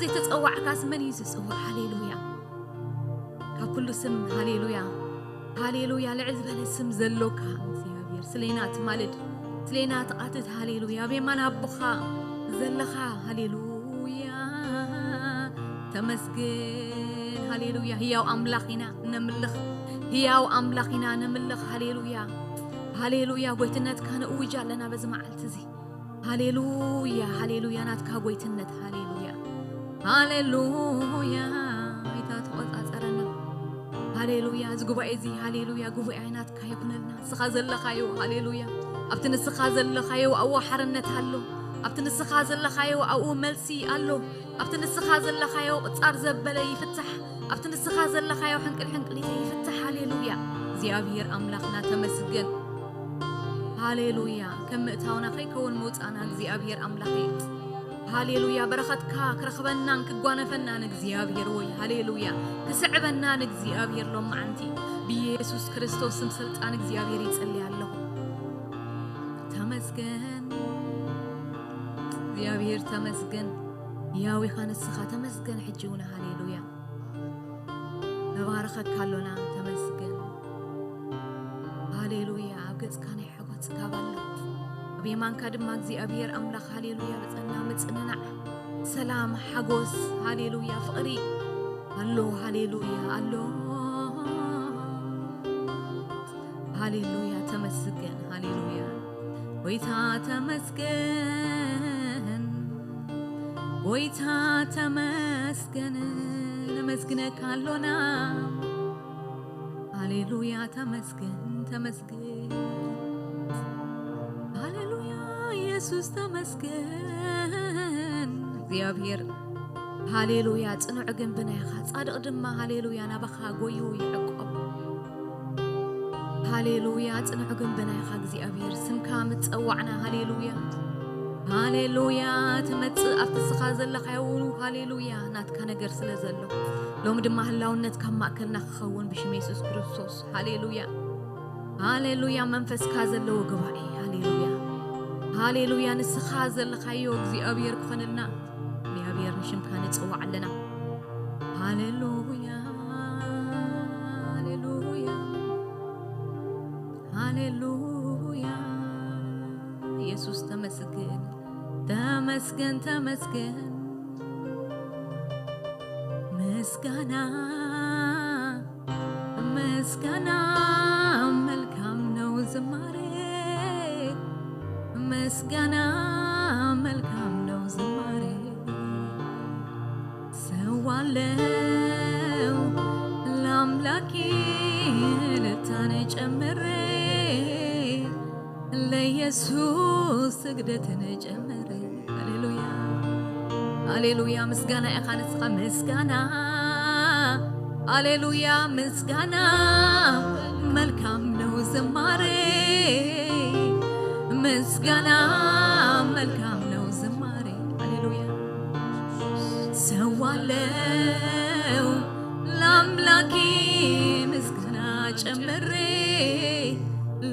ዘይተጸዋዕካስ መን እዩ ዝጽዋዕ? ሃሌሉያ። ካብ ኩሉ ስም፣ ሃሌሉያ፣ ሃሌሉያ፣ ልዕል ዝበለ ስም ዘሎካ እግዚኣብሔር፣ ስሌና ትማልድ፣ ስሌና ትቓትት፣ ሃሌሉያ፣ ኣብ የማን ኣቦኻ ዘለኻ፣ ሃሌሉያ፣ ተመስገን፣ ሃሌሉያ፣ ህያው ኣምላኽ ኢና ነምልኽ፣ ህያው ኣምላኽ ኢና ነምልኽ፣ ሃሌሉያ፣ ሃሌሉያ፣ ጎይትነትካ ንእውጅ ኣለና በዚ መዓልቲ እዚ። ሃሌሉያ፣ ሃሌሉያ፣ ናትካ ጎይትነት፣ ሃሌሉያ፣ ሃሌሉያ፣ ጎይታ ተቖጻጸረና። ሃሌሉያ፣ እዚ ጉባኤ እዚ፣ ሃሌሉያ፣ ጉባኤ ናትካ ይኹነልና። ንስኻ ዘለኻዮ፣ ሃሌሉያ፣ ኣብቲ ንስኻ ዘለኻዮ ኣብኡ ሓርነት ኣሎ። ኣብቲ ንስኻ ዘለኻዮ ኣብኡ መልሲ ኣሎ። ኣብቲ ንስኻ ዘለኻዮ ቁጻር ዘበለ ይፍታሕ። ኣብቲ ንስኻ ዘለኻዮ ሕንቅል ሕንቅሊተ ይፍታሕ። ሃሌሉያ። እግዚኣብሔር ኣምላኽና ተመስገን። ሃሌሉያ። ከም ምእታውና ከይከውን ምውፃእና እግዚኣብሔር ኣምላኸይ። ሃሌሉያ። በረኸትካ ክረኽበናን ክጓነፈናን እግዚኣብሔር ወይ። ሃሌሉያ። ክስዕበናን እግዚኣብሔር ሎማዓንቲ ብኢየሱስ ክርስቶስ ስም ስልጣን እግዚኣብሔር ይጸልይ ኣለኹ። ተመስገን እግዚኣብሔር ተመስገን። ያው ኢኻ ንስኻ ተመስገን። ሕጂ እውን ሃሌሉያ። ነባርኸካ ኣሎና። ተመስገን። ሃሌሉያ። ኣብ ገጽካ ናይ ሓጎስ ጽጋብ ኣሎ። ኣብ የማንካ ድማ እግዚኣብሔር ኣምላኽ ሃሌሉያ ብጸና ምጽንናዕ፣ ሰላም፣ ሓጎስ፣ ሃሌሉያ ፍቕሪ ኣሎ። ሃሌሉያ ኣሎ። ሃሌሉያ ተመስገን። ሃሌሉያ ጎይታ ተመስገን። ጎይታ ተመስገን። ነመስግነካ ኣሎና። ሃሌሉያ ተመስገን ተመስገን። ሃሌሉያ ኢየሱስ ተመስገን። እግዚኣብሔር ሃሌሉያ ጽኑዕ ግንብና ኢኻ። ጻድቕ ድማ ሃሌሉያ ናባኻ ጎዩ ይዕቆብ። ሃሌሉያ ጽኑዕ ግንብና ኢኻ እግዚኣብሔር። ስምካ ምጸዋዕና። ሃሌሉያ ሃሌሉያ ትመጽእ ኣብቲ ስኻ ዘለኻዮ። ሃሌሉያ ናትካ ነገር ስለ ዘሎ ሎሚ ድማ ህላውነት ካብ ማእከልና ክኸውን ብሽም የሱስ ክርስቶስ። ሃሌሉያ ሃሌሉያ መንፈስካ ዘለዎ ጉባኤ። ሃሌሉያ ሃሌሉያ ንስኻ ዘለኻዮ እግዚኣብሔር ክኾነልና እግዚኣብሔር ንሽምካ ንጽዋዕ ኣለና። ሃሌሉያ ሃሌሉያ ሃሌሉያ ኢየሱስ ተመስገን ተመስገን ተመስገን። ምስጋና ምስጋና መልካም ነው ዝማሬ ምስጋና መልካም ነው ዝማሬ ሰዋለው ለአምላኬ እልልታን ጨምሬ ለኢየሱስ ስግደትን ጨምሬ። ሃሌሉያ ሃሌሉያ ምስጋና ኢኻ ንስኻ ምስጋና ሃሌሉያ ምስጋና መልካም ነው ዝማሬ ምስጋና መልካም ነው ዝማሬ ሃሌሉያ ሰዋለው ለአምላኬ ምስጋና ጨምሬ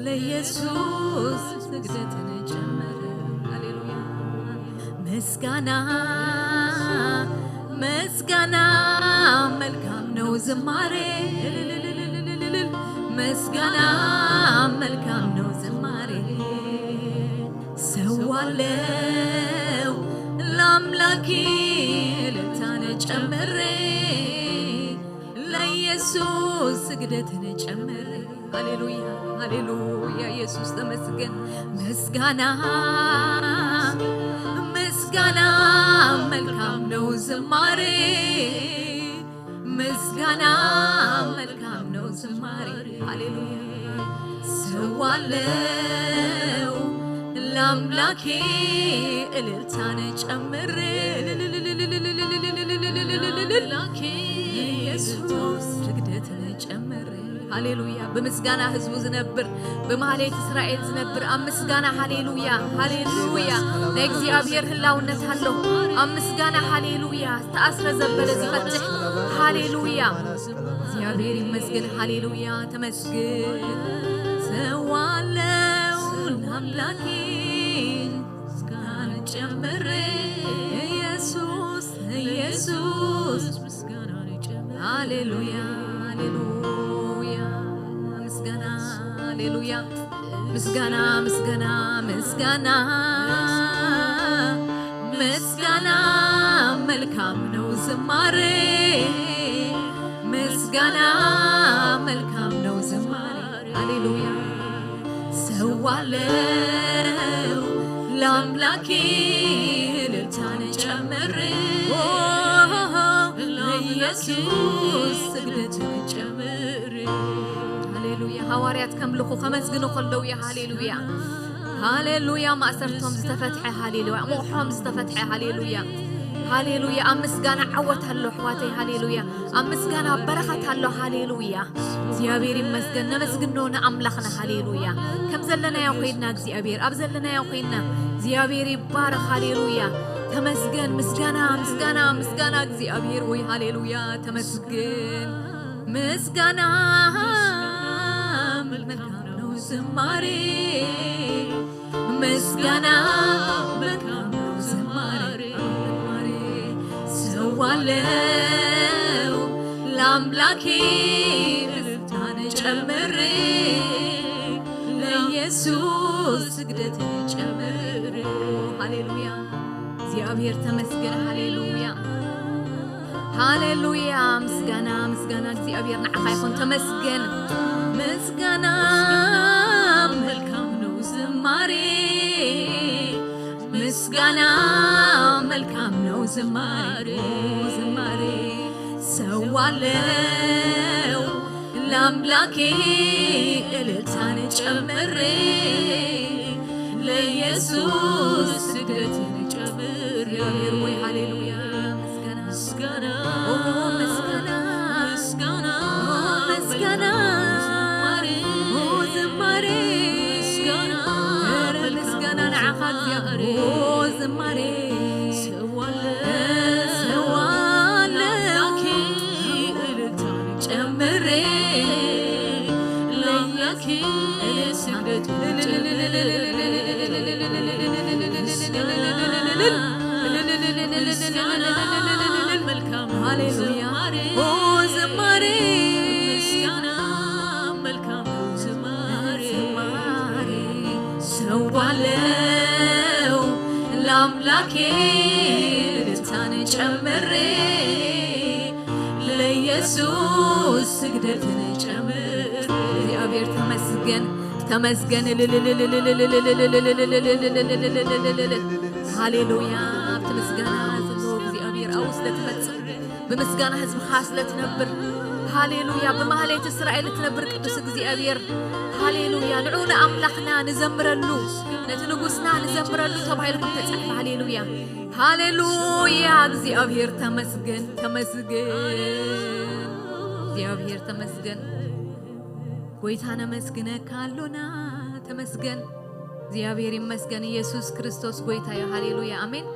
ለኢየሱስ ስግደትን ጨምሬ ሃሌሉያ ምስጋና ምስጋና መልካም ነው ዝማሬ ምስጋና መልካም ነው ዝማሬ ሰዋለው ለአምላኬ እልልታን ጨምሬ ለኢየሱስ ስግደትን ጨምሬ ሃሌሉያ ሃሌሉያ ኢየሱስ ተመስገን ምስጋና ምስጋና መልካም ነው ዝማሬ ምስጋና መልካም ነው ዝማሬ ሃሌሉያ ሰዋለው ለአምላኬ እልልታን ጨምሬ ኢየሱስ ስግደትን ጨምሬ ሃሌሉያ ብምስጋና ህዝቡ ዝነብር ብማህሌት እስራኤል ዝነብር ኣብ ምስጋና ሃሌሉያ ሃሌሉያ ናይ እግዚኣብሔር ህላውነት ኣሎ ኣብ ምስጋና ሃሌሉያ ዝተኣስረ ዘበለ ዝፈትሕ ሃሌሉያ እግዚኣብሔር ይመስገን ሃሌሉያ ተመስገን ሰዋለው ለአምላኬ ምስጋና ጨምሬ ኢየሱስ ኢየሱስ ሃሌሉያ ሃሌሉያ ምስጋና ሃሌሉያ ምስጋና ምስጋና ምስጋና ምስጋና መልካም ነው ዝማሬ ምስጋና መልካም ነው ዝማሬ ሃሌሉያ ሰዋለው ለአምላኬ እልልታን ጨምሬ ለኢየሱስ ስግደትን ጨምሬ ሃሌሉያ ሃዋርያት ከምልኹ ከመስግኑ ከለዉ እያ ሃሌሉያ ሃሌሉያ ማእሰርቶም ዝተፈትሐ ሃሌሉያ ሞሖም ዝተፈትሐ ሃሌሉያ ሃሌሉያ። ኣብ ምስጋና ዓወት ኣሎ ኣሕዋተይ። ሃሌሉያ። ኣብ ምስጋና በረኸት ኣሎ። ሃሌሉያ። እግዚኣብሔር ይመስገን። ነመስግኖ ንኣምላኽና። ሃሌሉያ። ከም ዘለናዮ ኮይንና እግዚኣብሔር፣ ኣብ ዘለናዮ ኮይንና እግዚኣብሔር ይባረኽ። ሃሌሉያ። ተመስገን። ምስጋና፣ ምስጋና፣ ምስጋና እግዚኣብሔር ወይ። ሃሌሉያ። ተመስገን። ምስጋና መልካም ነው ዝማሬ፣ ምስጋና መልካም ነው ዝማሬ። ሰዋለው ለአምላኬ እልልታን ጨምሬ፣ ለኢየሱስ ስግደትን ጨምሬ። ሃሌሉያ። እግዚኣብሔር ተመስገን። ሃሌሉያ። ሃሌሉያ። ምስጋና፣ ምስጋና እግዚኣብሔር ንዓኻ ይኹን። ተመስገን። ምስጋና መልካም ነው ዝማሬ፣ ምስጋና መልካም ነው ዝማሬ፣ ዝማሬ። ሰዋለው ለአምላኬ እልልታን ጨምሬ፣ ለኢየሱስ ስግደትን ጨምሬ። ወይ ሃሌሉያ። ምስጋና፣ ምስጋና፣ ኦ ምስጋና፣ ምስጋና፣ ኦ ምስጋና፣ ዝማሬ፣ ኦ ዝማሬ፣ ምስጋና፣ ኧረ ምስጋና ንዓኻ እግዚኣብሔር። ኦ ዝማሬ፣ ሰዋለ፣ ሰዋለ፣ ጨምሬ ለአምላኬ ስግደት ሃሌሉያ። ኦ ዝማሬ፣ ምስጋና መልካም ዝማሬ፣ ዝማሬ ሰዋለው ለአምላኬ እልልታን ጨምሬ፣ ለኢየሱስ ስግደትን ጨምሬ። እግዚኣብሔር ተመስገን፣ ተመስገን። ሃሌሉያ። ኣብቲ ምስጋና ዘሎ እግዚኣብሔር ኣብኡ ስለትመጽእ፣ ብምስጋና ህዝብኻ ስለትነብር፣ ሃሌሉያ። ብማህሌት እስራኤል እትነብር ቅዱስ እግዚኣብሔር፣ ሃሌሉያ። ንዑ ንኣምላኽና ንዘምረሉ፣ ነቲ ንጉስና ንዘምረሉ ተባሂሉ ከም ተጻሕፈ፣ ሃሌሉያ። ሃሌሉያ። እግዚኣብሔር ተመስገን፣ ተመስገን። እግዚኣብሔር ተመስገን። ጎይታ ነመስግነካ ኣሎና። ተመስገን። እግዚኣብሔር ይመስገን። ኢየሱስ ክርስቶስ ጎይታ እዩ። ሃሌሉያ። ኣሜን።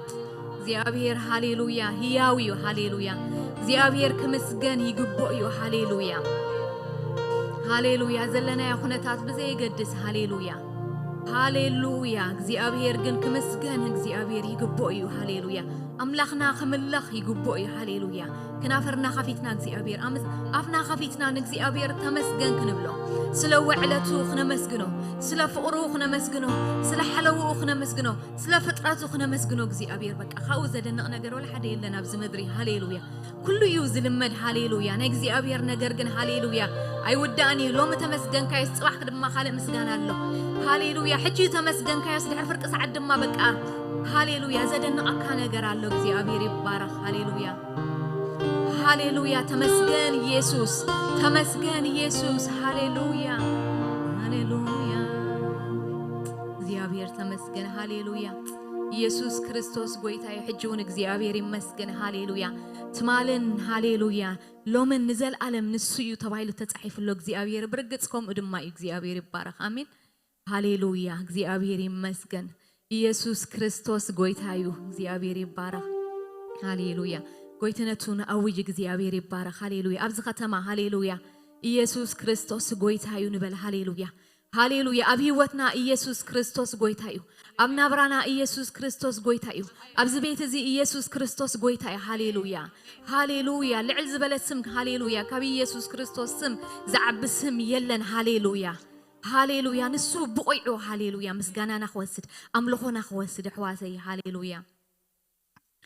እግዚኣብሔር ሃሌሉያ ህያው እዩ። ሃሌሉያ። እግዚኣብሔር ክምስገን ይግብኦ እዩ። ሃሌሉያ። ሃሌሉያ። ዘለናዮ ኩነታት ብዘየገድስ፣ ሃሌሉያ። ሃሌሉያ። እግዚኣብሔር ግን ክምስገን እግዚኣብሔር ይግብኦ እዩ። ሃሌሉያ። ኣምላኽና ክምለኽ ይግብኦ እዩ። ሃሌሉያ። ክናፍርና ከፊትና እግዚኣብሔር ኣምስ-፣ ኣፍና ከፊትና ንእግዚኣብሔር ተመስገን ክንብሎ፣ ስለ ውዕለቱ ክነመስግኖ፣ ስለ ፍቕሩ ክነመስግኖ፣ ስለ ሓለውኡ ክነመስግኖ፣ ስለ ፍጥረቱ ክነመስግኖ እግዚኣብሔር። በቃ ካብኡ ዘደንቕ ነገር ወላ ሓደ የለን ኣብዚ ምድሪ። ሃሌሉያ። ኩሉ እዩ ዝልመድ። ሃሌሉያ። ናይ እግዚኣብሔር ነገር ግን ሃሌሉያ ኣይውዳእን እዩ። ሎሚ ተመስገንካዮስ ጽባሕ ድማ ካልእ ምስጋና ኣሎ። ሃሌሉያ። ሕጂ ተመስገንካዮስ ድሕሪ ፍርቂ ሰዓት ድማ በቃ ሃሌሉያ ዘደንቐካ ነገር ኣሎ። እግዚኣብሔር ይባረኽ። ሃሌሉያ። ሃሌሉያ። ተመስገን ኢየሱስ። ተመስገን ኢየሱስ። ሃሌሉያ። ሃሌሉያ። እግዚኣብሔር ተመስገን። ሃሌሉያ። ኢየሱስ ክርስቶስ ጎይታ እዩ። ሕጂ እውን እግዚኣብሔር ይመስገን። ሃሌሉያ። ትማልን ሃሌሉያ ሎምን ንዘለኣለም ንሱ እዩ ተባሂሉ ተጻሒፉ ኣሎ እግዚኣብሔር። ብርግጽ ከምኡ ድማ እዩ። እግዚኣብሔር ይባረኽ። ኣሜን። ሃሌሉያ። እግዚኣብሔር ይመስገን። ኢየሱስ ክርስቶስ ጎይታ እዩ። እግዚኣብሔር ይባረኽ። ሃሌሉያ። ጎይትነቱ ንኣውጅ። እግዚኣብሔር ይባረኽ። ሃሌሉያ። ኣብዚ ከተማ ሃሌሉያ ኢየሱስ ክርስቶስ ጎይታ እዩ ንበል። ሃሌሉያ። ሃሌሉያ። ኣብ ህይወትና ኢየሱስ ክርስቶስ ጎይታ እዩ። ኣብ ናብራና ኢየሱስ ክርስቶስ ጎይታ እዩ። ኣብዚ ቤት እዚ ኢየሱስ ክርስቶስ ጎይታ እዩ። ሃሌሉያ። ሃሌሉያ። ልዕል ዝበለ ስም፣ ሃሌሉያ፣ ካብ ኢየሱስ ክርስቶስ ስም ዝዓቢ ስም የለን። ሃሌሉያ። ሃሌሉያ። ንሱ ብቑዕ እዩ። ሃሌሉያ። ምስጋናና ክወስድ፣ ኣምልኾና ክወስድ፣ ኣሕዋተይ። ሃሌሉያ።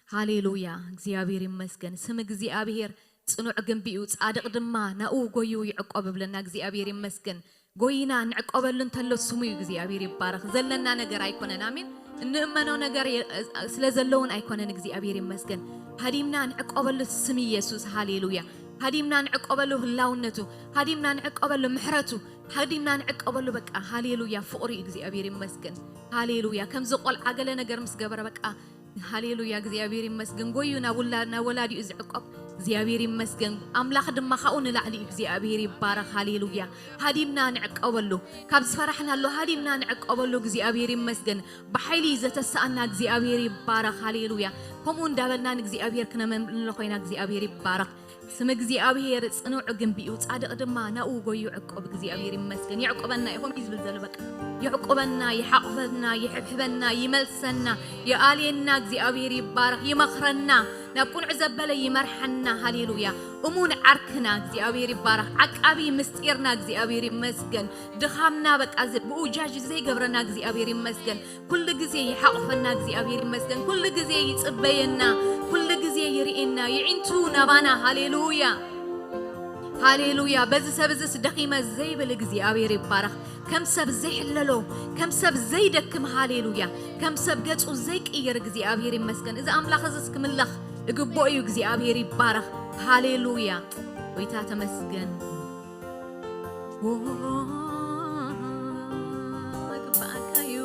ሃሌሉያ። እግዚኣብሔር ይመስገን። ስም እግዚኣብሔር ጽኑዕ ግንቢ እዩ፣ ጻድቕ ድማ ናኡ ጎዩ ይዕቆብ እብለና። እግዚኣብሔር ይመስገን። ጎይና ንዕቆበሉ እንተሎ ስሙ እዩ። እግዚኣብሔር ይባረኽ። ዘለና ነገር ኣይኮነን። ኣሜን። እንእመኖ ነገር የ-፣ ስለ ዘሎ እውን ኣይኮነን። እግዚኣብሔር ይመስገን። ሃዲምና ንዕቆበሉ ስም ኢየሱስ። ሃሌሉያ። ሃዲምና ንዕቆበሉ ህላውነቱ፣ ሃዲምና ንዕቆበሉ ምሕረቱ፣ ሃዲምና ንዕቆበሉ በቃ። ሃሌሉያ። ፍቕሪ እዩ። እግዚኣብሔር ይመስገን። ሃሌሉያ። ከምዚ ቆልዓ ገለ ነገር ምስ ገበረ በቃ ሃሌሉያ፣ እግዚኣብሔር ይመስገን። ጎዩ ናብ ውላ-፣ ናብ ወላዲኡ ዝዕቆብ እግዚኣብሔር ይመስገን። ኣምላኽ ድማ ካብኡ ንላዕሊ እዩ። እግዚኣብሔር ይባረኽ። ሃሌሉያ። ሃዲምና ንዕቀበሉ። ካብ ዝፈራሕናሉ ሃዲምና ንዕቀበሉ። እግዚኣብሔር ይመስገን። ብሓይሊ ዘተስኣና እግዚኣብሔር ይባረኽ። ሃሌሉያ። ከምኡ እንዳበልና ንእግዚኣብሔር ክነመልሎ ኮይና እግዚኣብሔር ይባረኽ። ስም እግዚኣብሔር ጽኑዕ ግንቢ እዩ፣ ጻድቕ ድማ ናብኡ ጎዩ ይዕቆብ። እግዚኣብሔር ይመስገን። የዕቆበና እዩ፣ ከምኡ እዩ ዝብል ዘሎ። በቃ የዕቆበና፣ ይሓቑፈና፣ ይሕብሕበና፣ ይመልሰና፣ ይኣልየና። እግዚኣብሔር ይባረኽ። ይመኽረና፣ ናብ ቅኑዕ ዘበለ ይመርሓና። ሃሌሉያ። እሙን ዓርክና እግዚኣብሔር ይባረኽ። ዓቃቢ ምስጢርና እግዚኣብሔር ይመስገን። ድኻምና በቃ ዝ-፣ ብኡ ጃጅ ዘይገብረና እግዚኣብሔር ይመስገን። ኩሉ ግዜ ይሓቑፈና እግዚኣብሔር ይመስገን። ኩሉ ግዜ ይጽበየና፣ ኩሉ ግዜ ይርእየና፣ ይዒንቱ ናባና። ሃሌሉያ፣ ሃሌሉያ። በዚ ሰብ እዝስ ደኺመ ዘይብል እግዚኣብሔር ይባረኽ። ከም ሰብ ዘይሕለሎ፣ ከም ሰብ ዘይደክም፣ ሃሌሉያ፣ ከም ሰብ ገጹ ዘይቅይር እግዚኣብሔር ይመስገን። እዚ ኣምላኽ እዝስ ክምለኽ እግብኦ እዩ። እግዚኣብሔር ይባረኽ። ሃሌሉያ፣ ጎይታ ተመስገን። ይግባኣካ እዩ።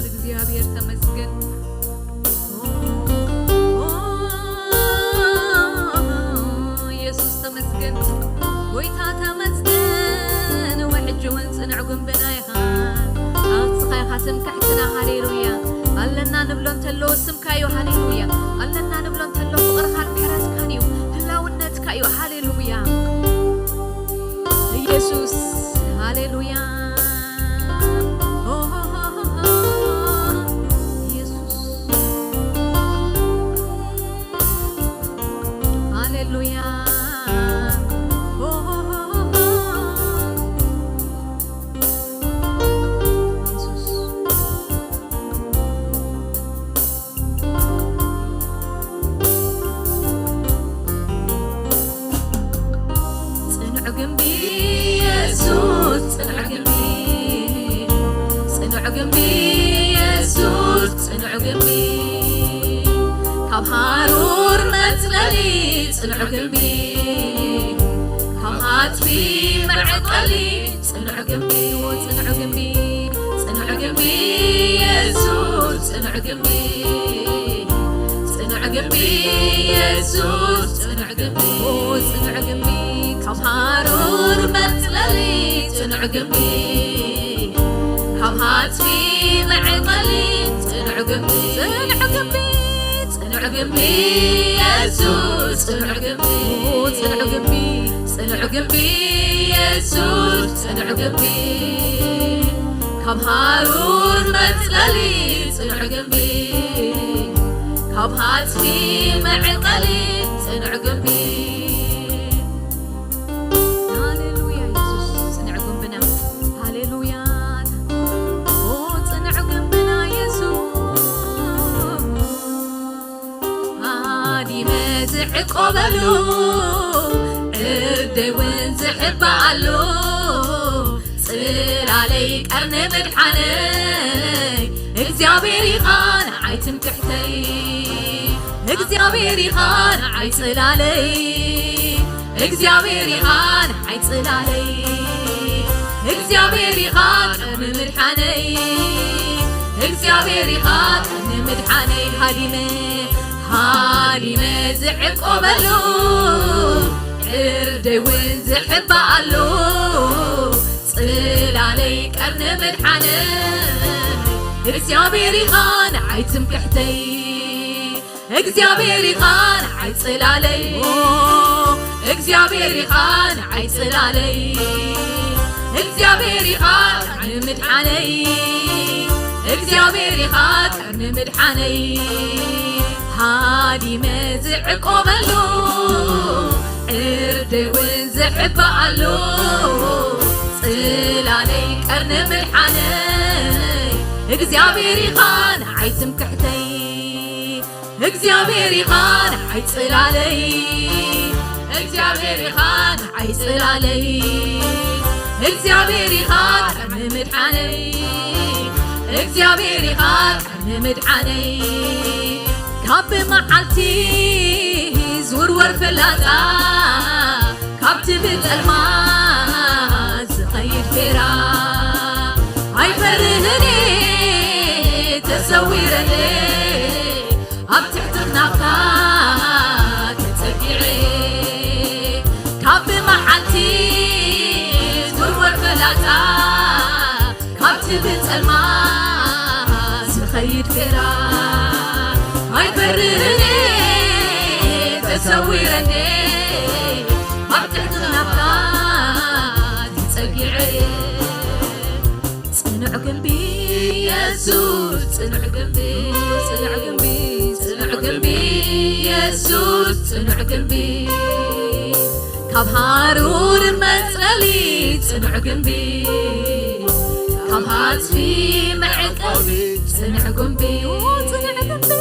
እግዚኣብሔር ተመስገን። ኢየሱስ ተመስገን። ጎይታ ተመስገን። ወሕጂ እውን ጽንዕ ጉንብና ኢኻ። ኣስኻ ኢኻ ትምክሕትና። ሃሌሉያ። ኣለና ንብሎ እንተሎ ስምካ እዩ። ሃሌሉያ። ኣለና ንብሎ እንተሎ ፍቕርኻን ምሕረትካን እዩ። ህላውነትካ እዩ። ሃሌሉያ። ኢየሱስ፣ ሃሌሉያ። ኦ፣ ኢየሱስ፣ ሃሌሉያ። ኦ፣ ኢየሱስ። ጽኑዕ ግንቢ ኢየሱስ፣ ጽኑዕ ግንቢ፣ ጽኑዕ ግንቢ ኢየሱስ፣ ጽኑዕ ግንቢ፣ ካብ ሃሩር መጽለሊ ጽኑዕ ግንቢ፣ ካብ ሃጽፊ መዕቀሊ ጽኑዕ ግንቢ፣ ጽኑዕ ግንቢ፣ ጽኑዕ ግንቢ ኢየሱስ፣ ጽኑዕ ግንቢ፣ ጽኑዕ ግንቢ ኢየሱስ፣ ጽኑዕ ግንቢ፣ ጽኑዕ ግንቢ፣ ካብ ሃሩር መጽለሊ ጽኑዕ ግንቢ፣ ካብ ሃጽፊ መዕቀሊ ጽኑዕ ግንቢ፣ ጽኑዕ ግንቢ፣ ጽኑዕ ግንቢ ኢየሱስ፣ ጽኑዕ ግንቢ፣ ጽኑዕ ግንቢ፣ ጽኑዕ ግንቢ ኢየሱስ፣ ጽኑዕ ግንቢ፣ ካብ ሃሩር መጽለሊ ጽኑዕ ግንቢ፣ ካብ ሃጽፊ መዕቀሊ ጽኑዕ ግንቢ። ሃሌሉያ ኢየሱስ፣ ጽኑዕ ግንብና። ሃሌሉያ። ኦ፣ ጽኑዕ ግንብና ኢየሱስ። ሃዲመ ዝዕቆበሉ፣ ዕርደይ እውን ዝሕባኣሉ፣ ጽላለይ ቀርኒ ምድሓነይ፣ እግዚኣብሔር ኢኻ ንዓይ ትምክሕተይ፣ እግዚኣብሔር ኢኻ ንዓይ ጽላለይ፣ እግዚኣብሔር ኢኻ ንዓይ ጽላለይ፣ እግዚኣብሔር ኢኻ ቀርኒ ምድሓነይ፣ እግዚኣብሔር ኢኻ ቀርኒ ምድሓነይ። ሃዲመ፣ ሃዲመ ዝዕቆበሉ፣ ዕርደይ እውን ዝሕባኣሉ፣ ጽላለይ ቀርኒ ምድሓነይ፣ እግዚኣብሔር ኢኻ ንዓይ ትምክሕተይ፣ እግዚኣብሔር ኢኻ ንዓይ ጽላለይ፣ ኦ፣ እግዚኣብሔር ኢኻ ንዓይ ጽላለይ፣ እግዚኣብሔር ኢኻ ቀርኒ ምድሓነይ፣ እግዚኣብሔር ኢኻ ቀርኒ ምድሓነይ፣ ሃዲመ ዝዕቆበሉ፣ ዕርደይ እውን ዝሕባኣሉ፣ ጽላለይ ቀርኒ ምድሓነይ፣ እግዚኣብሔር ኢኻ ንዓይ ትምክሕተይ፣ እግዚኣብሔር ኢኻ ንዓይ ጽላለይ፣ እግዚኣብሔር ኢኻ ንዓይ ጽላለይ፣ እግዚኣብሔር ኢኻ ቀርኒ ምድሓነይ፣ እግዚኣብሔር ኢኻ ቀርኒ ምድሓነይ። ካብ መዓልቲ ዝውርወር ፍላጻ፣ ካብቲ ብጸልማ ዝኸይድ ፌራ፣ ኣይፈርህን እየ፣ ተስፋ ተሰዊረለይ ኣብ ትሕቲ ክናፍካ ተጸጊዐ፣ ካብ ብመዓልቲ ዝውርወር ፈላጻ፣ ካብቲ ብጸልማት ዝኸይድ ጌራ ኣይፈርህን እየ። ተሰዊረለይ ኣብ ትሕቲ ክናፍካ ተጸጊዐ። ጽኑዕ ግንቢ የሱስ፣ ጽኑዕ ግንቢ፣ ጽኑዕ ግንቢ፣ ጽኑዕ ግንቢ የሱስ፣ ጽኑዕ ግንቢ። ካብ ሃሩር መጽለሊ ጽኑዕ ግንቢ፣ ካብ ሃጽፊ መዕቀቢ ጽኑዕ ግንቢ፣ ጽኑዕ ግንቢ፣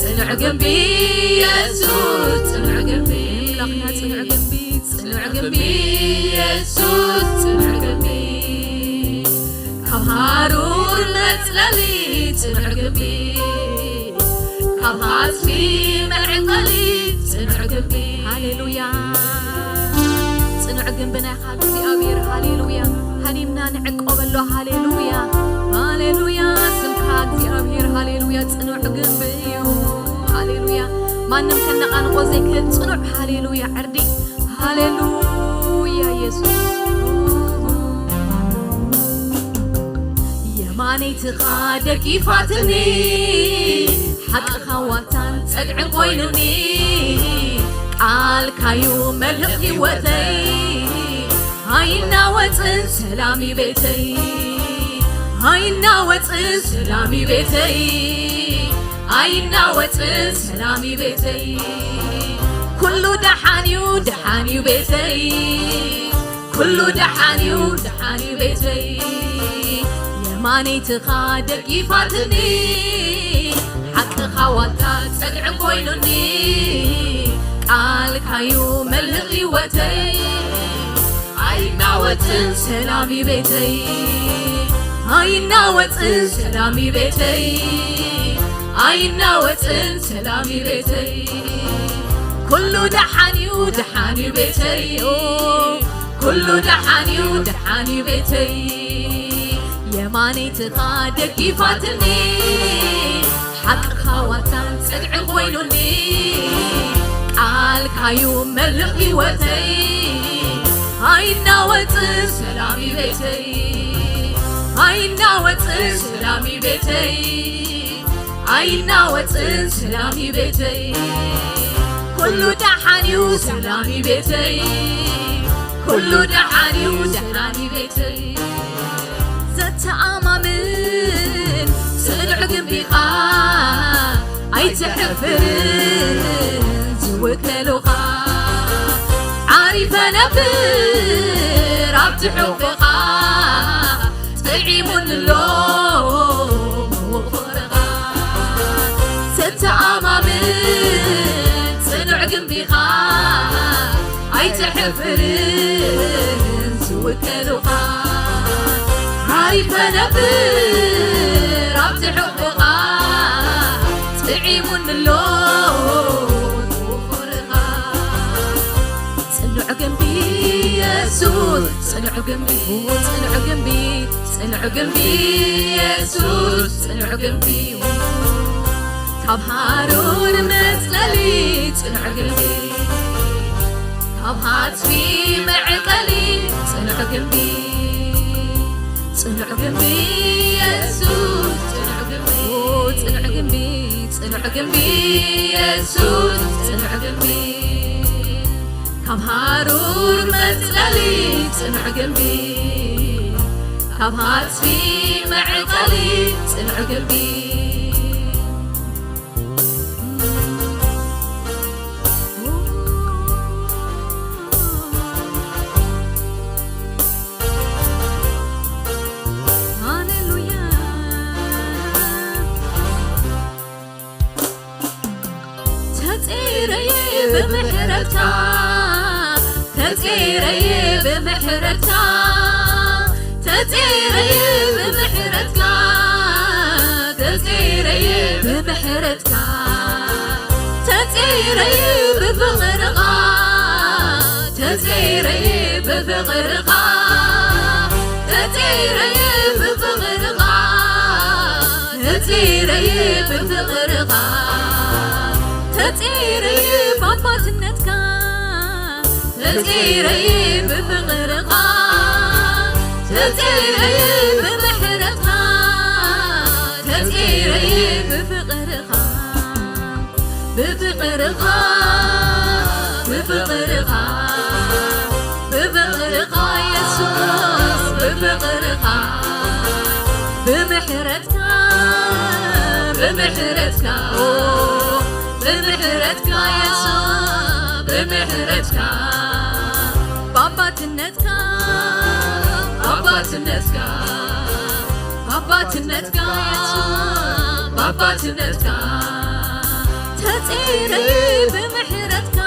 ጽኑዕ ግንቢ የሱስ፣ ጽኑዕ ግንቢ፣ ኣምላኽና ጽኑዕ ግንቢ፣ ጽኑዕ ግንቢ የሱስ፣ ጽኑዕ ግንቢ። ካብ ሃሩር መጽለሊ ጽኑዕ ግንቢ፣ ካብ ሃጽፊ መዕቀሊ ጽኑዕ ግንቢ። ሃሌሉያ። ጽኑዕ ግንቢ ናይኻ እግዚኣብሔር። ሃሌሉያ። ሃዲምና ንዕቆበሉ። ሃሌሉያ። ሃሌሉያ። ስምካ እግዚኣብሔር። ሃሌሉያ። ጽኑዕ ግንቢ እዩ። ሃሌሉያ። ማንም ከነቓንቆ ዘይክእል ጽኑዕ። ሃሌሉያ። ዕርዲ። ሃሌሉያ የሱስ። የማነይትኻ ደጊፋትኒ፣ ሓቅኻ ዋልታን ጸግዕን ኮይኑኒ። ቃልካዩ መልህቕ ህይወተይ፣ ኣይናወጽን ሰላም እዩ ቤተይ። ኣይናወጽን ሰላም እዩ ቤተይ። ኣይናወጽን ሰላም እዩ ቤተይ። ኩሉ ደሓን እዩ፣ ደሓን እዩ ቤተይ። ኩሉ ደሓን እዩ፣ ደሓን እዩ ቤተይ። የማነይትኻ ደጊፋትኒ፣ ሓቅኻ ዋልታ ጸግዒ ኮይኑኒ። ቃልካዩ መልህቕ ህይወተይ። ኣይናወጽን ሰላም እዩ ቤተይ። ኣይናወጽን ሰላም እዩ ቤተይ። ኣይናወጽን ሰላም እዩ ቤተይ። ኩሉ ደሓን እዩ፣ ደሓን እዩ ቤተይ። ኩሉ ደሓን እዩ፣ ደሓን እዩ ቤተይ። የማነይትኻ ደጊፋትኒ፣ ሓቅኻ ዋልታን ጸግዒ ኮይኑኒ። ቃልካዩ መልህቕ ህይወተይ። ኣይናወጽን ሰላም እዩ ቤተይ። ኣይናወጽን ሰላም እዩ ቤተይ። ኣይናወጽን ሰላም እዩ ቤተይ። ኩሉ ደሓን እዩ ሰላም እዩ ቤተይ። ኩሉ ደሓን እዩ ደሓን እዩ ቤተይ። ዘተኣማምን ጽኑዕ ግንቢኻ ኣይትሕፍርን ዝውከሉኻ። ዓሪፈ ነብር ኣብቲ ሕቑኻ፣ ጥዒሙኒ ኣሎ መወፈርኻ። ዘተኣማምን ጽኑዕ ግንቢኻ ኣይትሕፍርን ዝውከሉኻ። ዓሪፈ ነብር ኣብቲ ሕቑኻ፣ ጥዒሙኒ ኣሎ መወፈርኻ። ጽኑዕ ግንቢ የሱስ፣ ጽኑዕ ግንቢ፣ ጽኑዕ ግንቢ፣ ጽኑዕ ግንቢ የሱስ፣ ጽኑዕ ግንቢ። ካብ ሃሩር መጽለሊ ጽኑዕ ግንቢ፣ ካብ ሃጽፊ መዕቀሊ ጽኑዕ ግንቢ። ጽኑዕ ግንቢ የሱስ፣ ጽኑዕ ግንቢ፣ ጽኑዕ ግንቢ፣ ጽኑዕ ግንቢ የሱስ፣ ጽኑዕ ግንቢ። ካብ ሃሩር መጽለሊ ጽኑዕ ግንቢ፣ ካብ ሃጽፊ መዕቀሊ ጽኑዕ ግንቢ። ሃሌሉያ። ተጸይረየ ብምሕረትካ፣ ተጸይረየ ብምሕረትካ፣ ተጸይረየ ብምሕረትካ፣ ተጸይረየ ብምሕረትካ፣ ተጸይረየ ብፍቕርኻ፣ ተጸይረየ ብፍቕርኻ፣ ተጸይረየ ብፍቕርኻ፣ ተጸይረየ ተጺረይ ብፍቕርኻ፣ ተጺረይ ብምሕረትካ፣ ተጺረይ ብፍቕርኻ፣ ብፍቕርኻ፣ ብፍቕርኻ፣ ብፍቕርኻ የሱስ፣ ብፍቕርኻ፣ ብምሕረትካ፣ ብምሕረትካ፣ ኦ፣ ብምሕረትካ የሱስ፣ ብምሕረትካ፣ ባባትነትካ፣ ባባትነትካ፣ ባባትነትካ የሱስ፣ ባባትነትካ፣ ተጺረይ ብምሕረትካ፣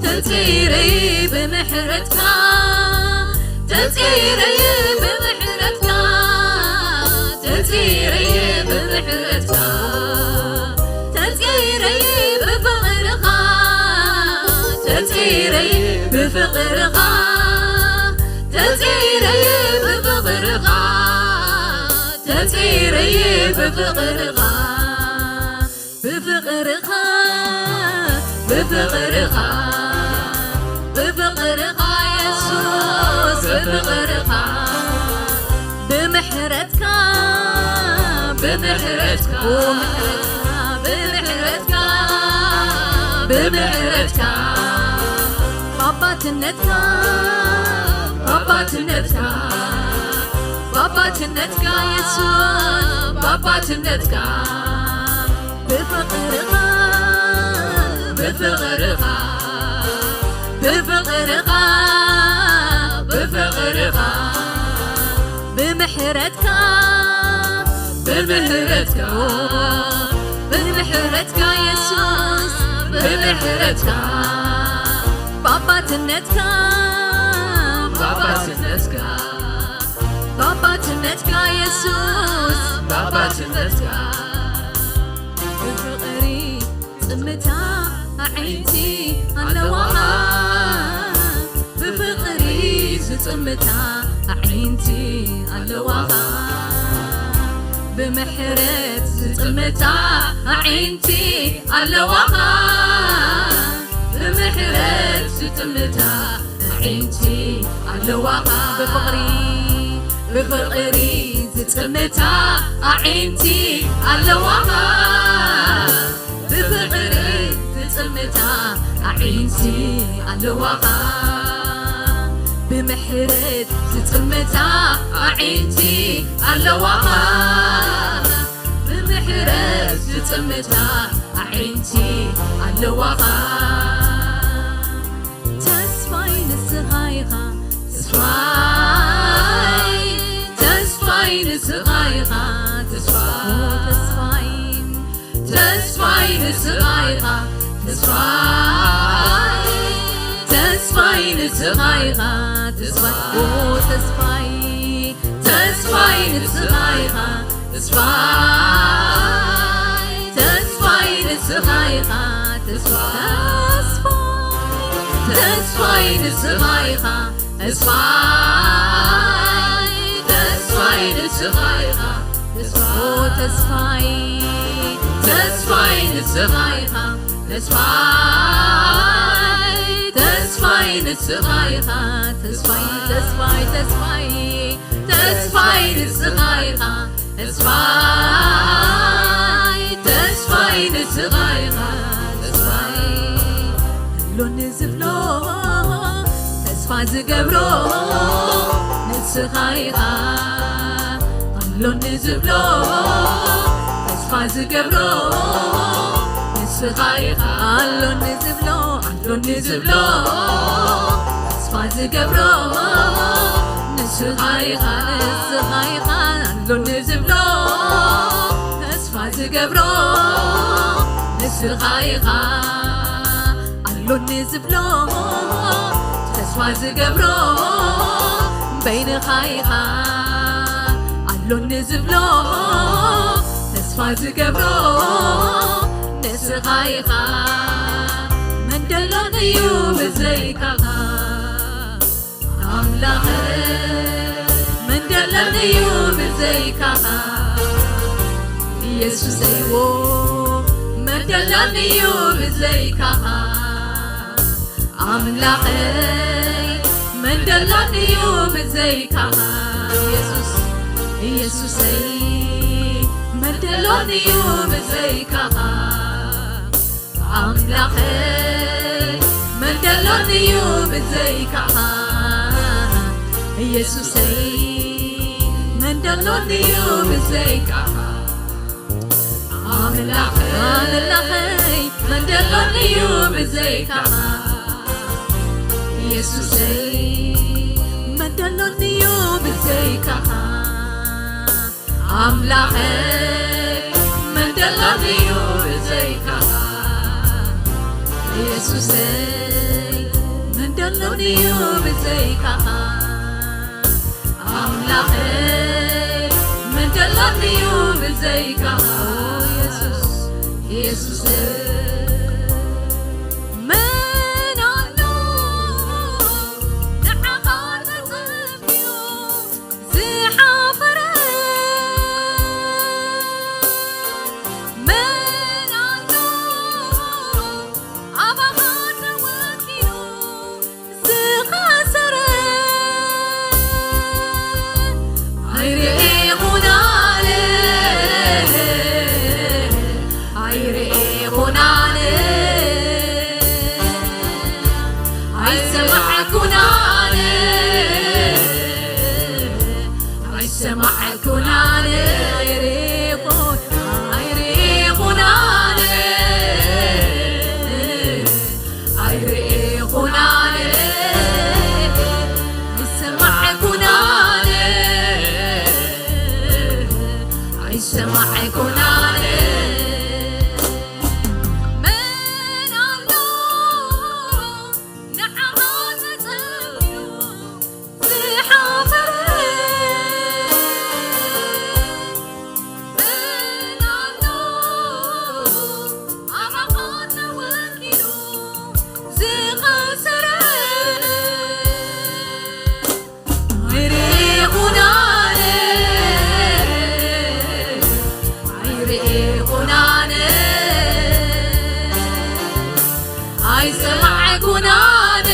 ተጺረይ ብምሕረትካ፣ ተጺረይ ብምሕረትካ፣ ተጺረይ ብምሕረትካ፣ ተጺረይ ብፍቕርኻ፣ ተጺረይ ብፍቕርኻ፣ ተጺረይ ብፍቕርኻ፣ ተጺረይ ብፍቕርኻ፣ ብፍቕርኻ፣ ብፍቕርኻ፣ ብፍቕርኻ የሱስ፣ ብፍቕርኻ፣ ብምሕረትካ፣ ብምሕረትካ፣ ብምሕረትካ፣ ብምሕረትካ፣ ባባትነትካ፣ ባባትነትካ፣ ባባትነትካ የሱስ፣ ባባትነትካ፣ ብፍቕርኻ፣ ብፍቕርኻ፣ ብፍቕርኻ፣ ብፍቕርኻ፣ ብምሕረትካ፣ ብምሕረትካ፣ ብምሕረትካ የሱስ፣ ብምሕረትካ፣ ባባትነትካ፣ ባባትነትካ፣ ባባትነትካ የሱስ፣ ባባትነትካ፣ ብፍቕሪ ዝጥምታ ኣዒንቲ ኣለዋኻ፣ ብፍቕሪ ዝጥምታ ኣዒንቲ ኣለዋኻ፣ ብምሕረት ዝጥምታ ኣዒንቲ ኣለዋኻ፣ ብምሕረት ዝጥምታ ኣዒንቲ ኣለዋኻ፣ ብፍቕሪ፣ ብፍቕሪ ዝጥምታ ኣዒንቲ ኣለዋኻ፣ ብፍቕሪ ዝጥምታ ኣዒንቲ ኣለዋኻ፣ ብምሕረት ዝጥምታ ኣዒንቲ ኣለዋኻ፣ ብምሕረት ዝጥምታ ኣዒንቲ ኣለዋኻ። ተስፋይ ንስኻ ኢኻ፣ ተስፋይ፣ ተስፋይ ንስኻ ኢኻ፣ ተስፋይ፣ ተስፋይ፣ ተስፋይ ንስኻ ኢኻ፣ ተስፋይ፣ ተስፋይ ንስኻ ኢኻ፣ ተስፋይ፣ ኦ ተስፋይ፣ ተስፋይ ንስኻ ኢኻ፣ ተስፋይ፣ ተስፋይ ንስኻ ኢኻ፣ ተስፋይ፣ ተስፋይ ንስኻ ኢኻ፣ ተስፋይ፣ ተስፋይ ንስኻ ኢኻ፣ ተስፋይ፣ ተስፋይ፣ ተስፋይ ንስኻ ኢኻ፣ ተስፋይ፣ ተስፋይ ንስኻ ኢኻ፣ ተስፋይ፣ ተስፋይ፣ ተስፋይ፣ ተስፋይ ንስኻ ኢኻ፣ ተስፋይ፣ ተስፋይ ንስኻ ኢኻ፣ ተስፋይ፣ ኣሎኒ ዝብሎ፣ ተስፋ ዝገብሮ ንስኻ ኢኻ፣ ኣሎኒ ዝብሎ፣ ተስፋ ዝገብሮ ንስኻ ኢኻ፣ ኣሎኒ ዝብሎ፣ ኣሎኒ ዝብሎ፣ ተስፋ ዝገብሮ ንስኻ ኢኻ፣ ንስኻ ኢኻ፣ ኣሎኒ ዝብሎ፣ ተስፋ ዝገብሮ ንስኻ ኢኻ፣ ኣሎኒ ዝብሎ፣ ተስፋ ዝገብሮ በይንኻ ኢኻ፣ ኣሎኒ ዝብሎ፣ ተስፋ ዝገብሮ ንስኻ ኢኻ፣ መን ደሎኒ እዩ ብዘይካኻ፣ ኣምላኸ፣ መን ደሎኒ እዩ ብዘይካኻ፣ ኢየሱሰይዎ፣ መን ደሎኒ እዩ ብዘይካኻ፣ ኣምላኸይ መን ደሎኒ እዩ ብዘይካኻ? ኢየሱስ፣ ኢየሱሰይ መን ደሎኒ እዩ ብዘይካኻ? ኣምላኸይ መን ደሎኒ እዩ ብዘይካኻ? ኢየሱሰይ መን ደሎኒ እዩ ብዘይካኻ? ኣምላኸይ፣ ኣምላኸይ መን ደሎኒ እዩ ብዘይካኻ? ኢየሱሰይ መን ደሎኒ እዩ ብዘይካኻ? ኣምላኸይ መን ደሎኒ እዩ ብዘይካኻ? ኢየሱሰይ መን ደሎኒ እዩ ብዘይካኻ? ኣምላኸይ መን ደሎኒ እዩ ብዘይካኻ? ኢየሱስ፣ ኢየሱስ መን ኣሎ ንዓኻ ተጸምዩ ዝሓፈረ? መን ኣሎ ኣባኻ ተወኪሉ ዝኸሰረ? ኣይርኢኹን ኣነ፣ ኣይርኢኹን ኣነ፣ ኣይሰማዕኩን ኣነ፣ ኣይሰማዕኩን ኣነ፣ ኣይርኢኹን፣ ኣይርኢኹን ኣነ። ኣይርኢኹን ኣነ፣ ኣይሰማዕኩን ኣነ፣ ኣይሰማዕኩን ኣነ። መን ኣሎ ንዓኻ ተጸምዩ ዝሓፈረ? መን ኣሎ ኣባኻ ተወኪሉ ዝኸሰረ? ኣይርኢኹን ኣነ፣ ኣይርኢኹን ኣነ፣ ኣይሰማዕኩን ኣነ።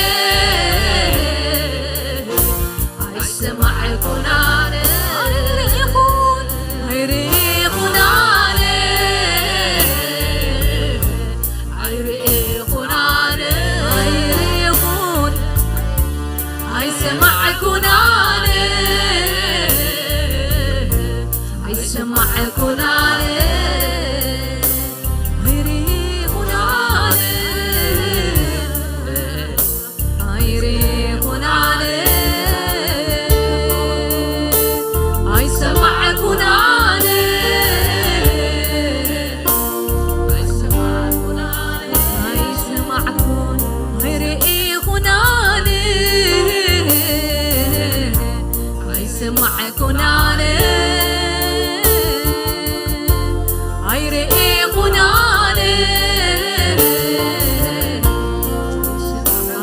ኣይሰማዕኩን ኣነ፣ ኣይርኢኹን፣ ኣይርኢኹን ኣነ፣ ኣይርኢኹን ኣነ፣ ኣይርኢኹን፣ ኣይሰማዕኩን ኣነ፣ ኣይሰማዕኩን ኣነ፣ ኣይርኢኹን ኣነ። ኣይርኢኹን ኣነ፣ ኣይሰማዕኩን ኣነ፣ ኣይሰማዕኩን ኣነ፣ ኣይሰማዕኩን፣ ኣይርኢኹን ኣነ፣ ኣይሰማዕኩን ኣነ። ኣይርኢኹን ኣነ፣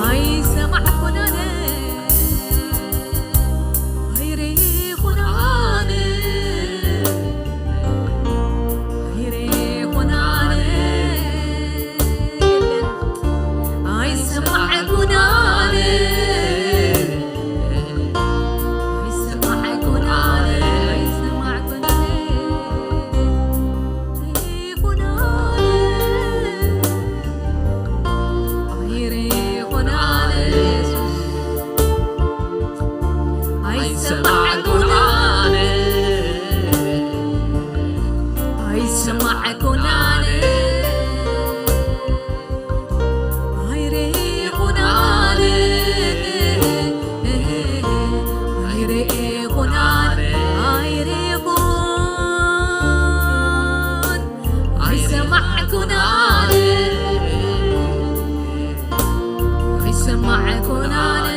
ኣይሰማዕኩን ኣነ፣ ኣይርኢኹን ኣነ፣ ኣይርኢኹን ኣነ፣ ኣይሰማዕኩን ኣነ። ኣይሰማዕኩን ኣነ፣ ኣይሰማዕኩን ኣነ፣ ኣይርኢኹን ኣነ፣ ኣይርኢኹን ኣነ፣ ኣይሰማዕኩን ኣነ። ኣይርኢኹን ኣነ፣ ኣይርኢኹን ኣነ፣ ኣይርኢኹን፣ ኣይሰማዕኩን ኣነ፣ ኣይሰማዕኩን ኣነ።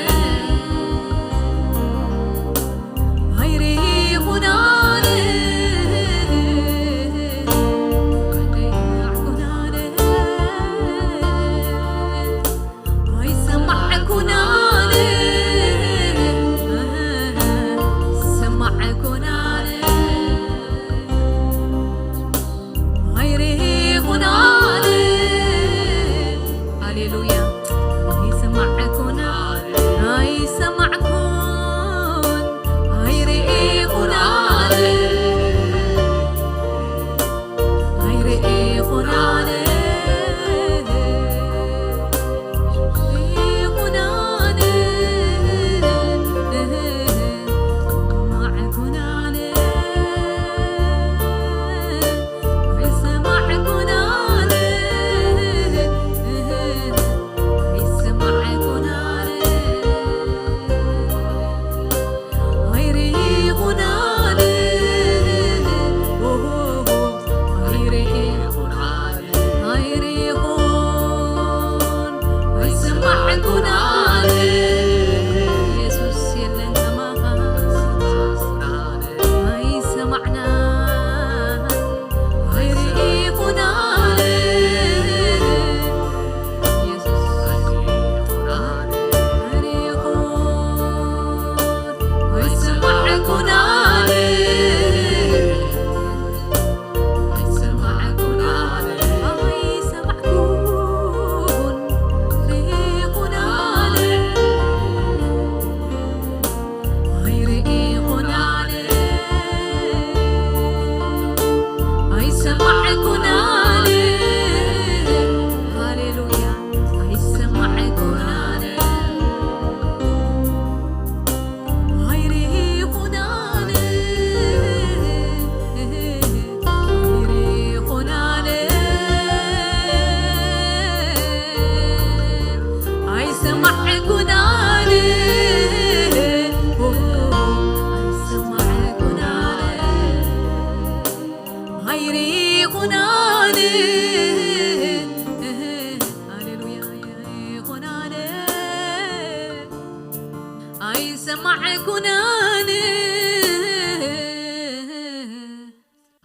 ኣይሰማዕኩናን፣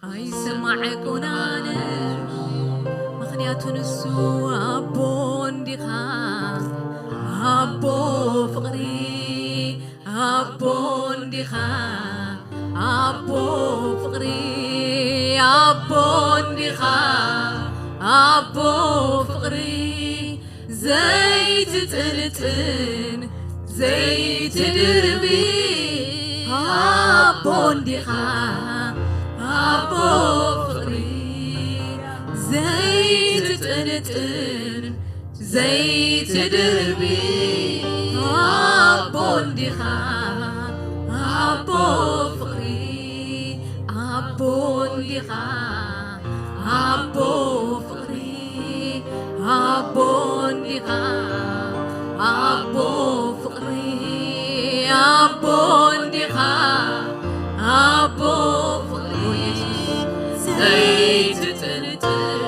ኣይሰማዕኩናን። ምኽንያቱ ንሱ ኣቦ እንዲኻ፣ ኣቦ ፍቕሪ፣ ኣቦ እንዲኻ፣ ኣቦ ፍቕሪ፣ ኣቦ እንዲኻ፣ ኣቦ ፍቕሪ፣ ዘይትጥንጥን ዘይትድርቢ፣ ኣቦ እንዲኻ፣ ኣቦ ፍቕሪ፣ ዘይትጥንጥን ዘይትድርቢ፣ ኣቦ እንዲኻ፣ ኣቦ ፍቕሪ፣ ኣቦ እንዲኻ፣ ኣቦ ፍቕሪ፣ ኣቦ እንዲኻ፣ ኣቦ ፍቕሪ፣ ኣቦ እንዲኻ፣ ኣቦ ፍቕሪ፣ ዘይትጥንጥን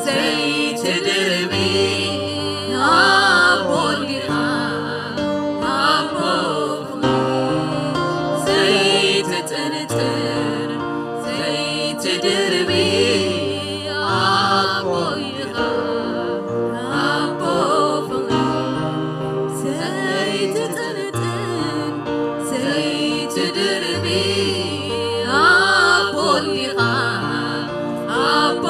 ዘይትድርቢ፣ ኣቦ እንዲኻ፣ ኣቦ ፍቕሪ፣ ዘይትጥንጥን ዘይትድርቢ፣ ኣቦ እንዲኻ፣ ኣቦ ፍቕሪ፣ ዘይትጥንጥን ዘይትድርቢ፣ ኣቦ እንዲኻ፣ ኣቦ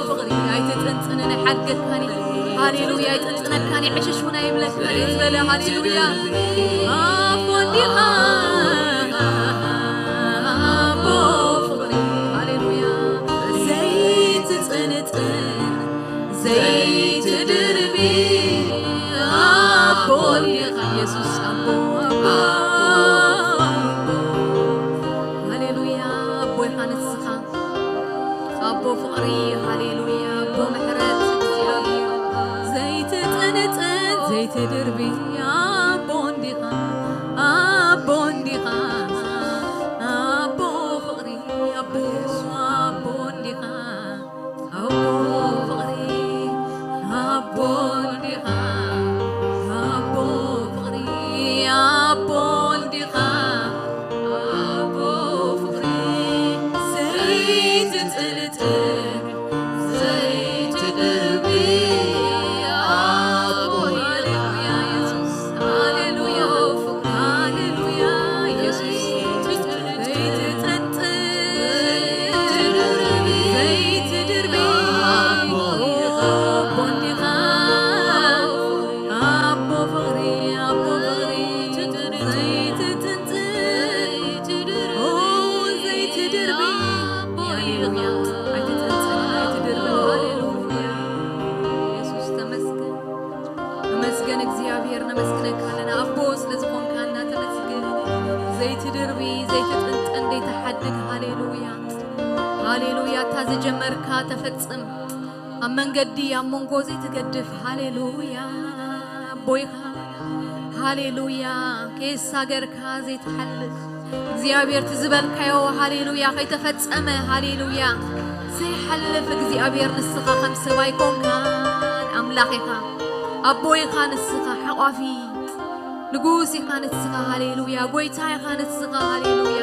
ፍቕሪ፣ ኣይትጥንጥንን፣ ኣይሓድገካን እዩ። ሃሌሉያ፣ ኣይጥንጥነካን እዩ፣ ዕሽሽ እውን ኣይብለካን እዩ ዝበለ። ሃሌሉያ፣ ኣቦ እንዲኻ፣ ኣቦ ፍቕሪ፣ ሃሌሉያ፣ ዘይትጥንጥን ዘይትድርቢ፣ ኣቦ እንዲኻ ኢየሱስ፣ ኣቦ፣ ኣቦ፣ ኣቦ። ሃሌሉያ፣ ኣቦ ኢኻ ንስኻ። ኣቦ ፍቕሪ፣ ሃሌሉያ፣ ኣቦ ምሕረት፣ እግዚኣብሔር፣ ዘይትጥንጥን ዘይትድርቢ፣ ኣቦ እንዲኻ፣ ኣቦ እንዲኻ፣ ኣቦ ፍቕሪ፣ ኣቦ፣ ኣቦ እንዲኻ፣ ኣቦ ፍቕሪ፣ ኣቦ እንዲኻ፣ ኣቦ ፍቕሪ፣ ኣቦ እንዲኻ፣ ኣቦ ፍቕሪ፣ ዘይትጥንጥን ዘይትድርቢ፣ ኣቦ፣ ሃሌሉያ፣ ኢየሱስ፣ ሃሌሉያ፣ ሃሌሉያ፣ ኢየሱስ፣ ዘይትጥንጥን ዘይትድርቢ፣ ኣቦ እንዲኻ፣ ኣቦ ፍቕሪ፣ ኣቦ ፍቕሪ፣ ዘይትጥንጥን፣ ኦ፣ ዘይትድርቢ፣ ሃሌሉያ፣ ኣይትጥንጥን፣ ኣይትድርቢ፣ ሃሌሉያ፣ ኢየሱስ ተመስገን። ተመስገን እግዚኣብሔር፣ ነመስግነካ ኣለና ኣቦ ስለ ዝኾንካና ተመስገን። ዘይትድርቢ፣ ዘይትጥንጥን፣ ዘይትሓድግ፣ ሃሌሉያ፣ ሃሌሉያ፣ እታ ዝጀመርካ ተፈጽም፣ ኣብ መንገዲ ኣብ መንጎ ዘይትገድፍ፣ ሃሌሉያ፣ ኣቦ ኢኻ፣ ሃሌሉያ፣ ከየሳገርካ ዘይትሓልፍ እግዚኣብሔር፣ እቲ ዝበልካዮ፣ ሃሌሉያ፣ ከይተፈጸመ፣ ሃሌሉያ፣ ዘይሓልፍ እግዚኣብሔር፣ ንስኻ ከም ሰብ ኣይኮንካን፣ ኣምላኽ ኢኻ፣ ኣቦ ኢኻ ንስኻ፣ ሓቋፊ ንጉስ ኢኻ ንስኻ፣ ሃሌሉያ፣ ጎይታ ኢኻ ንስኻ፣ ሃሌሉያ፣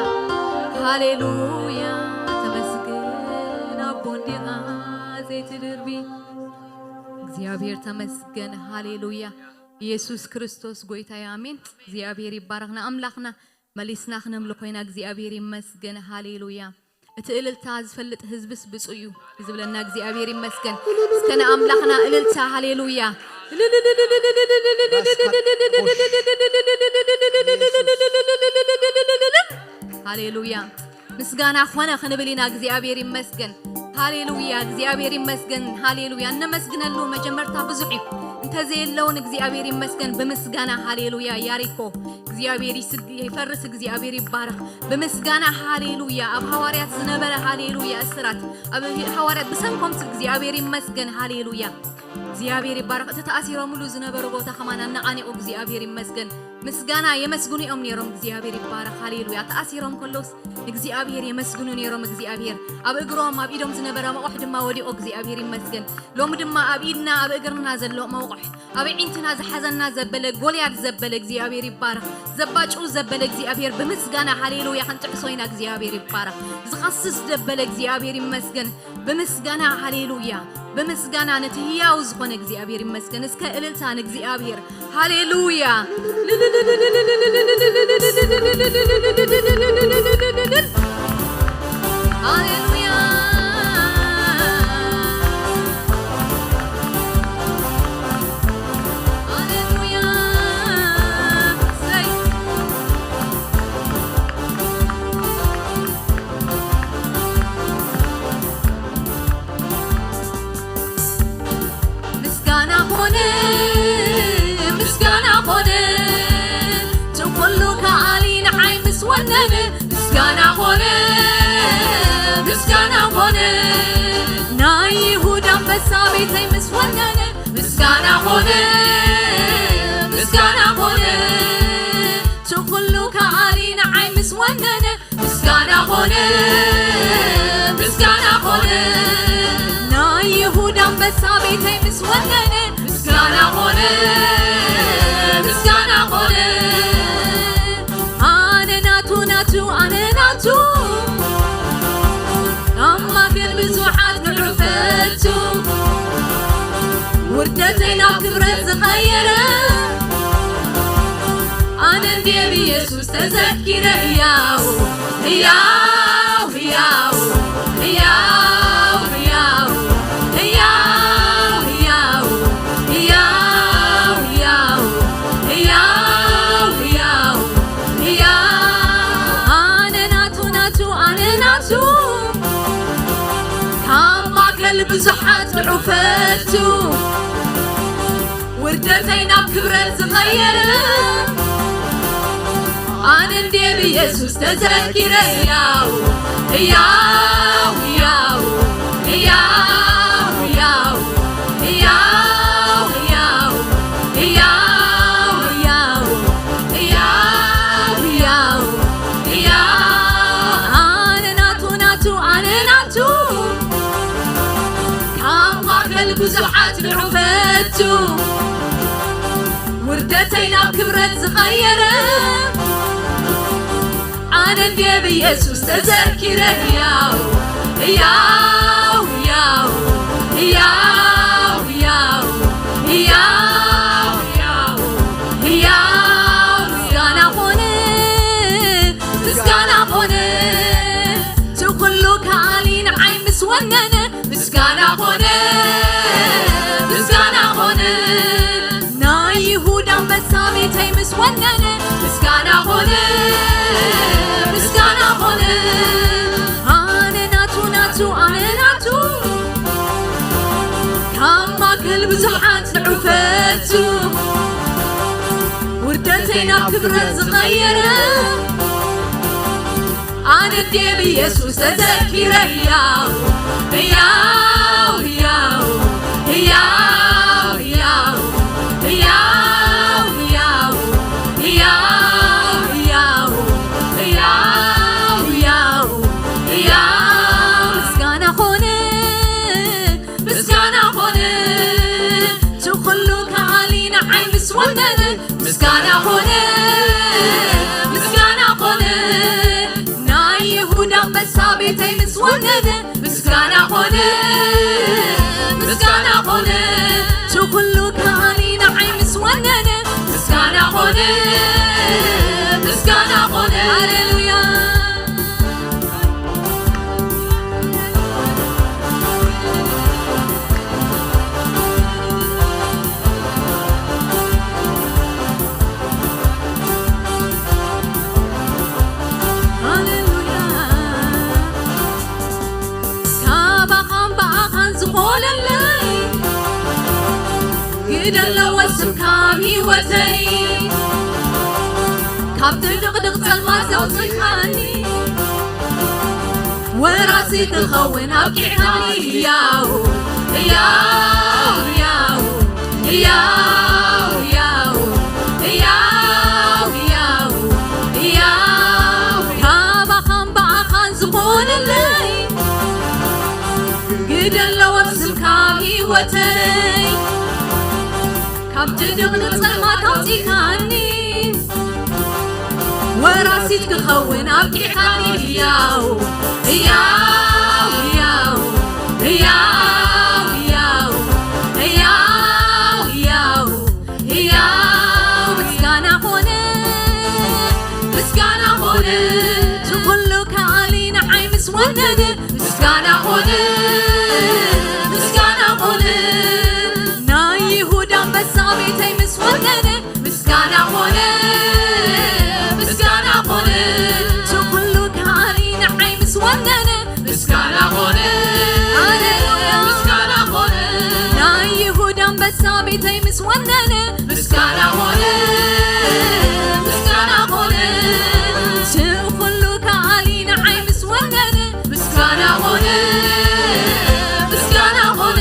ሃሌሉያ፣ ተመስገን ኣቦ እንዲኻ ዘይትድርቢ፣ እግዚኣብሔር ተመስገን፣ ሃሌሉያ፣ ኢየሱስ ክርስቶስ ጎይታ እዩ፣ ኣሜን። እግዚኣብሔር ይባረኽ። ንኣምላኽና መሊስና ክነምልኾ ኢና። እግዚኣብሔር ይመስገን፣ ሃሌሉያ። እቲ እልልታ ዝፈልጥ ህዝብስ ብፁዕ እዩ ዝብለና እግዚኣብሔር ይመስገን። እስከ ንኣምላኽና እልልታ፣ ሃሌሉያ፣ ሃሌሉያ። ምስጋና ኾነ ክንብል ኢና። እግዚኣብሔር ይመስገን፣ ሃሌሉያ፣ እግዚኣብሔር ይመስገን፣ ሃሌሉያ። እነመስግነሉ መጀመርታ ብዙሕ እዩ፣ እንተዘየለውን እግዚኣብሔር ይመስገን። ብምስጋና፣ ሃሌሉያ፣ ያሪኮ እግዚኣብሔር ይስግ-፣ ይፈርስ፣ እግዚኣብሔር ይባረኽ። ብምስጋና፣ ሃሌሉያ፣ ኣብ ሃዋርያት ዝነበረ፣ ሃሌሉያ፣ እስራት ኣብ ሃዋርያት ብሰንኮም እግዚኣብሔር ይመስገን፣ ሃሌሉያ። እግዚኣብሔር ይባረኽ። እቲ ተኣሲሮምሉ ዝነበሩ ቦታ ከማን ኣነቓኒቑ፣ እግዚኣብሔር ይመስገን። ምስጋና የመስግኑ እዮም ነይሮም። እግዚኣብሔር ይባረኽ፣ ሃሌሉያ። ተኣሲሮም ከለውስ እግዚኣብሔር የመስግኑ ነይሮም። እግዚኣብሔር ኣብ እግሮም ኣብ ኢዶም ዝነበረ መቑሕ ድማ ወዲቑ እግዚኣብሔር ይመስገን። ሎሚ ድማ ኣብ ኢድና ኣብ እግርና ዘሎ መቑሕ ኣብ ዒንትና ዝሓዘና ዘበለ ጎልያድ ዘበለ እግዚኣብሔር ይባረኽ። ዘባጭው ዘበለ እግዚኣብሔር ብምስጋና ሃሌሉያ ክንጥዕሶ ኢና። እግዚኣብሔር ይባረኽ። ዝኸስስ ዘበለ እግዚኣብሔር ይመስገን። ብምስጋና ሃሌሉያ፣ ብምስጋና ነቲ ህያው ዝኾነ እግዚኣብሔር ይመስገን። እስከ እልልታ ንእግዚኣብሔር። ሃሌሉያ። ሃሌሉያ። ሃሌሉያ። ሰይ። ምስጋና ኾነ፣ ምስጋና ኾነ፣ እቲ ኩሉ ከኣሊ ንዓይ ምስ ወነነ። ምስጋና ኾነ፣ ምስጋና ኾነ፣ ናይ ይሁዳ ኣንበሳ ቤተይ ምስ ወነነ። ምስጋና ኾነ፣ ምስጋና ኾነ፣ እቲ ኩሉ ከኣሊ ንዓይ ምስ ወነነ። ምስጋና ኾነ፣ ምስጋና ኾነ፣ ናይ ይሁዳ ኣንበሳ ቤተይ ምስ ወነነ። ምስጋና ኾነ፣ ምስጋና ኾነ፣ ኣነ ናቱ፣ ናቱ፣ ኣነ ናቱ፣ ኣብ ማእከል ብዙሓት ንዑ ፈቱ፣ ውርደተይ ናብ ክብረት ዝቐየረ፣ ኣነ እንድየ ብኢየሱስ ተዘኪረ። ህያው፣ ህያው፣ ህያው፣ ኣነ ናቱ፣ ናቱ፣ ኣነ ናቱ፣ ካብ ማእከል ብዙሓት ንዑ ፈቱ፣ ውርደተይ ናብ ክብረት ዝቐየረ፣ ኣነ እንድየ ብኢየሱስ ተዘኪረ። ህያው፣ ህያው፣ ህያው፣ ኣነ ናቱ፣ ናቱ፣ ኣነ ናቱ፣ ካብ ማእከል ብዙሓት ንዑ ፈቱ፣ ውርደተይ ናብ ክብረት ዝቐየረ፣ ኣነ እንድየ ብኢየሱስ ተዘኪረ። ህያው፣ ህያው፣ ምስጋና ኾነ፣ ምስጋና ኾነ፣ እቲ ኩሉ ከኣሊ ንዓይ ምስ ወነነ። ምስጋና ኾነ፣ ምስጋና ኾነ፣ ናይ ይሁዳ ኣንበሳ ቤተይ ምስ ወነነ። ምስጋና ኾነ፣ ምስጋና ኾነ፣ ኣነ ናቱ፣ ናቱ፣ ኣነ ናቱ፣ ካብ ማእከል ብዙሓት ንዑ ፈቱ፣ ውርደተይ ናብ ክብረት ዝቐየረ፣ ኣነ እንድየ ብኢየሱስ ተዘኪረ። ህያው፣ ህያው፣ ምስጋና ኾነ፣ ምስጋና ኾነ፣ እቲ ኩሉ ከኣሊ ንዓይ ምስ ወነነ። ምስጋና ኾነ፣ ምስጋና ኾነ፣ ናይ ይሁዳ ኣንበሳ ቤተይ ምስ ወነነ። ምስጋና ኾነ፣ ምስጋና ኾነ፣ እቲ ኩሉ ከኣሊ ንዓይ ምስ ወነነ። ምስጋና ኾነ፣ ምስጋና ኾነ፣ ሃሌሉያ። ሃሌሉያ። ካባኻን ብኣኻን ዝኾነለይ ግደ ኣለዎ ስምካ ኣብ ህይወተይ። ካብ ድቕድቕ ጸልማት ኣውጺኻኒ ወራሲ ክኸውን ኣብቂዕካኒ። ህያው፣ ህያው፣ ህያው፣ ህያው፣ ህያው፣ ህያው፣ ህይወተይ ካብ ድቕድቕ ጸልማት ኣውጺእካኒ፣ ወራሲት ክኸውን ኣብቂዕካኒ። ህያው፣ ህያው፣ ህያው፣ ህያው፣ ህያው፣ ህያው፣ ህያው፣ ህያው፣ ህያው፣ ምስጋና ኾነ፣ ምስጋና ኾነ፣ እቲ ኩሉ ከኣሊ ንዓይ ምስ ወነነ፣ ምስጋና ኾነ፣ ምስጋና ኾነ፣ ናይ ይሁዳ ኣንበሳ ቤተይ ምስ ወነነ፣ ምስጋና ኾነ፣ ምስጋና ኾነ፣ እቲ ኩሉ ከኣሊ ንዓይ ምስ ወነነ፣ ምስጋና ኾነ፣ ሃሌሉያ፣ ምስጋና ኾነ፣ ናይ ይሁዳ ኣንበሳ ቤተይ ምስ ወነነ፣ ምስጋና ኾነ፣ ምስጋና ኾነ፣ እቲ ኩሉ ከኣሊ ንዓይ ምስ ወነነ፣ ምስጋና ኾነ፣ ምስጋና ኾነ፣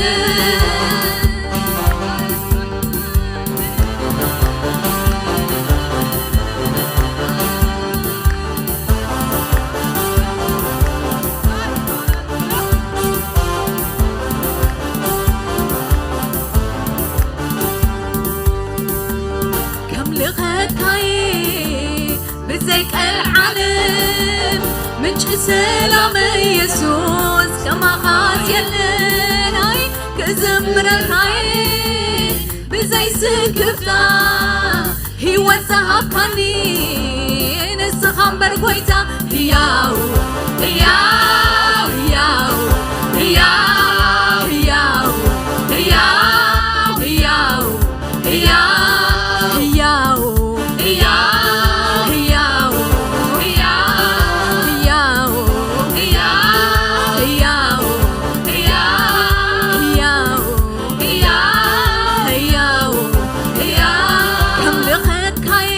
ከምልኸካየ ብዘይ ቀልዓለም፣ ምንጪ ሰላም ኢየሱስ፣ ከማኻስ የለናይ፣ ክዝምረካየ ብዘይ ስክፍታ፣ ህይወት ዝሃብካኒ ንስኻ እምበር ጎይታ። ህያው፣ ህያው፣ ህያው፣ ህያው፣ ህያው፣ ህያው፣ ህያው፣ ከምልኸካየ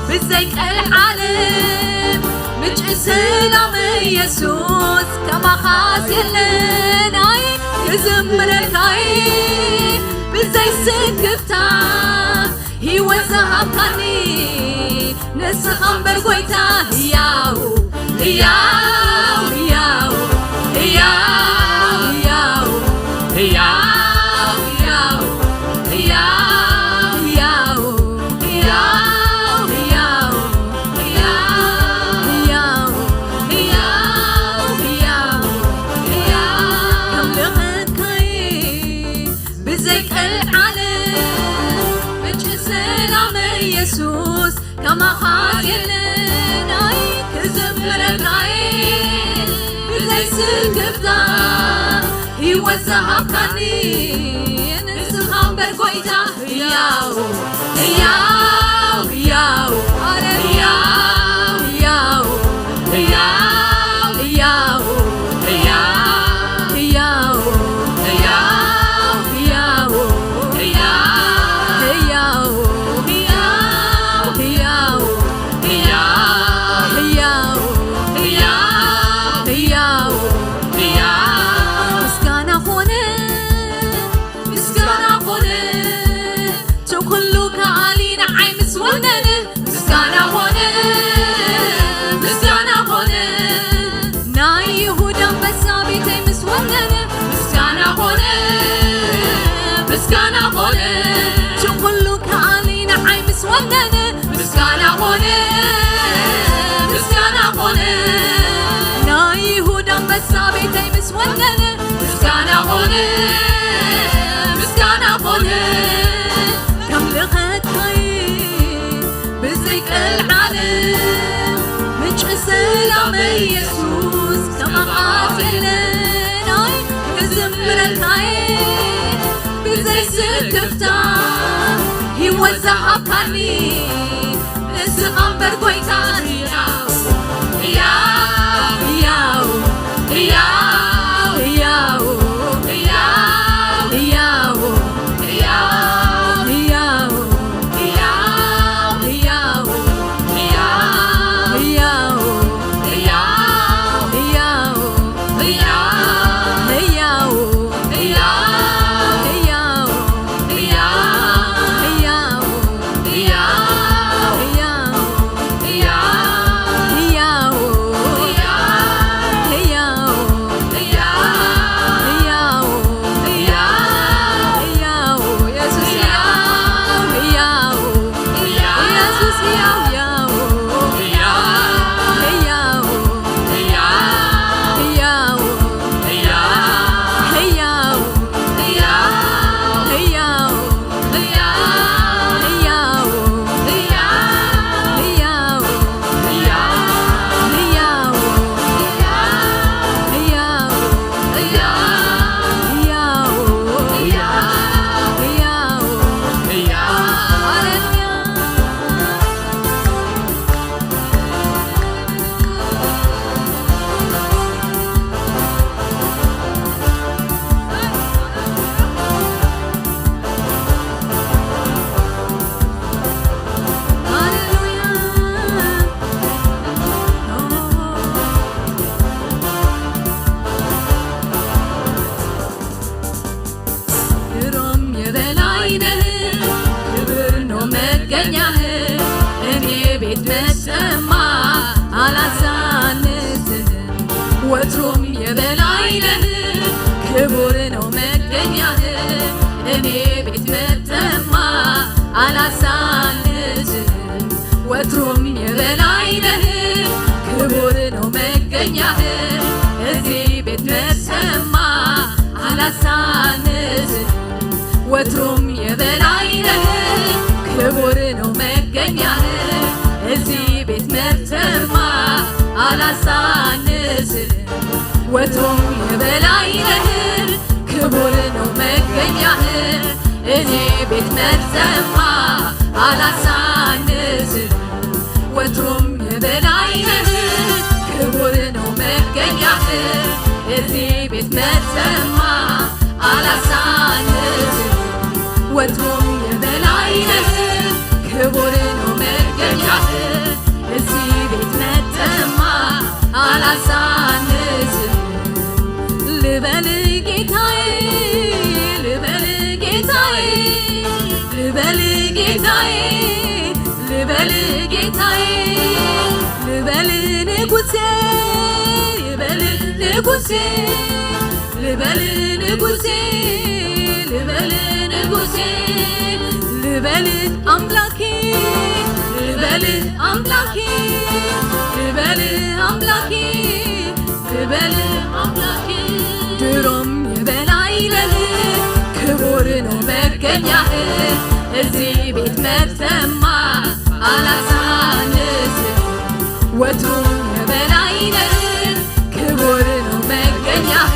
ብዘይ ቀልዓለም፣ ምንጪ ሰላም ኢየሱስ፣ ከማኻስ የለናይ፣ ክዝምረካየ ብዘይ ስክፍታ፣ ህይወት ዝሃብካኒ ንስኻ እምበር ጎይታ። ህያው፣ ህያው፣ ህያው፣ ከምልኸካየ ብዘይ ቀልዓለም፣ ምንጪ ሰላም ኢየሱስ፣ ከማኻ የለናይ፣ ክዝምረካየ ብዘይ ስክፍታ፣ ህይወት ዝሃብካኒ ንስኻ እምበር ጎይታ። ህያው፣ ህያው፣ ህያው፣ ምስጋና ኾነ፣ ምስጋና ኾነ፣ እቲ ኩሉ ከኣሊ ንዓይ ምስ ወነነ። ምስጋና ኾነ፣ ምስጋና ኾነ፣ ናይ ይሁዳ ኣንበሳ ቤተይ ምስ ወነነ። ምስጋና ኾነ፣ ምስጋና ኾነ፣ እቲ ኩሉ ከኣሊ ንዓይ ምስ ወነነ። ምስጋና ኾነ፣ ምስጋና ኾነ፣ ናይ ይሁዳ ኣንበሳ ቤተይ ምስ ወነነ። ምስጋና ኾነ፣ ምስጋና ኾነ፣ ከምልኸካየ ብዘይ ቀልዓለም፣ ምንጪ ሰላም ኢየሱስ፣ ከማኻ የለናይ፣ ክዝምረካየ ብዘይ ስክፍታ፣ ህይወት ዝሃብካኒ ንስኻ እምበር ጎይታ። ህያው፣ ህያው፣ ህያው፣ እማ አላሳንስህም፣ ወትሮም የበላይ ነህ፣ ክቡር ነው መገኛህ። እኔ ቤት መጥተማ አላሳንስህም፣ ወትሮም የበላይ ነህ፣ ክቡር ነው መገኛህ። እዚህ ቤት መጥተማ አላሳንስህም፣ ወትሮም የበላይ ነህ፣ ክቡር ነው መገኛህ። እዚህ ቤት መጥተማ አላሳንስህም፣ ወትሮም የበላይ ነህ፣ ክቡር ነው መገኛህ። እኔ ቤት መጥተማ አላሳንስህም፣ ወትሮም የበላይ ነህ፣ ክቡር ነው መገኛህ። እዚህ ቤት መጥተማ አላሳንስህም፣ ወትሮም የበላይ ነህ፣ ክቡር ነው መገኛህ። እዚህ ቤት መጥተማ አላሳንስህም፣ ልበል ጌታዬ፣ ልበል ጌታዬ፣ ልበል ጌታዬ፣ ልበል ጌታዬ፣ ልበል ንጉሴ፣ ልበል ንጉሴ፣ ልበል ንጉሴ፣ ልበል ንጉሴ፣ ልበል አምላኬ፣ ልበል አምላኬ፣ ልበል አምላኬ፣ ልበል አምላኬ። ድሮም የበላይ ነህ፣ ክቡር ነው መገኛህ። እዚህ ቤት መጥተማ አላሳንስህም፣ ወትሮም የበላይ ነህ፣ ክቡር ነው መገኛህ።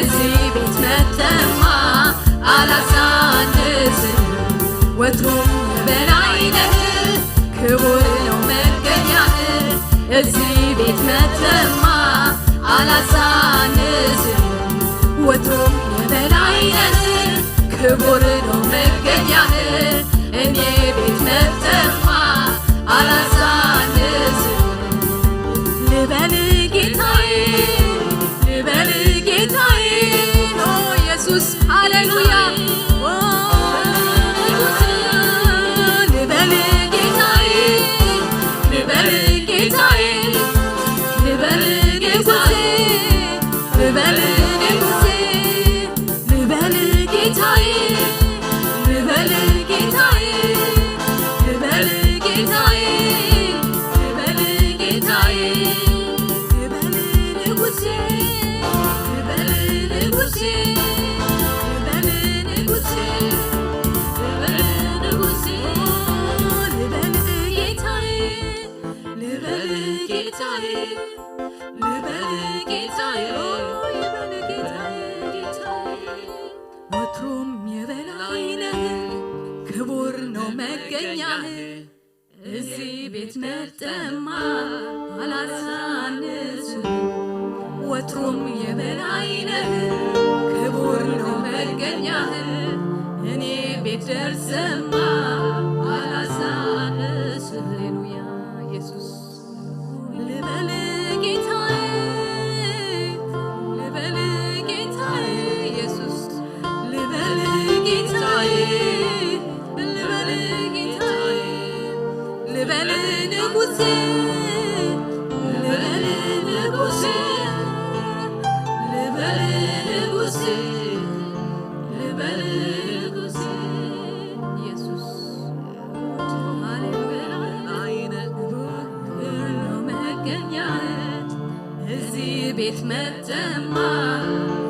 እዚህ ቤት መጥተማ አላሳንስህም፣ ወትሮም የበላይ ነህ፣ ክቡር ነው መገኛህ። እዚህ ቤት መጥተማ አላሳንስህም፣ ወትሮም የበላይ ነህ፣ ክቡር ነው መገኛህ። እኔ ቤት መጥተማ አላሳንስህም፣ ልበል ጌታዬ፣ ልበል ጌታዬ። ኦ ኢየሱስ፣ ሃሌሉያ። ኦ ንጉስ፣ ልበል ጌታዬ፣ ልበል ጌታዬ፣ ልበል ጌታዬ፣ ልበል ንጉሴ፣ ልበል ጌታዬ፣ ልበል ጌታዬ፣ ልበል ጌታዬ፣ ልበል ጌታዬ፣ ልበል ንጉሴ፣ ልበል ንጉሴ፣ ልበል ንጉሴ፣ ልበል ንጉሴ፣ ልበል ጌታዬ፣ ልበል ጌታዬ፣ ልበል ጌታዬ፣ ልበል ጌታዬ፣ ጌታዬ። ወትሮም የበላይ ነህ፣ ክቡር ነው መገኛህ። እዚህ ቤት መጥተማ አላሳንስህም፣ ወትሮም የበላይ ነህ፣ ክቡር ነው መገኛህ። እኔ ቤት ደርሰማ አላሳንስህም። ሃሌሉያ ኢየሱስ። ልበል ጌታዬ፣ ልበል ጌታዬ ኢየሱስ፣ ልበል ጌታዬ፣ ልበል ጌታዬ፣ ልበል ንጉሴ፣ ልበል ንጉሴ፣ ልበል ንጉሴ፣ ልበል ንጉሴ ኢየሱስ። ሃሌሉያ። ክብር ነው መገኛህ። እዚህ ቤት መጥተማ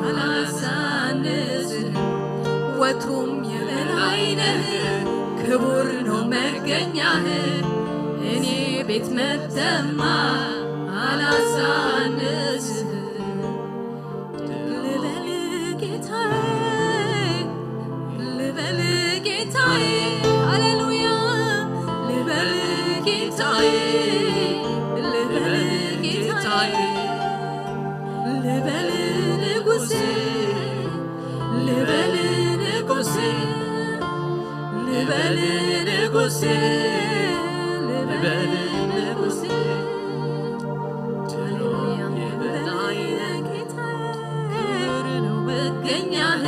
አላሳንስህም፣ ወትሮም የበላይ ነህ፣ ክቡር ነው መገኛህ። እኔ ቤት መጥተማ አላሳንስህም፣ ልበል ጌታዬ፣ ልበል ጌታዬ፣ ሃሌሉያ። ልበል ጌታዬ፣ ልበል ጌታዬ፣ ልበል ንጉሴ፣ ልበል ንጉሴ፣ ልበል ንጉሴ፣ ልበል ንጉሴ። ሃሌሉያ። ልበል ጌታዬ፣ ክብር ነው መገኛህ።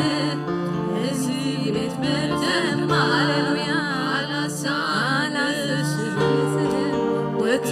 እዚህ ቤት መጥተማ፣ ሃሌሉያ፣ አላሳንስህም፣ ወትሮም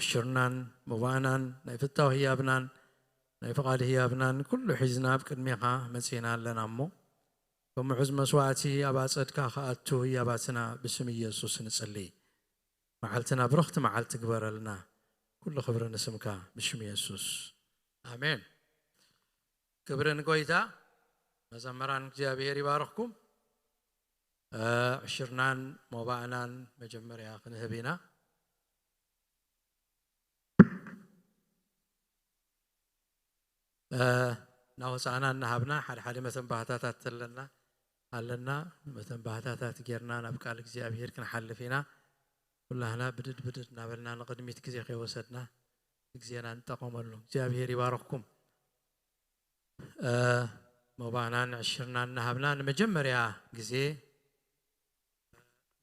ዕሽርናን ሞባእናን ናይ ፍታው ህያብናን ናይ ፍቓድ ህያብናን ኩሉ ሒዝና ኣብ ቅድሜኻ መጺና ኣለና እሞ፣ ብምዑዝ መስዋዕቲ ኣብ ኣጸድካ ክኣቱ ህያባትና ብስም ኢየሱስ ንጽሊ። መዓልትና ብርኽቲ መዓልቲ ግበረልና። ኩሉ ክብሪ ንስምካ ብሽም ኢየሱስ። ኣሜን። ክብሪ ንጎይታ። መዘመራን እግዚኣብሔር ይባርኽኩም። እ፣ ዕሽርናን ሞባእናን መጀመርያ ክንህብ ኢና። እ፣ እናወፃእና እናሃብና ሓደ ሓደ መተንባህታታት ኣለና ኣለና። መተንባህታታት ጌርና ናብ ቃል እግዚኣብሔር ክንሓልፍ ኢና። ኩላህና ብድድ ብድድ እናበልና ንቕድሚት ግዜ ከይወሰድና ግዜና ንጠቐመሉ። እግዚኣብሔር ይባርኽኩም። እ፣ ሞባእናን ዕሽርናን እናሃብና ንመጀመርያ ግዜ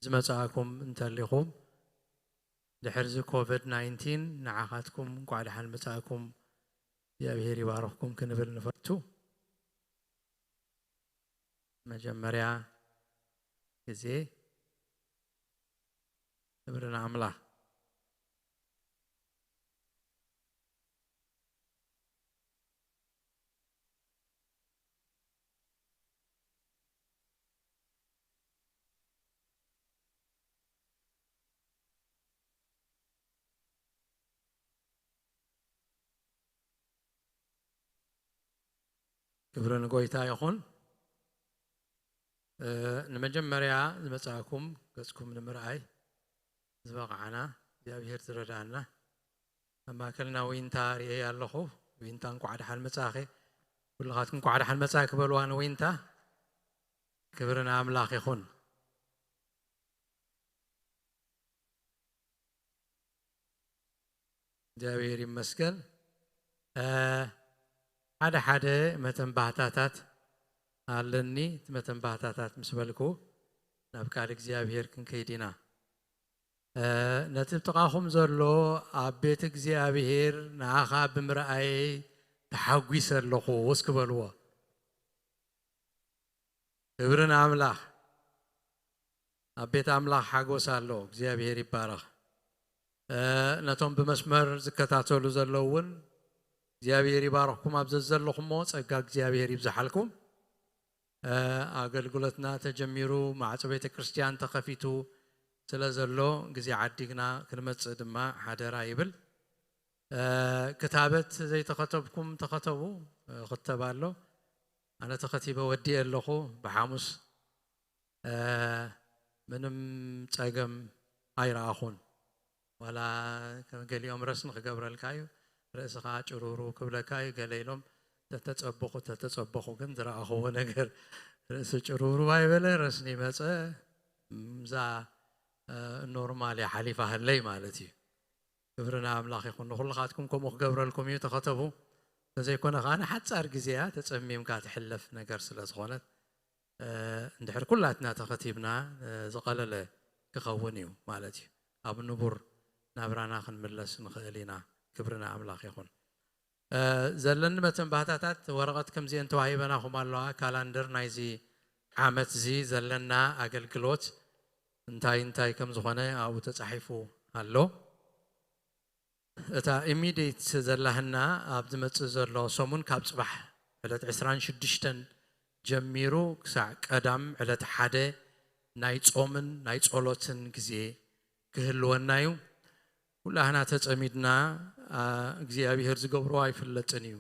ዝመጻእኩም እንተሊኹም፣ ድሕርዚ ኮቪድ ናይንቲን ንዓኻትኩም እንኳዕ ደሓን መጻእኩም፣ እግዚኣብሔር ይባርኽኩም ክንብል ንፈቱ። መጀመርያ ግዜ ክብሪ ንኣምላኽ። ክብሪ ንጎይታ ይኹን። እ፣ ንመጀመርያ ዝመጻእኩም ገጽኩም ንምርኣይ ዝበቓዕና እግዚኣብሔር ዝረዳእና። ኣብ ማእከልና ዊንታ ርእየ ኣለኹ። ዊንታ እንኳዕ ደሓን መጻእኺ። ኩልኻትኩም እንኳዕ ደሓን መጻእኪ በልዋ ንዊንታ። ክብሪ ንኣምላኽ ይኹን። እግዚኣብሔር ይመስገን። እ፣ ሓደ ሓደ መተንባህታታት ኣለኒ። እቲ መተንባህታታት ምስ በልኩ ናብ ቃል እግዚኣብሔር ክንከይድ ኢና። እ፣ ነቲ ጥቓኹም ዘሎ ኣብ ቤት እግዚኣብሔር ንኣኻ ብምርኣየይ ተሓጒሰ ኣለኹ እስኪ በልዎ። ክብሪ ንኣምላኽ። ኣብ ቤት ኣምላኽ ሓጎስ ኣሎ። እግዚኣብሔር ይባረኽ። እ፣ ነቶም ብመስመር ዝከታተሉ ዘለዉ እውን እግዚኣብሔር ይባርኽኩም። ኣብ ዘዘለኹሞ ጸጋ እግዚኣብሔር ይብዝሓልኩም። እ፣ ኣገልግሎትና ተጀሚሩ፣ ማዕጾ ቤተ ክርስቲያን ተኸፊቱ ስለ ዘሎ፣ ግዜ ዓዲግና ክንመጽእ ድማ ሓደራ ይብል። እ፣ ክታበት ዘይተኸተብኩም ተኸተቡ፣ እ፣ ክተብ ኣሎ። ኣነ ተኸቲበ ወዲኤ ኣለኹ። ብሓሙስ፣ እ፣ ምንም ጸገም ኣይረኣኹን። ዋላ ከም ገሊኦም ረስኒ ክገብረልካ እዩ፣ ርእስኻ ጭሩሩ ክብለካ እዩ። ገለ ኢሎም ተተጸበኹ፣ ተተጸበኹ፣ ግን ዝረኣኽዎ ነገር ርእሲ ጭሩሩ ኣይበለ፣ ረስኒ መጸ። እዛ፣ እ፣ ኖርማል እያ ሓሊፋ ህለይ ማለት እዩ። ክብሪ ንኣምላኽ ይኹን። ንኹልኻትኩም ከምኡ ክገብረልኩም እዩ፣ ተኸተቡ። እንተዘይኮነ ኸዓ ንሓጻር ግዜ እያ ተጸሚምካ ትሕለፍ ነገር ስለ ዝኾነት፣ እ፣ እንድሕር ኩላትና ተኸቲብና፣ እ፣ ዝቐለለ ክኸውን እዩ ማለት እዩ። ኣብ ንቡር ናብራና ክንምለስ ንኽእል ኢና። ክብሪ ንኣምላኽ ይኹን። እ፣ ዘለኒ መተንባህታታት ወረቐት ከምዚአን ተዋሂበናኹም ኣለዋ። ካላንደር ናይዚ ዓመት እዚ ዘለና ኣገልግሎት እንታይ እንታይ ከም ዝኾነ ኣብኡ ተጻሒፉ ኣሎ። እታ ኢሚዲየት ዘላህና ኣብ ዝመጽእ ዘሎ ሰሙን ካብ ጽባሕ ዕለት ዕስራን ሽዱሽተን ጀሚሩ ክሳዕ ቀዳም ዕለት ሓደ ናይ ጾምን ናይ ጸሎትን ግዜ ክህልወና እዩ። ኩላህና ተጸሚድና፣ ኣ፣ እግዚኣብሔር ዝገብሮ ኣይፍለጥን እዩ።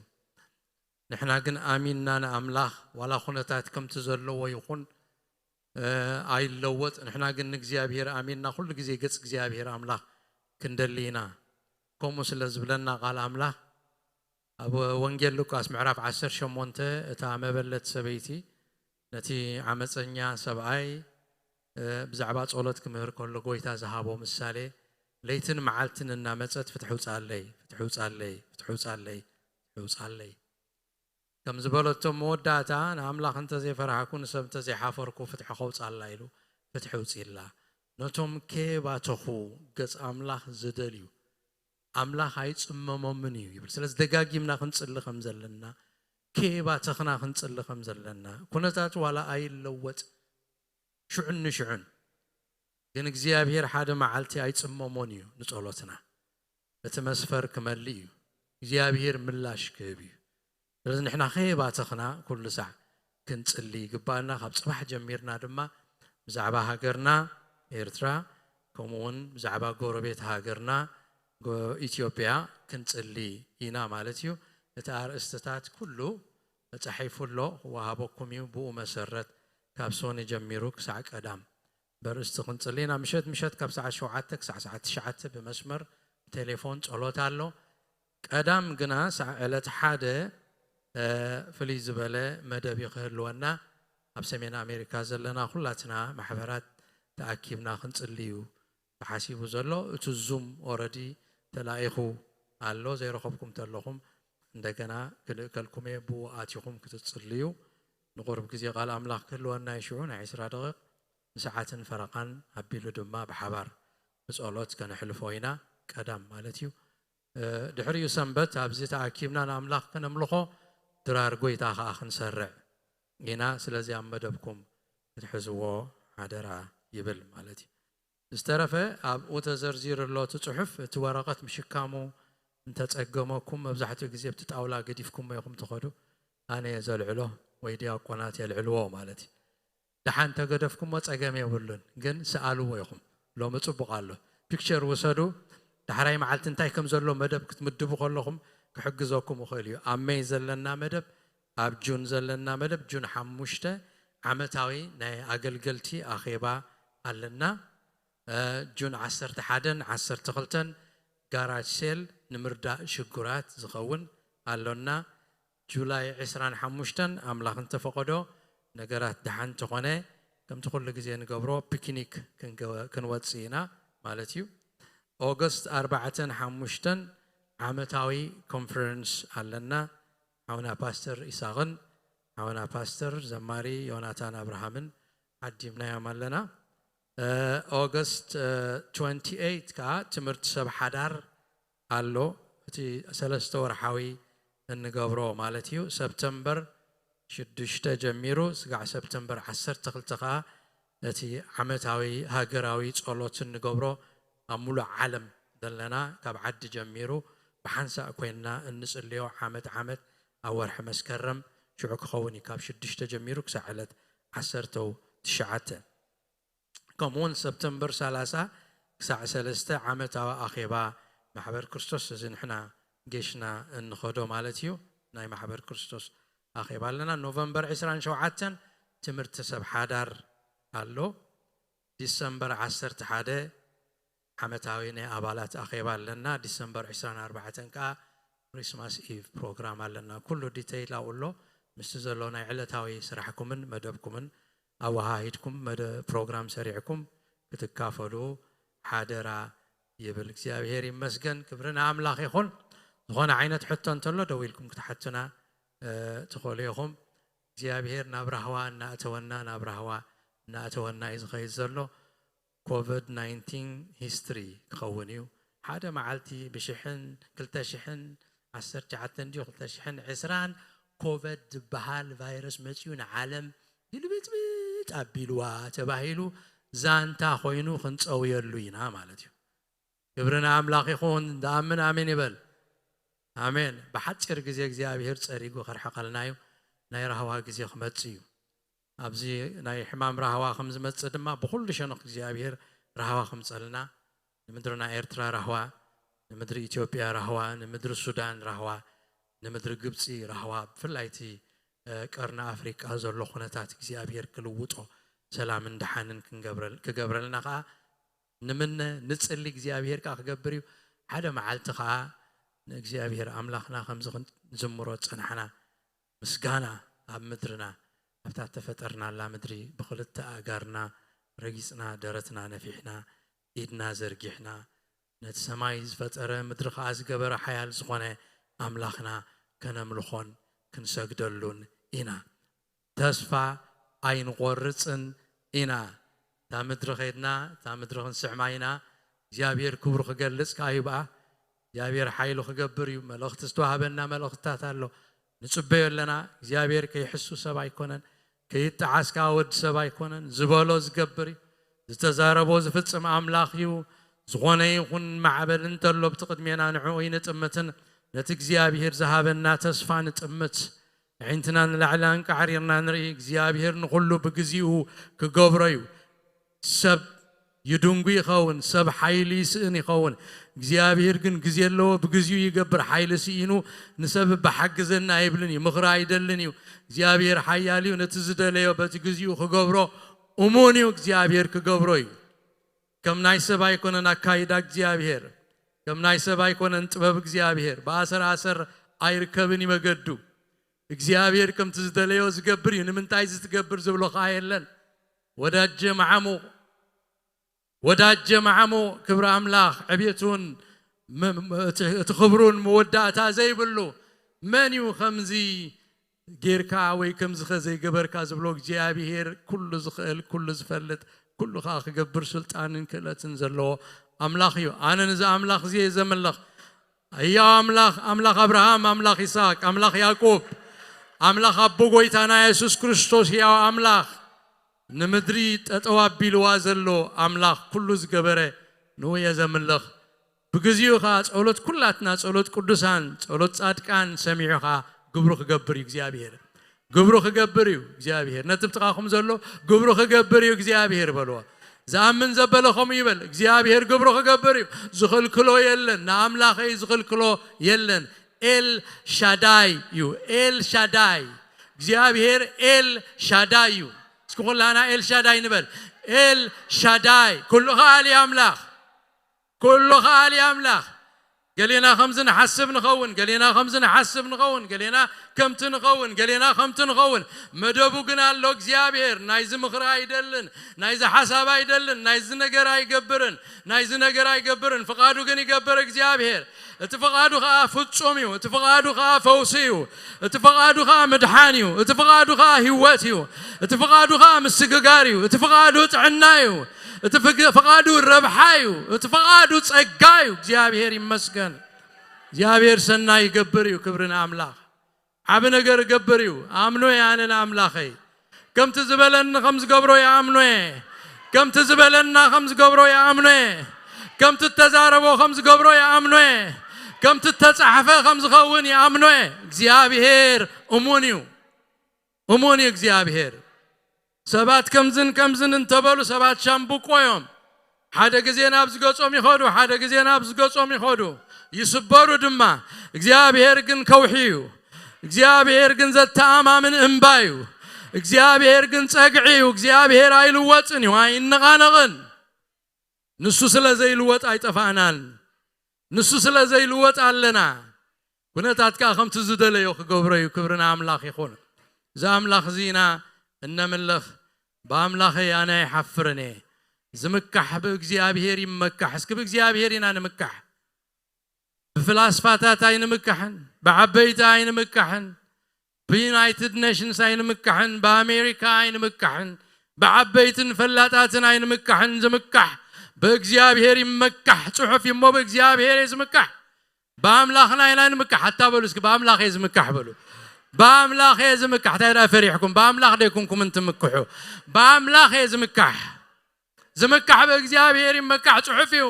ንሕና ግን ኣሚንና ንኣምላኽ፣ ዋላ ኩነታት ከምቲ ዘለዎ ይኹን፣ እ፣ ኣይለወጥ። ንሕና ግን ንእግዚኣብሔር ኣሚንና ኩሉ ግዜ ገጽ እግዚኣብሔር ኣምላኽ ክንደሊ ኢና። ከምኡ ስለ ዝብለና ቃል ኣምላኽ፣ ኣብ ወንጌል ሉቃስ ምዕራፍ ዓሰርተ ሸሞንተ እታ መበለት ሰበይቲ ነቲ ዓመፀኛ ሰብኣይ፣ እ፣ ብዛዕባ ጸሎት ክምህር ከሎ ጎይታ ዝሃቦ ምሳሌ፣ ለይትን መዓልትን እናመጸት ፍትሒ ውጻለይ፣ ፍትሒ ውጻለይ፣ ፍትሒ ውጻለይ፣ ፍትሒ ውጻለይ ከም ዝበለቶ መወዳእታ፣ ንኣምላኽ እንተ ዘይፈራህኩ፣ ንሰብ እንተ ዘይሓፈርኩ፣ ፍትሒ ከውጻላ ኢሉ ፍትሒ ውጽኢላ። ነቶም ከየባተኹ ገጽ ኣምላኽ ዝደልዩ፣ ኣምላኽ ኣይጽመሞምን እዩ ይብል። ስለዚ ደጋጊምና ክንጽሊ ከም ዘለና፣ ከየባተኽና ክንጽሊ ከም ዘለና፣ ኩነታት ዋላ ኣይለወጥ ሽዑን ንሽዑን፣ ግን እግዚኣብሔር ሓደ መዓልቲ ኣይጽመሞን እዩ ንጸሎትና። እቲ መስፈር ክመልእ እዩ። እግዚኣብሔር ምላሽ ክህብ እዩ። ስለዚ ንሕና ከየባተኽና ኩሉ ሳዕ ክንጽሊ ይግባኣና። ካብ ጽባሕ ጀሚርና ድማ ብዛዕባ ሃገርና ኤርትራ፣ ከምኡ እውን ብዛዕባ ጎረቤት ሃገርና ጎ-፣ ኢትዮጵያ ክንጽሊ ኢና ማለት እዩ። እቲ ኣርእስትታት ኩሉ ተጻሒፉ ኣሎ፣ ክወሃበኩም እዩ። ብኡ መሰረት ካብ ሶኒ ጀሚሩ ክሳዕ ቀዳም በርእስቲ ክንጽሊ ኢና። ምሸት ምሸት ካብ ሰዓት ሸውዓተ ክሳዕ ሰዓት ትሽዓተ ብመስመር ብቴሌፎን ጸሎት ኣሎ። ቀዳም ግና ሰዓ-፣ ዕለት ሓደ፣ እ፣ ፍልይ ዝበለ መደብ እዩ ክህልወና። ኣብ ሰሜን ኣሜሪካ ዘለና ኩላትና ማሕበራት ተኣኪብና ክንጽሊ እዩ ተሓሲቡ ዘሎ። እቲ ዙም ኦረዲ ተላኢኹ ኣሎ። ዘይረኸብኩም ተለኹም እንደገና ክልእከልኩም እየ። ብኡ ኣቲኹም ክትጽልዩ ንቑሩብ ግዜ ቃል ኣምላኽ ክህልወና እዩ። ሽዑ ናይ ዕስራ ደቂቕ ንሰዓትን ፈረቓን ኣቢሉ ድማ ብሓባር ብጸሎት ከነሕልፎ ኢና። ቀዳም ማለት እዩ። እ፣ ድሕሪኡ ሰንበት ኣብዚ ተኣኪብና ንኣምላኽ ከነምልኾ ድራር ጎይታ ኸኣ ክንሰርዕ ኢና። ስለዚ ኣብ መደብኩም ክትሕዝዎ ሓደራ ይብል ማለት እዩ። ዝተረፈ ኣብኡ ተዘርዚሩ ኣሎ እቲ ጽሑፍ። እቲ ወረቐት ምሽካሙ እንተጸገመኩም መብዛሕትኡ ግዜ ኣብቲ ጣውላ ገዲፍኩሞ ኢኹም ትኸዱ። ኣነ እየ ዘልዕሎ ወይ ዲያቆናት የልዕልዎ ማለት እዩ። ደሓን ተገደፍኩሞ ጸገም የብሉን፣ ግን ስኣልዎ ኢኹም። ሎሚ ጽቡቕ ኣሎ። ፒክቸር ውሰዱ። ዳሕራይ መዓልቲ እንታይ ከም ዘሎ መደብ ክትምድቡ ከለኹም ክሕግዘኩም ይኽእል እዩ። ኣብ ሜይ ዘለና መደብ፣ ኣብ ጁን ዘለና መደብ፣ ጁን ሓሙሽተ ዓመታዊ ናይ ኣገልገልቲ ኣኼባ ኣለና። እ፣ ጁን ዓሰርተ ሓደን ዓሰርተ ክልተን ጋራጅ ሴል ንምርዳእ ሽጉራት ዝኸውን ኣሎና። ጁላይ ዕስራን ሓሙሽተን ኣምላኽ እንተፈቐዶ ነገራት ደሓን እንተኾነ ከምቲ ኩሉ ግዜ ንገብሮ ፒክኒክ ክንገ-፣ ክንወጽእ ኢና ማለት እዩ። ኦገስት ኣርባዕተን ሓሙሽተን ዓመታዊ ኮንፈረንስ ኣለና። ሓውና ፓስተር ኢሳቕን ሓውና ፓስተር ዘማሪ ዮናታን ኣብርሃምን ዓዲምናዮም ኣለና። እ፣ ኦገስት፣ እ፣ ትወንቲ ኤይት ከኣ ትምህርቲ ሰብ ሓዳር ኣሎ። እቲ ሰለስተ ወርሓዊ እንገብሮ ማለት እዩ። ሰፕተምበር ሽዱሽተ ጀሚሩ ስጋዕ ሰፕተምበር ዓሰርተ ክልተ ከኣ እቲ ዓመታዊ ሃገራዊ ጸሎት እንገብሮ ኣብ ሙሉእ ዓለም ዘለና ካብ ዓዲ ጀሚሩ ብሓንሳእ ኮይንና እንጽልዮ ዓመት ዓመት ኣብ ወርሒ መስከረም ሽዑ ክኸውን እዩ። ካብ ሽዱሽተ ጀሚሩ ክሳዕ ዕለት ዓሰርተ ትሽዓተ። ከምኡውን ሰፕተምበር ሰላሳ ክሳዕ ሰለስተ ዓመታዊ ኣኼባ ማሕበር ክርስቶስ፣ እዚ ንሕና ጌሽና እንኸዶ ማለት እዩ። ናይ ማሕበር ክርስቶስ ኣኼባ ኣለና። ኖቨምበር ዕስራን ሸውዓተን ትምህርቲ ሰብ ሓዳር ኣሎ። ዲሰምበር ዓሰርተ ሓደ ዓመታዊ ናይ ኣባላት ኣኼባ ኣለና። ዲሰምበር ዕስራን ኣርባዕተን ከኣ ክሪስማስ ኢቭ ፕሮግራም ኣለና። ኩሉ ዲተይል ኣብኡ ኣሎ። ምስቲ ዘሎ ናይ ዕለታዊ ስራሕኩምን መደብኩምን ኣወሃሂድኩም መደ-፣ ፕሮግራም ሰሪዕኩም ክትካፈሉ ሓደራ ይብል። እግዚኣብሔር ይመስገን፣ ክብሪ ንኣምላኽ ይኹን። ዝኾነ ዓይነት ሕቶ እንተሎ ደው ኢልኩም ክትሓቱና፣ እ፣ ትኽእሉ ኢኹም። እግዚኣብሔር ናብ ራህዋ እናእተወና፣ ናብ ራህዋ እናእተወና እዩ ዝኸይድ ዘሎ። ኮቪድ ናይንቲን ሂስትሪ ክኸውን እዩ። ሓደ መዓልቲ ብሽሕን ክልተ ሽሕን ዓሰርተ ትሽዓተን ድዩ ክልተ ሽሕን ዕስራን ኮቪድ ዝበሃል ቫይረስ መጺኡ ንዓለም ግልብጥብጥ ኣቢልዋ ተባሂሉ ዛንታ ኮይኑ ክንጸውየሉ ኢና ማለት እዩ። ክብሪ ንኣምላኽ ይኹን። ዝኣምን ኣሜን ይበል። ኣሜን። ብሓጺር ግዜ እግዚኣብሔር ጸሪጉ ከርሕቐልና እዩ። ናይ ራህዋ ግዜ ክመጽእ እዩ። ኣብዚ ናይ ሕማም ራህዋ ከም ዝመጽእ ድማ ብኹሉ ሸነኽ እግዚኣብሔር ራህዋ ክምጸልና፣ ንምድርና ኤርትራ ራህዋ፣ ንምድሪ ኢትዮጵያ ራህዋ፣ ንምድሪ ሱዳን ራህዋ፣ ንምድሪ ግብጺ ራህዋ፣ ብፍላይ እቲ፣ እ፣ ቀርኒ ኣፍሪቃ ዘሎ ኩነታት እግዚኣብሔር ክልውጦ፣ ሰላምን ደሓንን ክንገብረል-፣ ክገብረልና ከኣ ንምነ፣ ንጽሊ፣ እግዚኣብሔር ከኣ ክገብር እዩ። ሓደ መዓልቲ ከኣ ንእግዚኣብሔር ኣምላኽና ከምዚ ክንዝምሮ ዝጸናሕና ምስጋና ኣብ ምድርና፣ ኣብታ እተፈጠርናላ ምድሪ ብኽልተ ኣእጋርና ረጊጽና፣ ደረትና ነፊሕና፣ ኢድና ዘርጊሕና፣ ነቲ ሰማይ ዝፈጠረ ምድሪ ከኣ ዝገበረ ሓያል ዝኾነ ኣምላኽና ከነምልኾን ክንሰግደሉን ኢና። ተስፋ ኣይንቖርጽን ኢና። እታ ምድሪ ኸይድና፣ እታ ምድሪ ክንስዕማ ኢና። እግዚኣብሔር ክብሩ ክገልጽ ከኣ ይብኣ። እግዚኣብሔር ሓይሉ ክገብር እዩ። መልእኽቲ ዝተዋህበና መልእኽትታት ኣሎ። ንጽበዮ ኣለና። እግዚኣብሔር ከይሕሱ ሰብ ኣይኮነን። ከይጠዓስ ከኣ ወዲ ሰብ ኣይኮነን። ዝበሎ ዝገብር እዩ። ዝተዛረቦ ዝፍጽም ኣምላኽ እዩ። ዝኾነ ይኹን ማዕበል እንተሎ ኣብቲ ቅድሜና ንዕኡ ኣይንጥምትን፣ ነቲ እግዚኣብሔር ዝሃበና ተስፋ ንጥምት። ኣዒንትና ንላዕሊ ኣንቃዕሪርና ንርኢ፣ እግዚኣብሔር ንኹሉ ብግዚኡ ክገብሮ እዩ። ሰብ ይድንጉ ይኸውን፣ ሰብ ሓይሊ ይስእን ይኸውን። እግዚኣብሔር ግን ግዜ ኣለዎ፣ ብግዚኡ ይገብር። ሓይሊ ስኢኑ ንሰብ እባ ሓግዘና ኣይብልን እዩ፣ ምኽሪ ኣይደልን እዩ። እግዚኣብሔር ሓያል እዩ፣ ነቲ ዝደለዮ በቲ ግዚኡ ክገብሮ እሙን እዩ። እግዚኣብሔር ክገብሮ እዩ። ከም ናይ ሰብ ኣይኮነን ኣካይዳ እግዚኣብሔር፣ ከም ናይ ሰብ ኣይኮነን ጥበብ እግዚኣብሔር። ብኣሰር ኣሰር ኣይርከብን እዩ መገዱ። እግዚኣብሔር ከምቲ ዝደለዮ ዝገብር እዩ። ንምንታይ እዚ ትገብር ዝብሎ ኸዓ የለን። ወዳጀ መዓሙቕ፣ ወዳጀ መዓሙቕ፣ ክብሪ ኣምላኽ ዕቤቱን መ-፣ መ-፣ እቲ፣ እቲ ክብሩን መወዳእታ ዘይብሉ መን እዩ? ከምዚ ጌርካ ወይ ከምዚ ኸ ዘይገበርካ ዝብሎ እግዚኣብሔር ኩሉ ዝኽእል፣ ኩሉ ዝፈልጥ፣ ኩሉ ኸዓ ክገብር ስልጣንን ክእለትን ዘለዎ ኣምላኽ እዩ። ኣነ ነዚ ኣምላኽ እዚ እየ ዘምልኽ። ህያው ኣምላኽ፣ ኣምላኽ ኣብርሃም፣ ኣምላኽ ይስሐቅ፣ ኣምላኽ ያዕቆብ፣ ኣምላኽ ኣቦ ጐይታና የሱስ ክርስቶስ ህያው ኣምላኽ፣ ንምድሪ ጠጠው ኣቢልዋ ዘሎ ኣምላኽ፣ ኩሉ ዝገበረ ንኡ እየ ዘምልኽ። ብግዚኡ ኸዓ ጸሎት ኩላትና፣ ጸሎት ቅዱሳን፣ ጸሎት ጻድቃን ሰሚዑ ኸዓ ግብሩ ክገብር እዩ እግዚኣብሔር። ግብሩ ክገብር እዩ እግዚኣብሔር። ነቲ ብጥቓኹም ዘሎ ግብሩ ክገብር እዩ እግዚኣብሔር በልዎ። ዝኣምን ዘበለ ከምኡ ይበል። እግዚኣብሔር ግብሩ ክገብር እዩ። ዝኽልክሎ የለን። ንኣምላኸይ ዝኽልክሎ የለን። ኤል ሻዳይ እዩ። ኤል ሻዳይ። እግዚኣብሔር ኤል ሻዳይ እዩ። እስኪ ኩላና ኤል ሻዳይ ንበል። ኤል ሻዳይ። ኩሉ ኸኣሊ ኣምላኽ። ኩሉ ኸኣሊ ኣምላኽ። ገሌና ከምዚ ንሓስብ ንኸውን፣ ገሌና ከምዚ ንሓስብ ንኸውን፣ ገሌና ከምቲ ንኸውን፣ ገሌና ከምቲ ንኸውን። መደቡ ግን ኣሎ እግዚኣብሔር። ናይዚ ምኽሪ ኣይደልን፣ ናይዚ ሓሳብ ኣይደልን፣ ናይዚ ነገር ኣይገብርን፣ ናይዚ ነገር ኣይገብርን። ፍቓዱ ግን ይገብር እግዚኣብሔር። እቲ ፍቓዱ ኸዓ ፍጹም እዩ። እቲ ፍቓዱ ኸዓ ፈውሲ እዩ። እቲ ፍቓዱ ኸዓ ምድሓን እዩ። እቲ ፍቓዱ ኸዓ ህይወት እዩ። እቲ ፍቓዱ ኸዓ ምስግጋር እዩ። እቲ ፍቓዱ ጥዕና እዩ። እቲ ፍግ-፣ ፍቓዱ ረብሓ እዩ። እቲ ፍቓዱ ጸጋ እዩ። እግዚኣብሔር ይመስገን። እግዚኣብሔር ሰናይ ይገብር እዩ። ክብሪ ንኣምላኽ። ዓቢ ነገር ይገብር እዩ። ኣምኖ እየ ኣነ ንኣምላኸይ። ከምቲ ዝበለኒ ከም ዝገብሮ ይኣምኖ እየ። ከምቲ ዝበለና ከም ዝገብሮ ይኣምኖ እየ። ከምቲ እተዛረቦ ከም ዝገብሮ ይኣምኖ እየ። ከምቲ እተጻሕፈ ከም ዝኸውን ይኣምኖ እየ። እግዚኣብሔር እሙን እዩ። እሙን እዩ እግዚኣብሔር። ሰባት ከምዝን ከምዝን እንተበሉ ሰባት ሻምብቆ እዮም። ሓደ ግዜ ናብ ዝገጾም ይኸዱ፣ ሓደ ግዜ ናብ ዝገጾም ይኸዱ፣ ይስበሩ ድማ። እግዚኣብሔር ግን ከውሒ እዩ። እግዚኣብሔር ግን ዘተኣማምን እምባ እዩ። እግዚኣብሔር ግን ጸግዒ እዩ። እግዚኣብሔር ኣይልወጥን እዩ፣ ኣይነቓነቕን። ንሱ ስለ ዘይልወጥ ኣይጠፋእናን። ንሱ ስለ ዘይልወጥ ኣለና። ኩነታት ከኣ ከምቲ ዝደለዮ ክገብሮ እዩ። ክብሪ ንኣምላኽ ይኹን። እዚ ኣምላኽ እዚ ኢና እነምልኽ። ብኣምላኸይ ኣነ ኣይሓፍርን እየ። ዝምካሕ ብእግዚኣብሔር ይመካሕ። እስኪ ብእግዚኣብሔር ኢና ንምካሕ። ብፍላስፋታት ኣይንምካሕን፣ ብዓበይቲ ኣይንምካሕን፣ ብዩናይትድ ኔሽንስ ኣይንምካሕን፣ ብኣሜሪካ ኣይንምካሕን፣ ብዓበይትን ፈላጣትን ኣይንምካሕን። ዝምካሕ ብእግዚኣብሔር ይመካሕ። ጽሑፍ እዩ እሞ ብእግዚኣብሔር እየ ዝምካሕ። ብኣምላኽና ኢና ንምካሕ። ኣታ በሉ እስኪ፣ ብኣምላኽ እየ ዝምካሕ በሉ። ብኣምላኽ እየ ዝምካሕ። እንታይ ደኣ ፈሪሕኩም? ብኣምላኽ ደይኩንኩም እንትምክሑ። ብኣምላኽ እየ ዝምካሕ። ዝምካሕ ብእግዚኣብሔር ይመካሕ፣ ጽሑፍ እዩ።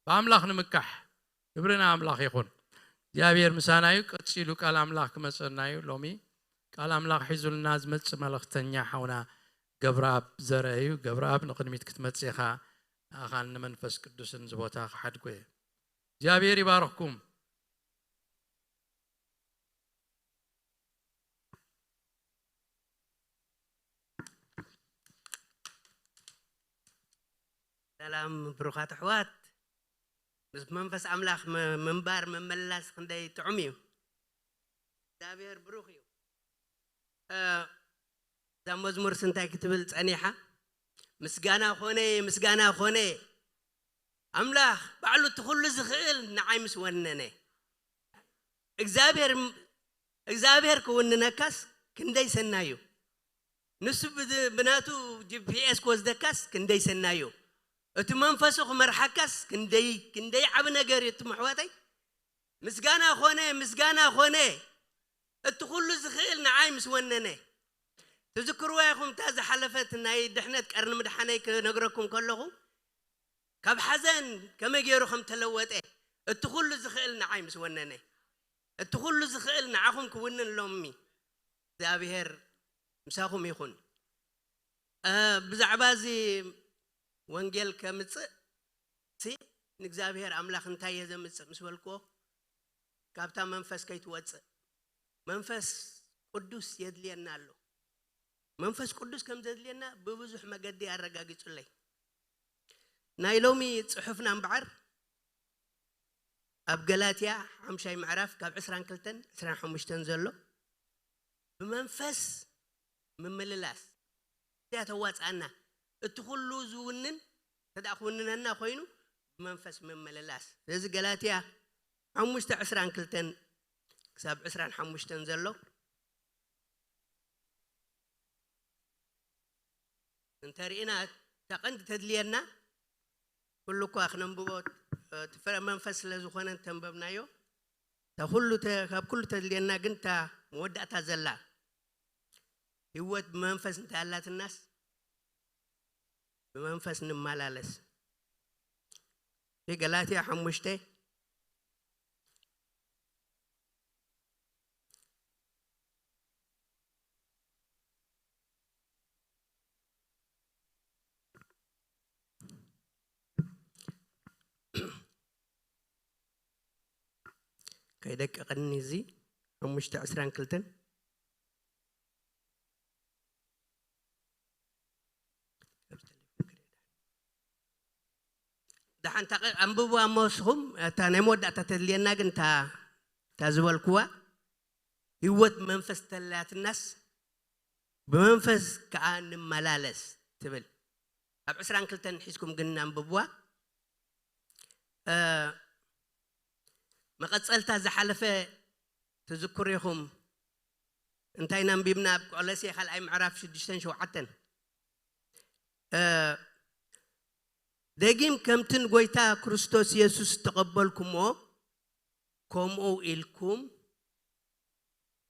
ብኣምላኽ ንምካሕ። ክብሪ ንኣምላኽ ይኹን። እግዚኣብሔር ምሳና እዩ። ቀጺሉ ቃል ኣምላኽ ክመጸና እዩ። ሎሚ ቃል ኣምላኽ ሒዙልና ዝመጽእ መልእኽተኛ ሓውና ገብረኣብ ዘርአ እዩ። ገብረኣብ ንቕድሚት ክትመጽእ ኢኻ። ንኣኻን ንመንፈስ ቅዱስን እዚ ቦታ ክሓድጎ እየ። እግዚኣብሔር ይባርኽኩም። ሰላም ብሩኻት ኣሕዋት፣ ምስ መንፈስ ኣምላኽ ም- ምንባር ምምልላስ ክንደይ ጥዑም እዩ። እግዚኣብሔር ብሩኽ እዩ። እ፣ እዛ መዝሙርስ እንታይ ክትብል ጸኒሓ? ምስጋና ኾነ፣ ምስጋና ኾነ፣ ኣምላኽ ባዕሉ እቲ ኩሉ ዝኽእል ንዓይ ምስ ወነነ። እግዚኣብሔር እግዚኣብሔር ክውንነካስ ክንደይ ሰናይ እዩ። ንሱ ብዝ- ብናቱ ጂ ፒ ኤስ ክወስደካስ ክንደይ ሰናይ እዩ። እቲ መንፈሱ ክመርሓካስ ክንደይ ክንደይ ዓቢ ነገር እዩ። እትም ኣሕዋተይ ምስጋና ኾነ ምስጋና ኾነ፣ እቲ ኩሉ ዝኽእል ንዓይ ምስ ወነነ። ትዝክርዋ ኢኹም እታ ዝሓለፈት ናይ ድሕነት ቀርኒ ምድሓነይ ክነግረኩም ከለኹ ካብ ሓዘን ከመይ ገይሩ ከም ተለወጠ፣ እቲ ኩሉ ዝኽእል ንዓይ ምስ ወነነ፣ እቲ ኩሉ ዝኽእል ንዓኹም ክውንን ሎሚ እግዚኣብሔር ምሳኹም ይኹን። እ፣ ብዛዕባ እዚ ወንጌል ከምጽእ ሲ ንእግዚኣብሔር ኣምላኽ እንታይ እየ ዘምጽእ ምስ በልክዎ፣ ካብታ መንፈስ ከይትወጽእ መንፈስ ቅዱስ የድልየና ኣሎ። መንፈስ ቅዱስ ከም ዘድልየና ብብዙሕ መገዲ ኣረጋጊጹለይ። ናይ ሎሚ ጽሑፍና እምበዓር ኣብ ገላትያ ሓምሻይ ምዕራፍ ካብ ዕስራን ክልተን ዕስራን ሓሙሽተን ዘሎ ብመንፈስ ምምልላስ እዚኣ ተዋፅኣና። እቲ ኩሉ ዝውንን ተደኣ ክውንነና ኮይኑ ብመንፈስ ምምልላስ። ስለዚ ገላትያ ሓሙሽተ ዕስራን ክልተን ክሳብ ዕስራን ሓሙሽተን ዘሎ እንተርኢና፣ እታ ቀንዲ ተድልየና ኩሉ እኳ ክነንብቦ፣ እቲ ፍረ መንፈስ ስለ ዝኾነ እንተንበብናዮ፣ እታ ኩሉ ተ-፣ ካብ ኩሉ ተድልየና ግን እታ መወዳእታ ዘላ ህይወት ብመንፈስ እንታይ ኣላትናስ ብመንፈስ ንመላለስ። ገላትያ ሓሙሽተ ከይደቀቐኒ እዚ ሓሙሽተ ዕስራን ክልተን ደሓን ታቐ-፣ ኣንብቡ ኣሞ ንስኹም። እታ ናይ መወዳእታ ተድልየና ግን እታ፣ እታ ዝበልክዋ ህይወት መንፈስ ተላትናስ ብመንፈስ ከዓ ንመላለስ ትብል። ኣብ ዕስራን ክልተን ሒዝኩም ግን ኣንብብዋ። እ፣ መቐጸልታ ዝሓለፈ ትዝክሩ ኢኹም። እንታይ ኣንቢብና? ኣብ ቆሎሴ ካልኣይ ምዕራፍ ሽዱሽተን ሸውዓተን፣ እ፣ ደጊም ከምቲ ንጎይታ ክርስቶስ የሱስ ዝተቐበልኩሞ ከምኡ ኢልኩም፣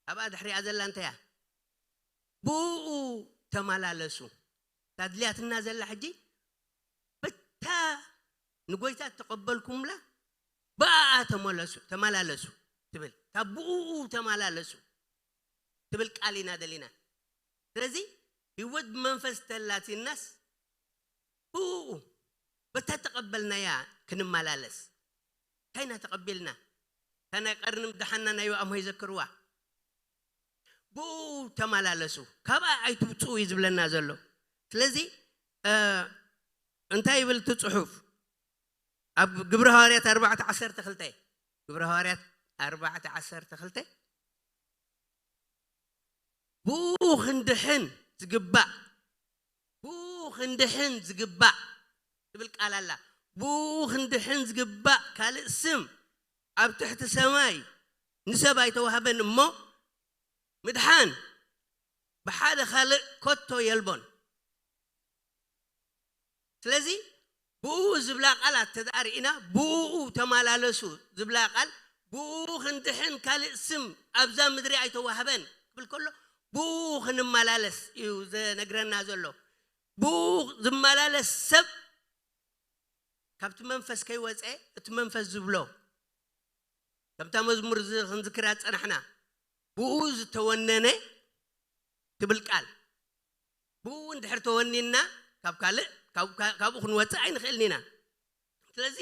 ኣብኣ ድሕሪኣ ዘላ እንታይ እያ? ብኡ ተመላለሱ። እታ ድልያትና ዘላ ሕጂ በታ ንጎይታ እተቐበልኩምላ ብኣኣ ተመለሱ፣ ተመላለሱ ትብል። እታ ብኡ ተመላለሱ ትብል ቃል ኢና ደሊና። ስለዚ ህይወት ብመንፈስ ተላቲናስ ብኡ በታ ተቐበልናያ ክንመላለስ። እንታይ ኢና ተቐቢልና? እታ ናይ ቀርኒ ምድሓና ናይ ኣምሆ ይዘክርዋ። ብኡ ተመላለሱ፣ ካብኣ ኣይትውፅኡ እዩ ዝብለና ዘሎ። ስለዚ፣ እ፣ እንታይ ይብል እቲ ጽሑፍ? ኣብ ግብረ ሃዋርያት ኣርባዕተ ዓሰርተ ክልተ፣ ግብረ ሃዋርያት ኣርባዕተ ዓሰርተ ክልተ፣ ብኡ ክንድሕን ዝግባእ፣ ብኡ ክንድሕን ዝግባእ ትብል ቃል ኣላ። ብኡ ክንድሕን ዝግባእ ካልእ ስም ኣብ ትሕቲ ሰማይ ንሰብ ኣይተዋህበን እሞ፣ ምድሓን ብሓደ ካልእ ከቶ የልቦን። ስለዚ ብኡ ዝብላ ቃላት ተደኣ ርኢና፣ ብኡ ተመላለሱ ዝብላ ቃል፣ ብኡ ክንድሕን ካልእ ስም ኣብዛ ምድሪ ኣይተዋህበን ክብል ከሎ፣ ብኡ ክንመላለስ እዩ ዝነግረና ዘሎ። ብኡ ዝመላለስ ሰብ ካብቲ መንፈስ ከይወፀ፣ እቲ መንፈስ ዝብሎ፣ ከምታ መዝሙር ዝ-፣ ክንዝክራ ዝፀናሕና፣ ብኡ ዝተወነነ ትብል ቃል። ብኡ እንድሕር ተወኒንና፣ ካብ ካልእ፣ ካብ፣ ካብ፣ ካብኡ ክንወፅእ ኣይንኽእልን ኢና። ስለዚ፣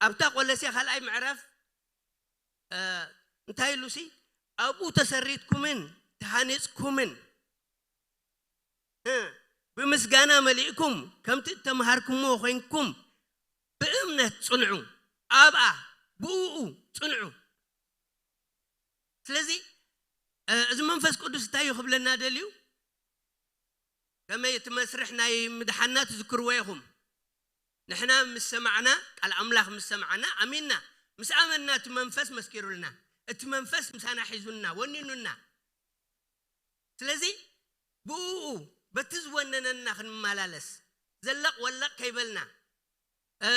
ኣብታ ቆሎሴ ካልኣይ ምዕራፍ፣ እ፣ እንታይ ኢሉሲ? ኣብኡ ተሰሪትኩምን ተሃኒጽኩምን፣ እ፣ ብምስጋና መሊእኩም፣ ከምቲ እተምሃርኩምዎ ኮይንኩም፣ ብእምነት ጽንዑ። ኣብኣ፣ ብእኡ ጽንዑ። ስለዚ፣ እ፣ እዚ መንፈስ ቅዱስ እንታይ እዩ ክብለና ደልዩ? ከመይ እቲ መስርሕ ናይ ምድሓና ትዝክርዎ ኢኹም። ንሕና ምስ ሰማዕና፣ ቃል ኣምላኽ ምስ ሰማዕና፣ ኣሚንና። ምስ ኣመንና፣ እቲ መንፈስ መስኪሩልና። እቲ መንፈስ ምሳና ሒዙና፣ ወኒኑና። ስለዚ፣ ብእኡ፣ በቲ ዝወነነና ክንመላለስ፣ ዘለቕ ወለቕ ከይበልና፣ እ፣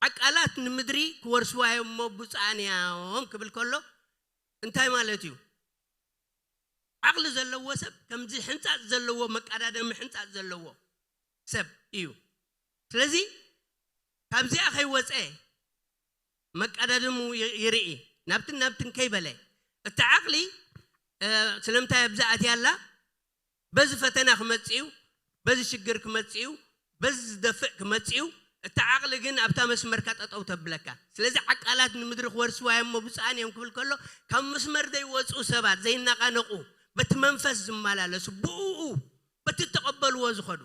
ዓቃላት ንምድሪ ክወርስዋ እዮም እሞ ብፁዓን እዮም ክብል ከሎ እንታይ ማለት እዩ? ዓቕሊ ዘለዎ ሰብ ከምዚ ሕንጻጽ ዘለዎ መቃዳደሚ ሕንጻጽ ዘለዎ ሰብ እዩ። ስለዚ ካብዚኣ ከይወፀ መቀዳደሙ ይርኢ፣ ናብትን ናብትን ከይበለ፣ እቲ ዓቕሊ ስለምንታይ ኣብዛ ኣትያ ኣላ? በዚ ፈተና ክመፅእ እዩ፣ በዚ ሽግር ክመፅእ እዩ፣ በዚ ዝደፍእ ክመፅእ እዩ። እቲ ዓቕሊ ግን ኣብታ መስመርካ ጠጠው ተብለካ። ስለዚ ዓቃላት ንምድሪ ክወርስዋ እዮም እሞ ብፁዓን እዮም ክብል ከሎ፣ ካብ መስመር ዘይወፁ ሰባት፣ ዘይነቓነቑ፣ በቲ መንፈስ ዝመላለሱ፣ ብኡ በቲ እተቐበልዎ ዝኸዱ።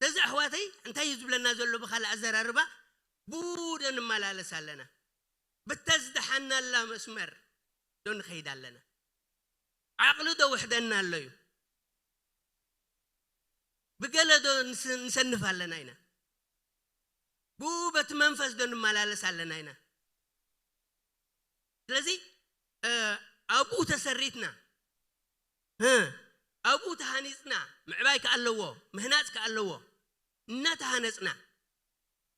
ስለዚ ኣሕዋተይ እንታይ እዩ ዝብለና ዘሎ? ብኻልእ ኣዘራርባ፣ ብኡ ዶ ንመላለስ ኣለና? ብተዝደሓናላ መስመር ዶ ንኸይድ ኣለና? ዓቕሊ ዶ ውሕደና ኣሎ እዩ? ብገለ ዶ ንሰንፍ ኣለና ኢና? ብኡ በቲ መንፈስ ዶ ንመላለስ ኣለና ኢና? ስለዚ ኣብኡ ተሰሪትና፣ ኣብኡ ተሃኒፅና፣ ምዕባይ ከኣለዎ፣ ምህናፅ ከኣለዎ፣ እናተሃነፅና፣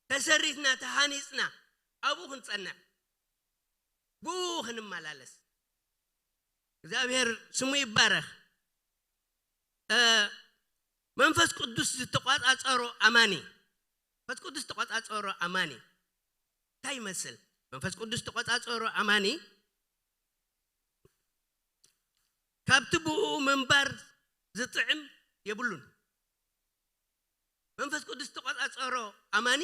ተሰሪትና፣ ተሃኒፅና፣ ኣብኡ ክንፀንዕ፣ ብኡ ክንመላለስ እግዚኣብሔር ስሙ ይባረኽ። መንፈስ ቅዱስ ዝተቋፃፀሮ ኣማኒ፣ መንፈስ ቅዱስ ዝተቋፃፀሮ ኣማኒ እንታይ ይመስል? መንፈስ ቅዱስ ዝተቋፃፀሮ ኣማኒ ካብቲ ብኡ ምንባር ዝጥዕም የብሉን። መንፈስ ቅዱስ ዝተቋፃፀሮ ኣማኒ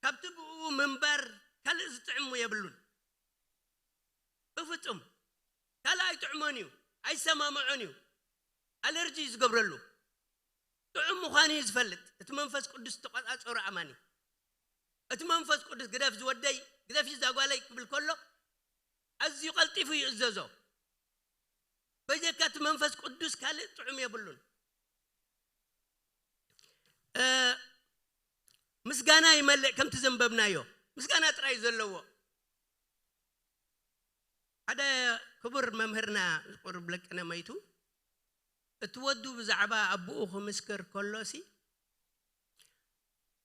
ካብቲ ብኡ ምንባር ካልእ ዝጥዕሙ የብሉን። ብፍፁም ካልእ ኣይጥዕሞን እዩ፣ ኣይሰማምዖን እዩ። ኣለርጂ እዩ ዝገብረሉ። ጥዑም ምዃኑ እዩ ዝፈልጥ እቲ መንፈስ ቅዱስ ዝተቋፃፀሮ ኣማኒ። እቲ መንፈስ ቅዱስ ግደፍ ዝወደይ፣ ግደፍ እዛ ጓለይ ክብል ከሎ ኣዝዩ ቀልጢፉ ይእዘዞ። በጀካ እቲ መንፈስ ቅዱስ ካልእ ጥዑም የብሉን። ምስጋና ይመልእ ከምቲ ዘንበብናዮ፣ ምስጋና ጥራይ እዩ ዘለዎ። ሓደ ክቡር መምህርና ቁሩብ ለቅነ መይቱ፣ እቲ ወዱ ብዛዕባ ኣቦኡ ክምስክር ከሎሲ፣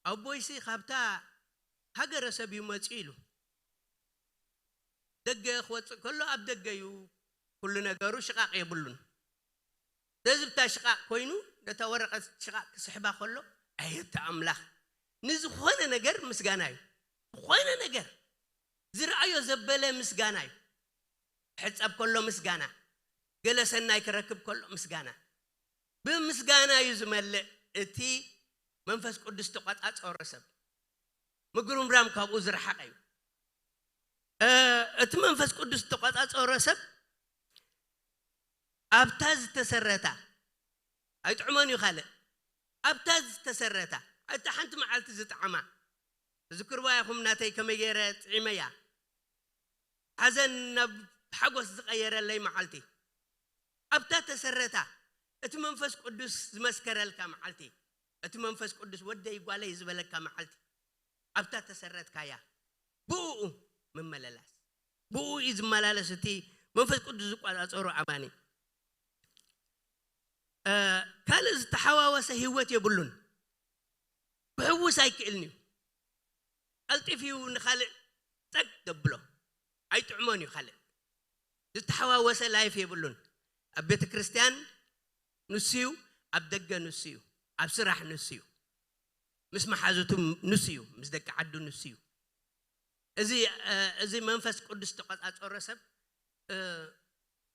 ኣቦይሲ ካብታ ሃገረሰብ እዩ መፂኡ ኢሉ። ደገ ክወፅእ ከሎ ኣብ ደገ እዩ፣ ኩሉ ነገሩ ሽቓቕ የብሉን። ነዚ ብታ ሽቓቕ ኮይኑ ነታ ወረቐት ሽቓቕ ክስሕባ ከሎ፣ ኣየተ ኣምላኽ፣ ንዝኾነ ነገር ምስጋና እዩ። ዝኾነ ነገር ዝረኣዮ ዘበለ ምስጋና እዩ። ክሕፀብ ከሎ ምስጋና፣ ገለ ሰናይ ክረክብ ከሎ ምስጋና። ብምስጋና እዩ ዝመልእ። እቲ መንፈስ ቅዱስ ተቋፃፀሮ ሰብ፣ ምግሩምራም ካብኡ ዝረሓቐ እዩ። እቲ መንፈስ ቅዱስ ተቋፃፀሮ ሰብ ኣብታ ዝተሰረታ፣ ኣይጥዕሞን እዩ ካልእ፣ ኣብታ ዝተሰረታ፣ ኣብታ ሓንቲ መዓልቲ ዝጠዓማ፣ ትዝክርዋ ኢኹም ናተይ ከመይ ገይረ ጥዒመያ፣ ሓዘን ናብ ሓጎስ ዝቐየረለይ መዓልቲ፣ ኣብታ ተሰረታ፣ እቲ መንፈስ ቅዱስ ዝመስከረልካ መዓልቲ፣ እቲ መንፈስ ቅዱስ ወደይ ጓለይ ዝበለካ መዓልቲ፣ ኣብታ ተሰረትካያ፣ ብኡ ምመለላስ፣ ብኡ እዩ ዝመላለስ እቲ መንፈስ ቅዱስ ዝቋፃፀሮ ኣማኒ። ካልእ ዝተሓዋወሰ ህይወት የብሉን። ክሕውስ ኣይክእልን እዩ። ቀልጢፍ እዩ ንኻልእ ጠቅ ደብሎ። ኣይጥዕሞን እዩ። ካልእ ዝተሓዋወሰ ላይፍ የብሉን። ኣብ ቤተ ክርስቲያን ንሱ እዩ፣ ኣብ ደገ ንሱ እዩ፣ ኣብ ስራሕ ንሱ እዩ፣ ምስ መሓዙቱ ንሱ እዩ፣ ምስ ደቂ ዓዱ ንሱ እዩ። እዚ እዚ መንፈስ ቅዱስ ተቆፃፀሮ ሰብ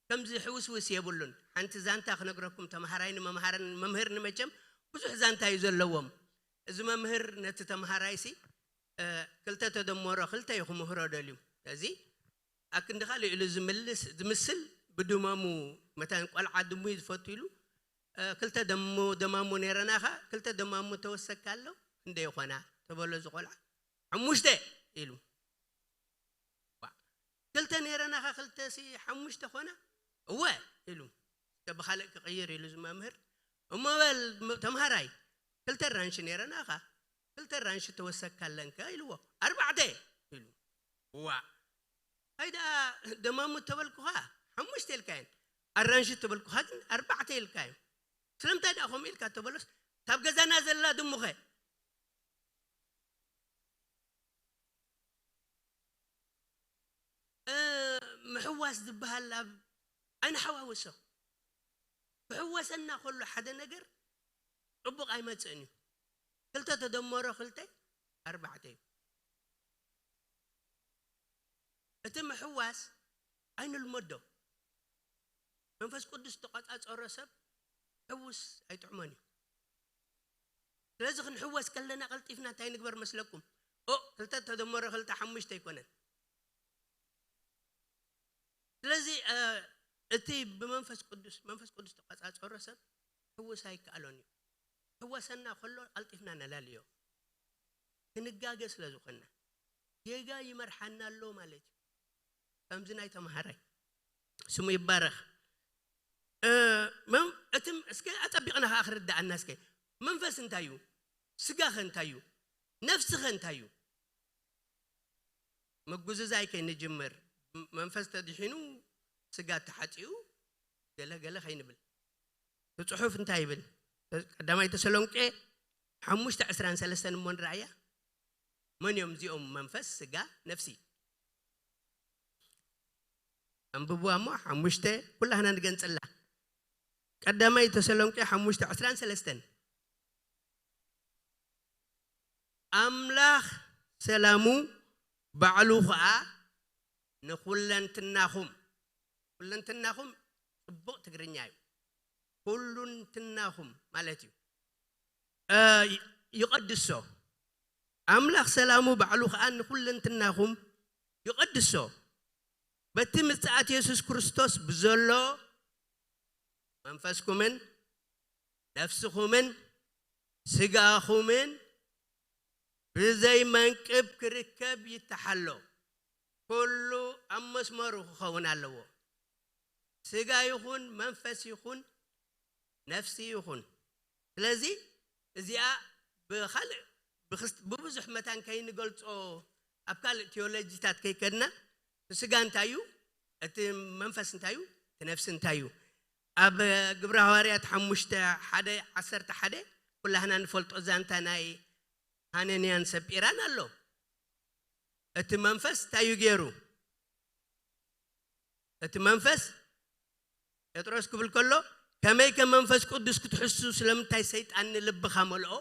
ከምዚ ሕውስውስ የብሉን። ሓንቲ ዛንታ ክነግረኩም፣ ተምሃራይ ንመምሃርን መምህር ንመቸም ብዙሕ ዛንታ እዩ ዘለዎም። እዚ መምህር ነቲ ተምሃራይሲ ክልተ ተደመሮ ክልተ እዩ ክምህሮ ደልዩ። እዚ ኣክንዲ ካልእ ኢሉ ዝምልስ ዝምስል ብድመሙ፣ መታን ቆልዓ ድሙ እዩ ዝፈቱ ኢሉ፣ ክልተ ደሞ ደማሙ ነይረናኻ፣ ክልተ ደማሙ ተወሰካ ኣሎ፣ ክንደይ ይኾና ተበሎ። እዚ ቆልዓ ሓሙሽተ ኢሉ። ክልተ ነይረናኻ፣ ክልተ ሲ ሓሙሽተ ኾና? እወ ኢሉ። እስከ ብኻልእ ክቕይር ኢሉ ዝመምህር፣ እሞ በል ተምሃራይ፣ ክልተ ራንሺ ነይረናኻ፣ ክልተ ራንሺ ተወሰካ ኣለንከ ኢልዎ። ኣርባዕተ ኢሉ። ዋ፣ ኣይ ደኣ ደማሙ ተበልኩኻ ሓሙሽተ ኢልካየን፣ ኣራንሺ ተበልኩኻ ግን ኣርባዕተ ኢልካዮ። ስለምንታይ ደኣ ከምኡ ኢልካ ተበሎስ፣ ታብ ገዛና ዘላ ድሙኸ? ምሕዋስ ዝበሃል ኣብ ኣይንሓዋውሶ። ክሕወሰና ከሎ ሓደ ነገር ጽቡቕ ኣይመጽእን እዩ። ክልተ ተደመሮ ክልተ ኣርባዕተ እዩ። እቲ ምሕዋስ ኣይንልመዶ። መንፈስ ቅዱስ ተቆጻጸሮ ሰብ ሕውስ ኣይጥዕሞን እዩ። ስለዚ ክንሕወስ ከለና ቀልጢፍና እንታይ ንግበር መስለኩም? ኦ፣ ክልተ ተደመሮ ክልተ ሓሙሽተ ኣይኮነን። ስለዚ እቲ ብመንፈስ ቅዱስ መንፈስ ቅዱስ ተቆጻጸሮ ሰብ ሕውስ ኣይከኣሎን እዩ። ሕወሰና ከሎ ቀልጢፍና ነላልዮ። ክንጋገ ስለ ዝኾንና ጌጋ ይመርሓና ኣሎ ማለት እዩ። ከምዚ ናይ ተምሃራይ ስሙ ይባረኽ። እቲ እስከ ኣጸቢቕና ከዓ ክርዳኣና እስከ መንፈስ እንታይ እዩ? ስጋ ኸ እንታይ እዩ? ነፍሲ ኸ እንታይ እዩ? ምጉዝዛይ ከይንጅምር መንፈስ ተድሒኑ ስጋ ተሓፂኡ ገለ ገለ ከይንብል። እቲ ጽሑፍ እንታይ ይብል? ቀዳማይ ተሰሎንቄ ሓሙሽተ ዕስራን ሰለስተን እሞ ንረኣያ። መን እዮም እዚኦም? መንፈስ፣ ስጋ፣ ነፍሲ። ኣንብብዋ እሞ ሓሙሽተ ኩላህና ንገንጽላ። ቀዳማይ ተሰሎንቄ ሓሙሽተ ዕስራን ሰለስተን ኣምላኽ ሰላሙ ባዕሉ ኸኣ ንኹለንትናኹም፣ ኩለንትናኹም ጽቡቕ ትግርኛ እዩ። ኩሉንትናኹም ማለት እዩ። ይቐድሶ። ኣምላኽ ሰላሙ ባዕሉ ኸኣ ንኹለንትናኹም ይቐድሶ። በቲ ምጽኣት የሱስ ክርስቶስ ብዘሎ መንፈስኩምን ነፍስኹምን ስጋኹምን ብዘይ መንቅብ ክርከብ ይተሓሎ። ኩሉ ኣብ መስመሩ ክኸውን ኣለዎ። ስጋ ይኹን መንፈስ ይኹን ነፍሲ ይኹን። ስለዚ እዚኣ ብኻልእ ብብዙሕ መታን ከይንገልጾ ኣብ ካልእ ቴዎሎጂታት ከይከድና እቲ ስጋ እንታይ እዩ፣ እቲ መንፈስ እንታይ እዩ፣ እቲ ነፍሲ እንታይ እዩ። ኣብ ግብረ ሃዋርያት ሓሙሽተ ሓደ ዓሰርተ ሓደ ኩላህና ንፈልጦ ዛንታ ናይ ሃነንያን ሰጲራን ኣሎ። እቲ መንፈስ እንታይ እዩ ገይሩ? እቲ መንፈስ ጴጥሮስ ክብል ከሎ ከመይ ከም መንፈስ ቅዱስ ክትሕሱ ስለምንታይ ሰይጣን ንልብኻ መልኦ?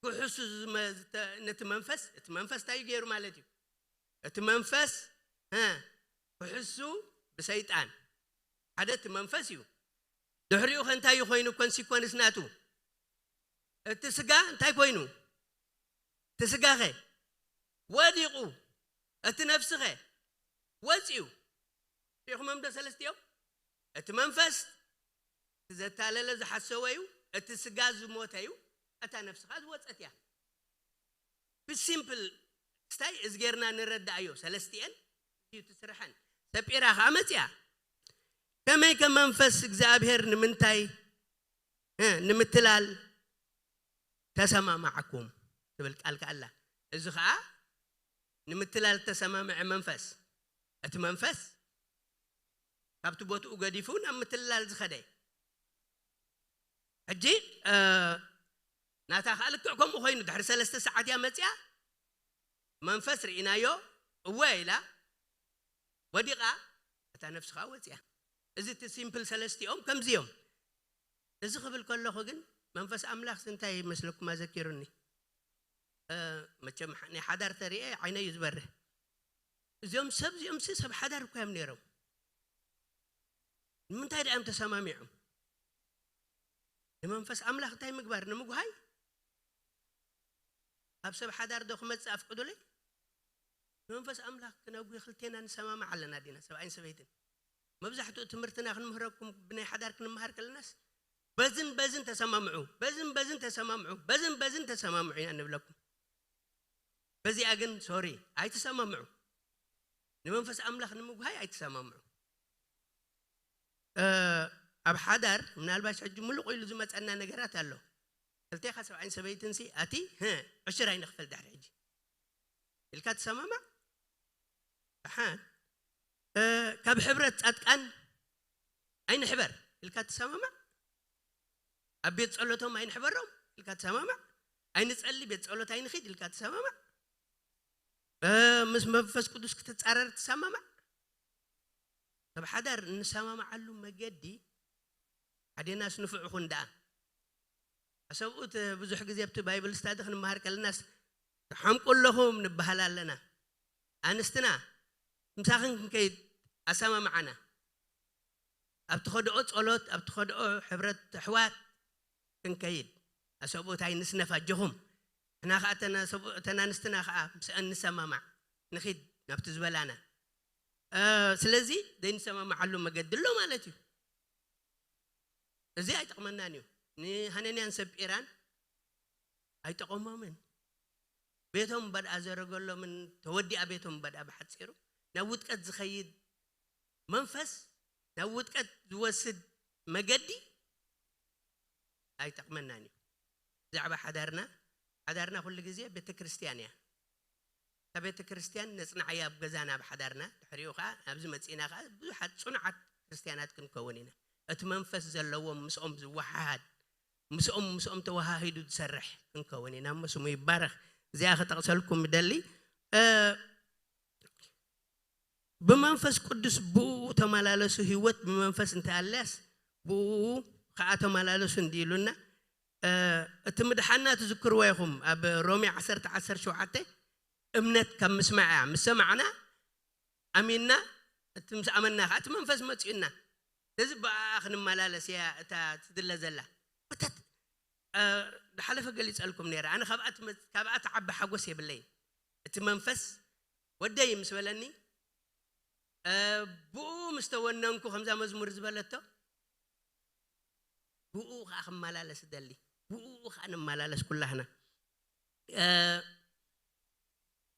ክሕሱ ነቲ መንፈስ እቲ መንፈስ እንታይ እዩ ገይሩ ማለት እዩ? እቲ መንፈስ ክሕሱ ብሰይጣን ሓደ እቲ መንፈስ እዩ። ድሕሪኡ ከ እንታይ ኮይኑ ኮንሲኮንስ ናቱ? እቲ ስጋ እንታይ ኮይኑ? እቲ ስጋኸ ወዲቑ፣ እቲ ነፍስኸ ወፂኡ። ሪኢኹሞም ዶ ሰለስቲኦም? እቲ መንፈስ ዘታለለ ዝሓሰወ እዩ፣ እቲ ስጋ ዝሞተ እዩ፣ እታ ነፍስኻ ዝወፀት እያ። ብሲምፕል ስታይ እዚ ጌርና ንረዳእዮ። ሰለስቲኤን እዩ ትስርሐን። ሰጲራ ከዓ መፅያ። ከመይ ከ መንፈስ እግዚኣብሔር ንምንታይ ንምትላል ተሰማማዕኩም ትብል ቃል ከኣላ። እዚ ከዓ ንምትላል ተሰማምዐ መንፈስ፣ እቲ መንፈስ ካብቲ ቦትኡ ገዲፉ ናብ ምትላል ዝኸደ። ሕጂ ናታ ከዓ ልክዕ ከምኡ ኮይኑ ድሕሪ ሰለስተ ሰዓት እያ መፅያ። መንፈስ ርኢናዮ እወ ኢላ ወዲቓ፣ እታ ነፍሲ ከዓ ወፅያ። እዚ እቲ ሲምፕል ሰለስቲኦም ከምዚ እዮም። እዚ ክብል ከለኹ ግን መንፈስ ኣምላኽ እንታይ ይመስለኩም ኣዘኪሩኒ። መቸም ናይ ሓዳር ተሪኤ ዓይነ እዩ ዝበርህ። እዚኦም ሰብ እዚኦም ሲ ሰብ ሓዳር እኮ እዮም ነይሮም። ንምንታይ ደኣ እዮም ተሰማሚዖም? ንመንፈስ ኣምላኽ እንታይ ምግባር? ንምጉሃይ? ኣብ ሰብ ሓዳር ዶ ክመጽእ ኣፍቅዱለይ? ንመንፈስ ኣምላኽ ክነጉ ክልቴና ንሰማማዕ ኣለና ዲና፣ ሰብኣይን ሰበይትን? መብዛሕትኡ ትምህርትና ክንምህረኩም ብናይ ሓዳር ክንመሃር ከለናስ በዝን በዝን ተሰማምዑ፣ በዝን በዝን ተሰማምዑ፣ በዝን በዝን ተሰማምዑ ኢና ንብለኩም። በዚኣ ግን ሶሪ ኣይትሰማምዑ። ንመንፈስ ኣምላኽ ንምጉሃይ ኣይትሰማምዑ። ኣብ ሓዳር ምናልባሽ ሕጂ ምሉቕ ኢሉ ዝመፀና ነገራት ኣሎ። ክልቴኻ ሰብኣይን ሰበይትን ሲ ኣቲ ዕሽር ኣይንኽፈል ድሕሪ ሕጂ ኢልካ ትሰማማዕ። ደሓን ካብ ሕብረት ጻድቃን ኣይንሕበር ኢልካ ትሰማማዕ። ኣብ ቤት ጸሎቶም ኣይንሕበሮም ኢልካ ትሰማማዕ። ኣይንጸሊ ቤት ጸሎት ኣይንኺድ ኢልካ ትሰማማዕ። ምስ መንፈስ ቅዱስ ክትጻረር ትሰማማዕ። ሰብ ሓዳር እንሰማማዓሉ መገዲ ሓዴናስ ንፉዕ ኹን ደኣ። ኣሰብኡት ብዙሕ ግዜ ኣብቲ ባይብል ስታዲ ክንመሃር ከለናስ ትሓምቁ ኣለኹም ንበሃል ኣለና። ኣንስትና ምሳኽን ክንከይድ ኣሰማምዓና። ኣብ ትኸድኦ ጸሎት፣ ኣብ ትኸድኦ ሕብረት ኣሕዋት ክንከይድ ኣሰብኡት ኣይንስነፍ ኣጆኹም። ንሕና ኸዓ እተን ኣሰብኡ-፣ እተን ኣንስትና ኸዓ ምስአን ንሰማማዕ ንኺድ ናብቲ ዝበላና። ስለዚ ዘይንሰማማዓሉ መገዲ ኣሎ ማለት እዩ። እዚ ኣይጠቕመናን እዩ። ንሃነንያን ሰጲራን ኣይጠቐሞምን። ቤቶም በድኣ ዘረገሎምን ተወዲኣ ቤቶም በድኣ ብሓፂሩ ናብ ውጥቀት ዝኸይድ መንፈስ፣ ናብ ውጥቀት ዝወስድ መገዲ ኣይጠቕመናን እዩ። ብዛዕባ ሓዳርና፣ ሓዳርና ኩሉ ግዜ ቤተ ክርስቲያን እያ። እታ ቤተ ክርስቲያን ነጽንዓያ ኣብ ገዛና ኣብ ሓዳርና፣ ድሕሪኡ ኸዓ ኣብዚ መጺእና ኸዓ ብዙሓት ጽኑዓት ክርስቲያናት ክንከውን ኢና። እቲ መንፈስ ዘለዎም ምስኦም ዝወሓሃድ፣ ምስኦም፣ ምስኦም ተወሃሂዱ ዝሰርሕ ክንከውን ኢና። እሞ ስሙ ይባረኽ። እዚኣ ክጠቕሰልኩም ይደሊ። እ፣ ብመንፈስ ቅዱስ ብኡ ተመላለሱ፣ ህይወት ብመንፈስ እንተኣልያስ ብኡ ኸዓ ተመላለሱ እንዲ ኢሉና። እ፣ እቲ ምድሓና ትዝክርዎ ኢኹም። ኣብ ሮሜ ዓሰርተ ዓሰርተ ሸውዓተ እምነት ካብ ምስማዕ እያ። ምስ ሰማዕና ኣሚንና፣ እቲ ምስ ኣመንና ኸዓ እቲ መንፈስ መጺኡና። ስለዚ ብኣኣ ክንመላለስ እያ እታ ትድለ ዘላ። እታ፣ እ፣ ዝሓለፈ ገሊጸልኩም ነይረ። ኣነ ካብኣ ትመ-፣ ካብኣ ትዓቢ ሓጎስ የብለይን። እቲ መንፈስ ወደይ ምስ በለኒ፣ እ፣ ብኡ ምስ ተወነንኩ፣ ከምዛ መዝሙር ዝበለቶ፣ ብኡ ኸዓ ክመላለስ እደሊ። ብኡ ኸዓ ንመላለስ ኩላህና። እ፣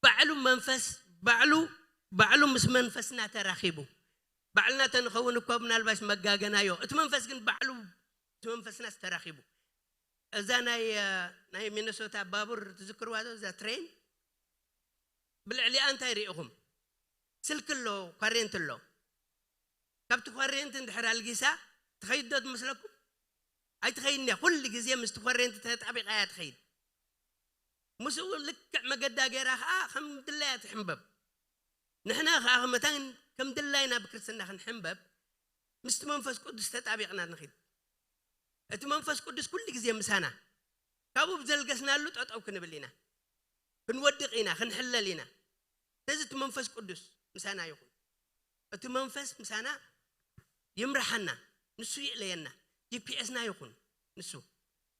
ባዕሉ መንፈስ፣ ባዕሉ፣ ባዕሉ ምስ መንፈስና ተራኺቡ። ባዕልና ተንኸውን እኮ ምናልባሽ መጋገናዮ። እቲ መንፈስ ግን ባዕሉ፣ እቲ መንፈስናስ ተራኺቡ። እዛ ናይ፣ እ፣ ናይ ሚነሶታ ባቡር ትዝክርዋ ዶ? እዛ ትሬን ብልዕሊኣ እንታይ ርኢኹም? ስልኪ ኣሎ፣ ኳሬንት ኣሎ። ካብቲ ኳሬንት እንድሕር ኣልጊሳ ትኸይድ ዶ ትመስለኩም? ኣይትኸይድን እያ። ኩሉ ግዜ ምስቲ ኳሬንት ተጣቢቓ እያ ትኸይድ። ምስኡ ልክዕ መገዳ ገይራ ኸዓ ከም ድላያ ትሕንበብ። ንሕና ኸዓ መታን ከም ድላይና ብክርስትና ክንሕንበብ ምስቲ መንፈስ ቅዱስ ተጣቢቕና ንኺድ። እቲ መንፈስ ቅዱስ ኩሉ ግዜ ምሳና፣ ካብኡ ብዘልገስናሉ ጠጠው ክንብል ኢና፣ ክንወድቕ ኢና፣ ክንሕለል ኢና። ስለዚ እቲ መንፈስ ቅዱስ ምሳና ይኹን። እቲ መንፈስ ምሳና ይምርሓና፣ ንሱ ይእለየና፣ ጂ ፒ ኤስና ይኹን ንሱ።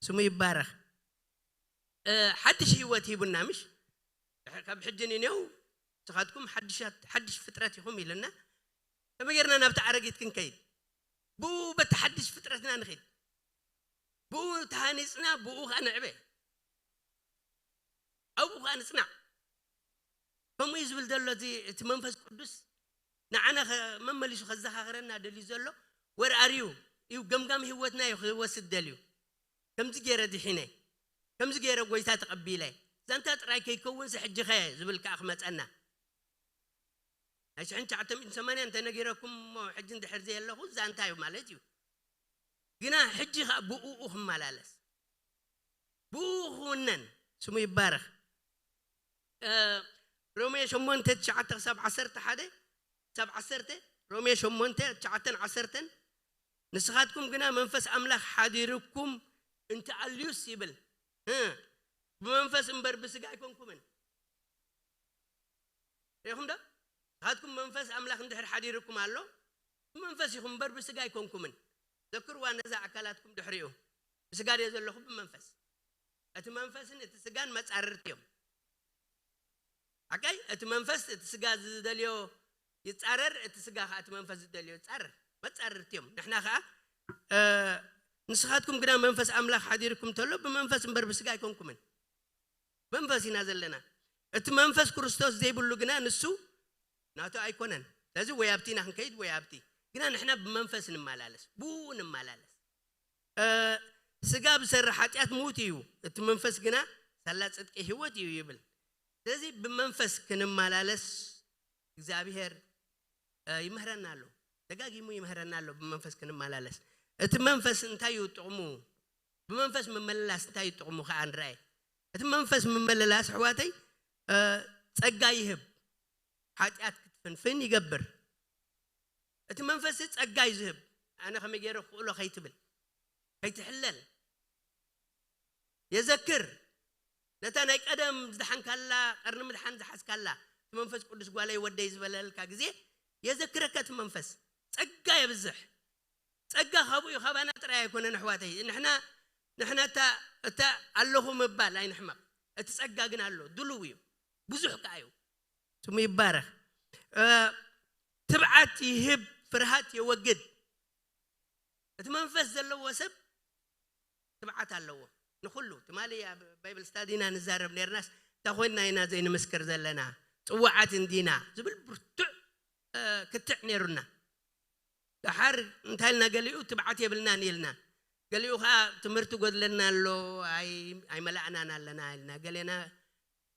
ስሙ ይባረኽ። እ፣ ሓድሽ ህይወት ሂቡና ምሽ? ካብ ሕጂ ንኔው ንስኻትኩም ሓድሻት፣ ሓድሽ ፍጥረት ኢኹም ኢሉና። ከመይ ጌርና ናብቲ ኣረጊት ክንከይድ? ብኡ በቲ ሓድሽ ፍጥረትና ንኺድ። ብኡ ተሃኒጽና፣ ብኡ ኸዓ ንዕበ። ኣብኡ ኸዓ ንጽናዕ። ከምኡ እዩ ዝብል ዘሎ እቲ፣ እቲ መንፈስ ቅዱስ ንዓና ኸ-፣ መመሊሱ ከዘኻኽረና ደልዩ ዘሎ። ወር ኣር ዩ እዩ ገምጋም ህይወትና እዩ ክወስድ ደልዩ። ከምዚ ገይረ ድሒነ፣ ከምዚ ገይረ ጎይታ ተቐቢለ፣ ዛንታ ጥራይ ከይከውንስ ሕጂ ኸ ዝብል ከኣ ክመጸና። ናይ ሽሕን ትሽዓተ ሚእትን ሰማንያን እንተነጊረኩም እሞ ሕጂ እንድሕር ዘየለኹ ዛንታ እዩ ማለት እዩ። ግና ሕጂ ኸኣ ብእኡ ክመላለስ፣ ብእኡ ክውነን፣ ስሙ ይባረኽ። እ፣ ሮሜ ሸሞንተ ትሽዓተ ክሳብ ዓሰርተ ሓደ፣ ክሳብ ዓሰርተ፣ ሮሜ ሸሞንተ ትሽዓተን ዓሰርተን፣ ንስኻትኩም ግና መንፈስ ኣምላኽ ሓዲሩኩም እንተኣልዩስ ይብል፣ እ፣ ብመንፈስ እምበር ብስጋ ኣይኮንኩምን። ርኢኹም ዶ? ንስኻትኩም መንፈስ ኣምላኽ እንድሕር ሓዲሩኩም ኣሎ፣ ብመንፈስ ኢኹም እምበር ብስጋ ኣይኮንኩምን። ዘክርዋ ነዛ ኣካላትኩም ድሕሪኡ። ብስጋ ድየ ዘለኹ? ብመንፈስ። እቲ መንፈስን እቲ ስጋን መጻርርቲ እዮም። ሓቀይ? እቲ መንፈስ እቲ ስጋ ዝደልዮ ይጻረር፣ እቲ ስጋ ኸዓ እቲ መንፈስ ዝደልዮ ይጻረር። መጻርርቲ እዮም። ንሕና ኸዓ፣ እ፣ ንስኻትኩም ግና መንፈስ ኣምላኽ ሓዲርኩም እንተሎ፣ ብመንፈስ እምበር ብስጋ ኣይኮንኩምን። መንፈስ ኢና ዘለና። እቲ መንፈስ ክርስቶስ ዘይብሉ ግና ንሱ ናቱ ኣይኮነን። ስለዚ ወይ ኣብቲ ኢና ክንከይድ ወይ ኣብቲ። ግና ንሕና ብመንፈስ ንመላለስ፣ ብኡ ንመላለስ። እ፣ ስጋ ብሰሪ ሓጢኣት ምዉት እዩ፣ እቲ መንፈስ ግና ሳላ ጽድቂ ህይወት እዩ ይብል። ስለዚ ብመንፈስ ክንመላለስ እግዚኣብሔር፣ እ፣ ይምህረና ኣሎ። ደጋጊሙ ይምህረና ኣሎ ብመንፈስ ክንመላለስ። እቲ መንፈስ እንታይ እዩ ጥቕሙ? ብመንፈስ ምምልላስ እንታይ እዩ ጥቕሙ ከኣ ንርኣይ። እቲ መንፈስ ምምልላስ ኣሕዋተይ፣ እ፣ ጸጋ ይህብ። ሓጢኣት ክትፍንፍን ይገብር። እቲ መንፈስ ጸጋ እዩ ዝህብ። ኣነ ከመይ ገይረ ክኽእሎ ከይትብል፣ ከይትሕለል። የዘክር። ነታ ናይ ቀደም ዝደሓንካላ፣ ቀርኒ ምድሓን ዝሓዝካላ፣ እቲ መንፈስ ቅዱስ ጓለይ ወደይ ዝበለልካ ግዜ የዘክረካ። እቲ መንፈስ ጸጋ የብዝሕ። ጸጋ ካብኡ እዩ፣ ካባና ጥራይ ኣይኮነን ኣሕዋተይ። ንሕና ንሕና እታ እታ ኣለኹ ምባል ኣይንሕመቕ። እቲ ጸጋ ግን ኣሎ፣ ድሉው እዩ፣ ብዙሕ ከኣ እዩ። ስሙ ይባረኽ። ትብዓት ይህብ፣ ፍርሃት የወግድ። እቲ መንፈስ ዘለዎ ሰብ ትብዓት ኣለዎ። ንኹሉ ትማሊ ኣብ ባይብል ስታዲና ንዛረብ ነርናስ፣ እንታይ ኮይንና ኢና ዘይንምስክር ዘለና? ጽዋዓት እንዲና ዝብል ብርቱዕ ክትዕ ነይሩና። ደሓር እንታይ ኢልና? ገሊኡ ትብዓት የብልናን ኢልና፣ ገሊኡ ከዓ ትምህርቲ ጎድለና ኣሎ፣ ኣይመላእናን ኣለና ኢልና፣ ገሌና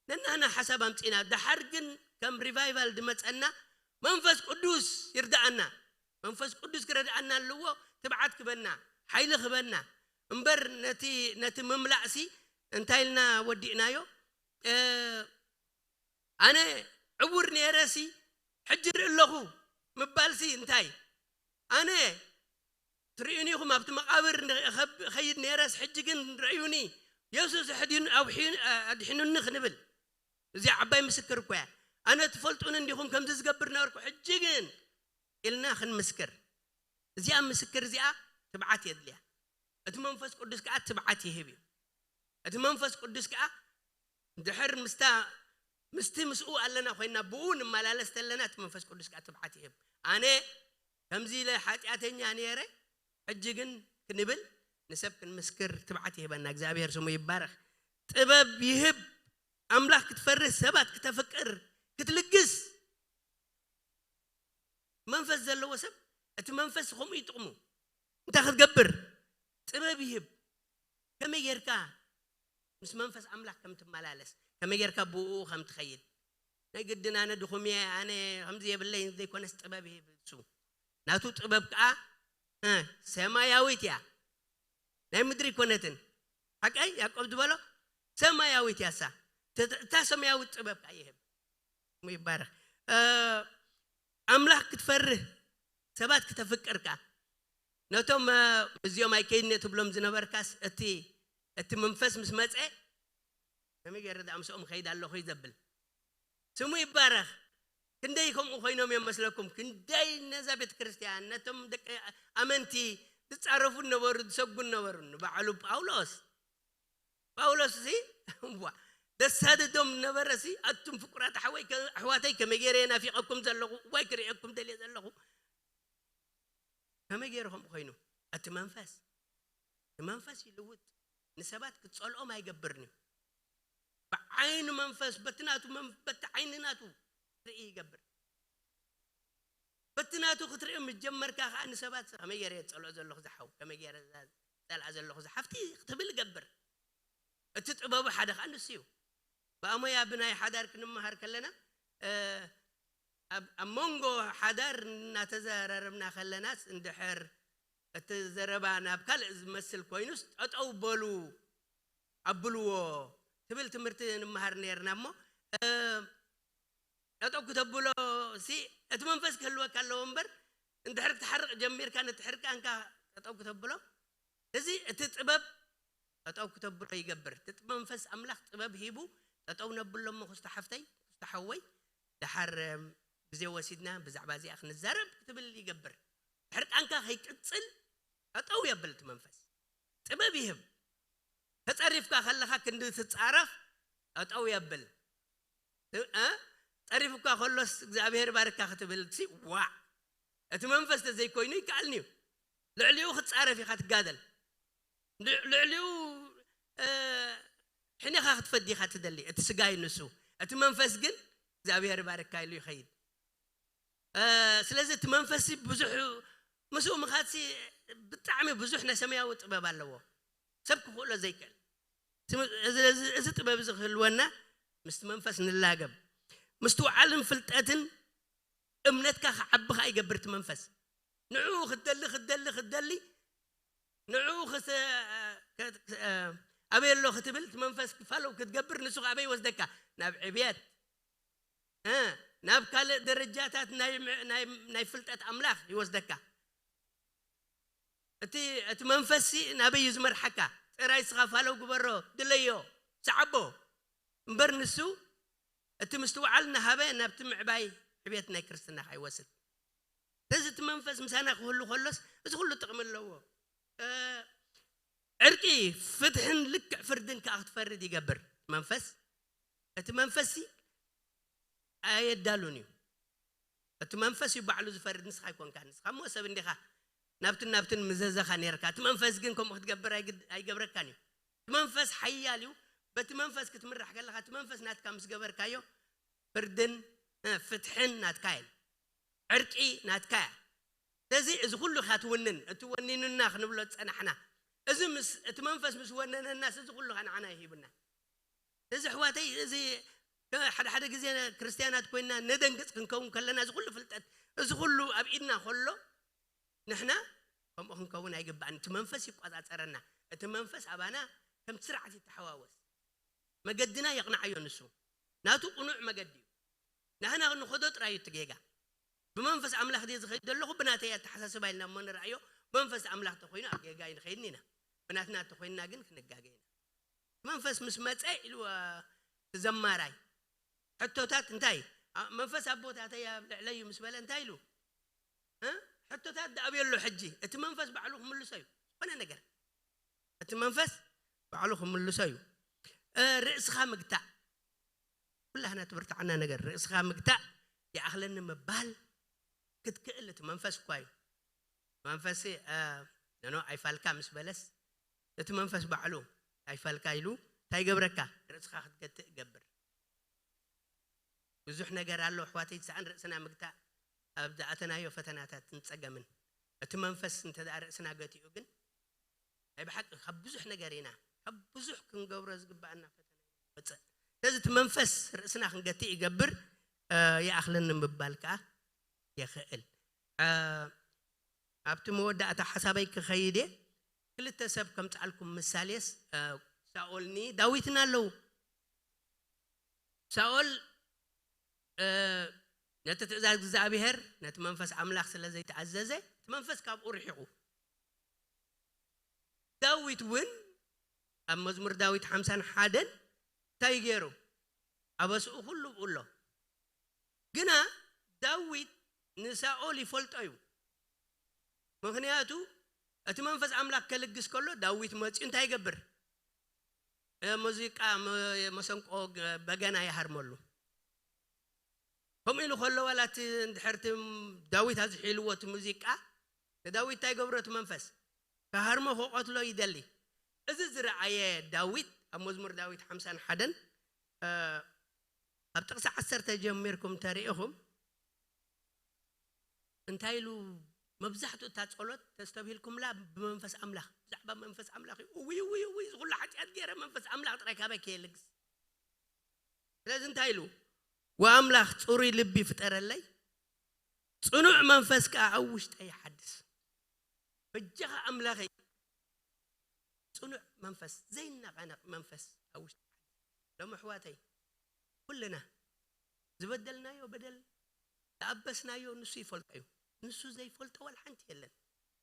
ነናህና ሓሳብ ኣምፂና። ደሓር ግን ከም ሪቫይቫል ድመፀና መንፈስ ቅዱስ ይርዳኣና። መንፈስ ቅዱስ ክረድኣና ኣለዎ። ትብዓት ክበና፣ ሓይሊ ክበና እምበር ነቲ ነቲ ምምላእሲ እንታይ ኢልና ወዲእናዮ? ኣነ ዕውር ነይረሲ ሕጂ ርኢ ኣለኹ ምባልሲ እንታይ? ኣነ ትርእዩኒ ኢኹም ኣብቲ መቓብር ኸይድ ነይረስ ሕጂ ግን ርእዩኒ፣ የሱስ ኣድሒኑኒ ክንብል፣ እዚኣ ዓባይ ምስክር እኮ እያ። ኣነ ትፈልጡኒ እንዲኹም ከምዚ ዝገብር ነበርኩ፣ ሕጂ ግን ኢልና ክንምስክር። እዚኣ ምስክር እዚኣ ትብዓት የድልያ። እቲ መንፈስ ቅዱስ ከዓ ትብዓት ይህብ እዩ። እቲ መንፈስ ቅዱስ ከዓ ድሕር ምስታ ምስቲ ምስኡ ኣለና ኮይና ብኡ ንመላለስ ተለና እቲ መንፈስ ቅዱስ ከዓ ትብዓት ይህብ። ኣነ ከምዚ ኢለ ሓጢኣተኛ ነይረ፣ ሕጂ ግን ክንብል ንሰብ ክንምስክር ትብዓት ይህበና። እግዚኣብሔር ስሙ ይባረኽ። ጥበብ ይህብ። ኣምላኽ ክትፈርህ፣ ሰባት ክተፍቅር፣ ክትልግስ። መንፈስ ዘለዎ ሰብ እቲ መንፈስ ከምኡ ይጥቕሙ። እንታይ ክትገብር? ጥበብ ይህብ። ከመይ ጌርካ ምስ መንፈስ ኣምላኽ ከም ትመላለስ፣ ከመይ ጌርካ ብኡ ከም ትኸይድ። ናይ ግድን ኣነ ድኹም እየ፣ ኣነ ከምዚ የብለይ ዘይኮነስ ጥበብ ይህብ እሱ። ናቱ ጥበብ ከዓ እ፣ ሰማያዊት እያ፣ ናይ ምድሪ ኣይኮነትን። ሓቀይ ያዕቆብ ዝበሎ ሰማያዊት እያ እሳ። እታ ሰማያዊት ጥበብ ከዓ ይህብ። ስሙ ይባረኽ። ኣምላኽ ክትፈርህ፣ ሰባት ክተፍቅር ከዓ ነቶም እዚኦም ኣይከይድን እየ ትብሎም ዝነበርካስ እቲ እቲ መንፈስ ምስ መፀ ከመይ ገይረ ደኣ ምስኦም እኸይድ ኣለኹ እዩ ዘብል። ስሙ ይባረኽ። ክንደይ ከምኡ ኮይኖም እዮም መስለኩም? ክንደይ ነዛ ቤተ ክርስቲያን ነቶም ደቂ ኣመንቲ ዝፃረፉ ነበሩ፣ ዝሰጉ ነበሩ። ንበዓሉ ጳውሎስ ጳውሎስ ሲ እዋ ዘሳድዶም ነበረ ሲ ኣቱም ፍቁራት ኣሕወይ ኣሕዋተይ ከመይ ገይረ ናፊቐኩም ዘለኹ፣ ዋይ ክርእየኩም ደልየ ዘለኹ። ከመይ ገይሩ ከምኡ ኮይኑ? እቲ መንፈስ እቲ መንፈስ ይልውጥ። ንሰባት ክትጸልኦም ኣይገብርን እዩ። ብዓይኒ መንፈስ በቲ ናቱ በቲ ዓይኒ ናቱ ርኢ ይገብር። በቲ ናቱ ክትርኢ ምስ ጀመርካ ከዓ ንሰባት ከመይ ገይረ እየ ዝጸልኦ ዘለኹ ዝሓው፣ ከመይ ገይረ እዛ ዝጸልኣ ዘለኹ ዝሓፍቲ ክትብል ይገብር። እቲ ጥበቡ ሓደ ከዓ ንሱ እዩ። ብኣሞያ ብናይ ሓዳር ክንመሃር ከለና ኣብ መንጎ ሓዳር እናተዘራረብና ከለናስ እንድሕር እቲ ዘረባ ናብ ካልእ ዝመስል ኮይኑስ ጠጠው በሉ ኣብልዎ ትብል ትምህርቲ ንምሃር ነርና እሞ ጠጠው ክተብሎ ሲ እቲ መንፈስ ክህልወካ ኣለዎ እምበር እንድሕር ክትሓርቕ ጀሚርካ ነቲ ሕርቃንካ ጠጠው ክተብሎ እዚ እቲ ጥበብ ጠጠው ክተብሎ ይገብር። እቲ መንፈስ ኣምላኽ ጥበብ ሂቡ ጠጠው ነብሎ እሞ ክስቶ ሓፍተይ ክስቶ ሓወይ ደሓር ግዜ ወሲድና ብዛዕባ እዚኣ ክንዛረብ ክትብል ይገብር። ሕርቃንካ ከይቅጽል ጠጠው የብል እቲ መንፈስ ጥበብ ይህብ። ተጸሪፍካ ከለኻ ክንዲ ትጻረፍ ጠጠው የብል። ጸሪፉካ ከሎስ እግዚኣብሔር ባርካ ክትብል ሲ ዋዕ እቲ መንፈስ ተዘይኮይኑ ይከኣልኒ እዩ። ልዕሊኡ ክትጻረፍ ኢኻ ትጋደል። ልዕሊኡ ሕኔኻ ክትፈዲ ኢኻ ትደሊ። እቲ ስጋ እዩ ንሱ። እቲ መንፈስ ግን እግዚኣብሔር ባርካ ኢሉ ይኸይድ። ስለዚ እቲ መንፈስ ብዙሕ ምስኡ ምኻድሲ ብጣዕሚ ብዙሕ ናይ ሰማያዊ ጥበብ ኣለዎ ሰብ ክኽእሎ ዘይክእል። እዚ ጥበብ እዚ ክህልወና ምስቲ መንፈስ ንላገብ። ምስትውዓልን ፍልጠትን እምነትካ ክዓቢ ከዓ ይገብር እቲ መንፈስ። ንዕኡ ክትደሊ ክትደሊ ክትደሊ ንዕኡ ኣበይ ኣሎ ክትብል እቲ መንፈስ ክፋለው ክትገብር ንሱ ኣበይ ይወስደካ ናብ ዕብየት ናብ ካልእ ደረጃታት ናይ ፍልጠት ኣምላኽ ይወስደካ። እቲ እቲ መንፈስሲ ናበይ እዩ ዝመርሓካ? ጥራይ ስኻ ፋለው ግበሮ፣ ድለዮ፣ ሰዓቦ። እምበር ንሱ እቲ ምስትውዓል እናሃበ ናብቲ ምዕባይ ዕብየት ናይ ክርስትና ኣይወስድ። ስለዚ እቲ መንፈስ ምሳና ክህሉ ከሎስ እዚ ኩሉ ጥቕሚ ኣለዎ። እ፣ ዕርቂ፣ ፍትሕን ልክዕ ፍርድን ከኣ ክትፈርድ ይገብር መንፈስ። እቲ መንፈስሲ ኣየዳሉን እዩ። እቲ መንፈስ እዩ ባዕሉ ዝፈርድ፣ ንስኻ ኣይኮንካ። ንስኻ እሞ ሰብ እንዲኻ፣ ናብትን ናብትን ምዘዘኻ ነርካ። እቲ መንፈስ ግን ከምኡ ክትገብር ኣይግድ-፣ ኣይገብረካን እዩ። እቲ መንፈስ ሓያል እዩ። በቲ መንፈስ ክትምራሕ ከለኻ፣ እቲ መንፈስ ናትካ ምስ ገበርካዮ፣ ፍርድን፣ እ፣ ፍትሕን ናትካ እየን። ዕርቂ ናትካ እያ። ስለዚ እዚ ኩሉ ኢኻ ትውንን፣ እቲ ወኒኑና ክንብሎ ዝጸናሕና። እዚ ምስ፣ እቲ መንፈስ ምስ ወነነናስ እዚ ኩሉ ኸኣ ንዓና እዩ ሂቡና። እዚ ኣሕዋተይ፣ እዚ ሓደ ሓደ ግዜ ክርስትያናት ኮይንና ነደንግጽ ክንከውን ከለና፣ እዚ ኩሉ ፍልጠት፣ እዚ ኩሉ ኣብ ኢድና ከሎ፣ ንሕና ከምኡ ክንከውን ኣይግባእን። እቲ መንፈስ ይቆጻጸረና። እቲ መንፈስ ኣባና ከም ስርዓት ይተሓዋወስ። መገድና የቕንዓዮ ንሱ። ናቱ ቅኑዕ መገዲ እዩ። ንሕና ንኸዶ ጥራይ እዩ እቲ ጌጋ። ብመንፈስ ኣምላኽ ድየ ዝኸይድ ዘለኹ፣ ብናተይ ኣተሓሳስባ ኢልና እሞ ንርኣዮ። ብመንፈስ ኣምላኽ ተኾይኑ ኣብ ጌጋ ኣይንኸይድን ኢና። ብናትና ተኾይንና ግን ክንጋገ ኢና። መንፈስ ምስ መጸ ኢሉ፣ እ፣ እቲ ዘማራይ፣ ሕቶታት እንታይ? ኣ-፣ መንፈስ ኣቦታተይ ኣብ ልዕለይ እዩ ምስ በለ እንታይ ኢሉ? እ? ሕቶታት ደኣ ኣብዮ ኣሎ ሕጂ። እቲ መንፈስ ባዕሉ ክምልሶ እዩ። ዝኾነ ነገር። እቲ መንፈስ ባዕሉ ክምልሶ እዩ። እ፣ ርእስኻ ምግታእ። ኩላህና ትብርትዓና ነገር ርእስኻ ምግታእ፣ ይኣኽለኒ ምባል ክትክእል፣ እቲ መንፈስ እኳ እዩ። መንፈስ፣ እ፣ ኖ፣ ኖ፣ ኣይፋልካ ምስ በለስ፣ እቲ መንፈስ ባዕሉ ኣይፋልካ ኢሉ እንታይ ይገብረካ? ርእስኻ ክትገትእ ይገብር። ብዙሕ ነገር ኣሎ ኣሕዋተይ፣ ዝሰኣን ርእስና ምግታእ ኣብ ዝኣተናዮ ፈተናታትን ጸገምን። እቲ መንፈስ እንተ ደኣ ርእስና ገቲኡ ግን፣ ናይ ብሓቂ ካብ ብዙሕ ነገር ኢና፣ ካብ ብዙሕ ክንገብሮ ዝግብኣና ፈተና ኢና ንወጽእ። ስለዚ እቲ መንፈስ ርእስና ክንገትእ ይገብር፣ እ፣ ይኣኽለኒ ምባል ከኣ የኽእል። እ፣ ኣብቲ መወዳእታ ሓሳበይ ክኸይድ እየ። ክልተ ሰብ ከምጽኣልኩም ምሳሌስ፣ እ፣ ሳኦልን ዳዊትን ኣለዉ። ሳኦል፣ እ፣ ነቲ ትእዛዝ እግዚኣብሄር፣ ነቲ መንፈስ ኣምላኽ ስለ ዘይተኣዘዘ፣ እቲ መንፈስ ካብኡ ርሒቑ። ዳዊት እውን ኣብ መዝሙር ዳዊት ሓምሳን ሓደን እንታይ ገይሩ? ኣበስኡ ኩሉ ብኡ ኣሎ። ግና ዳዊት ንሳኦል ይፈልጦ እዩ። ምኽንያቱ እቲ መንፈስ ኣምላኽ ከልግስ ከሎ ዳዊት መጺኡ እንታይ ይገብር? እ፣ ሙዚቃ፣ መ-፣ መሰንቆ፣ ገ-፣ በገና ይሃርመሉ። ከምኡ ኢሉ ከሎ ዋላ እቲ እንድሕር እቲ ዳዊት ኣዝሒልዎ እቲ ሙዚቃ፣ ንዳዊት እንታይ ይገብሮ እቲ መንፈስ? ክሃርሞ ክቐትሎ ይደሊ። እዚ ዝረኣየ ዳዊት ኣብ መዝሙር ዳዊት ሓምሳን ሓደን፣ እ፣ ኣብ ጥቕሲ ዓሰርተ ጀሚርኩም ተሪኢኹም እንታይ ኢሉ? መብዛሕትኡ እታ ጸሎት ተስተብሂልኩምላ ብመንፈስ ኣምላኽ፣ ብዛዕባ መንፈስ ኣምላኽ እዩ። እውይ፣ እውይ፣ እውይ፣ እዚ ኩሉ ሓጢኣት ገይረ መንፈስ ኣምላኽ ጥራይ ካበይ ከየልግስ? ስለዚ እንታይ ኢሉ? "ወኣምላኽ ጽሩይ ልቢ ፍጠረለይ፣ ጽኑዕ መንፈስ ከኣ ኣብ ውሽጠይ ይሓድስ።" በጃኻ ኣምላኸይ፣ ጽኑዕ መንፈስ፣ ዘይነቓነቕ መንፈስ ኣብ ውሽጢ። ሎም ኣሕዋተይ፣ ኩልና ዝበደልናዮ በደል፣ ዝኣበስናዮ ንሱ ይፈልጦ እዩ። ንሱ ዘይፈልጦ ዋላ ሓንቲ የለን።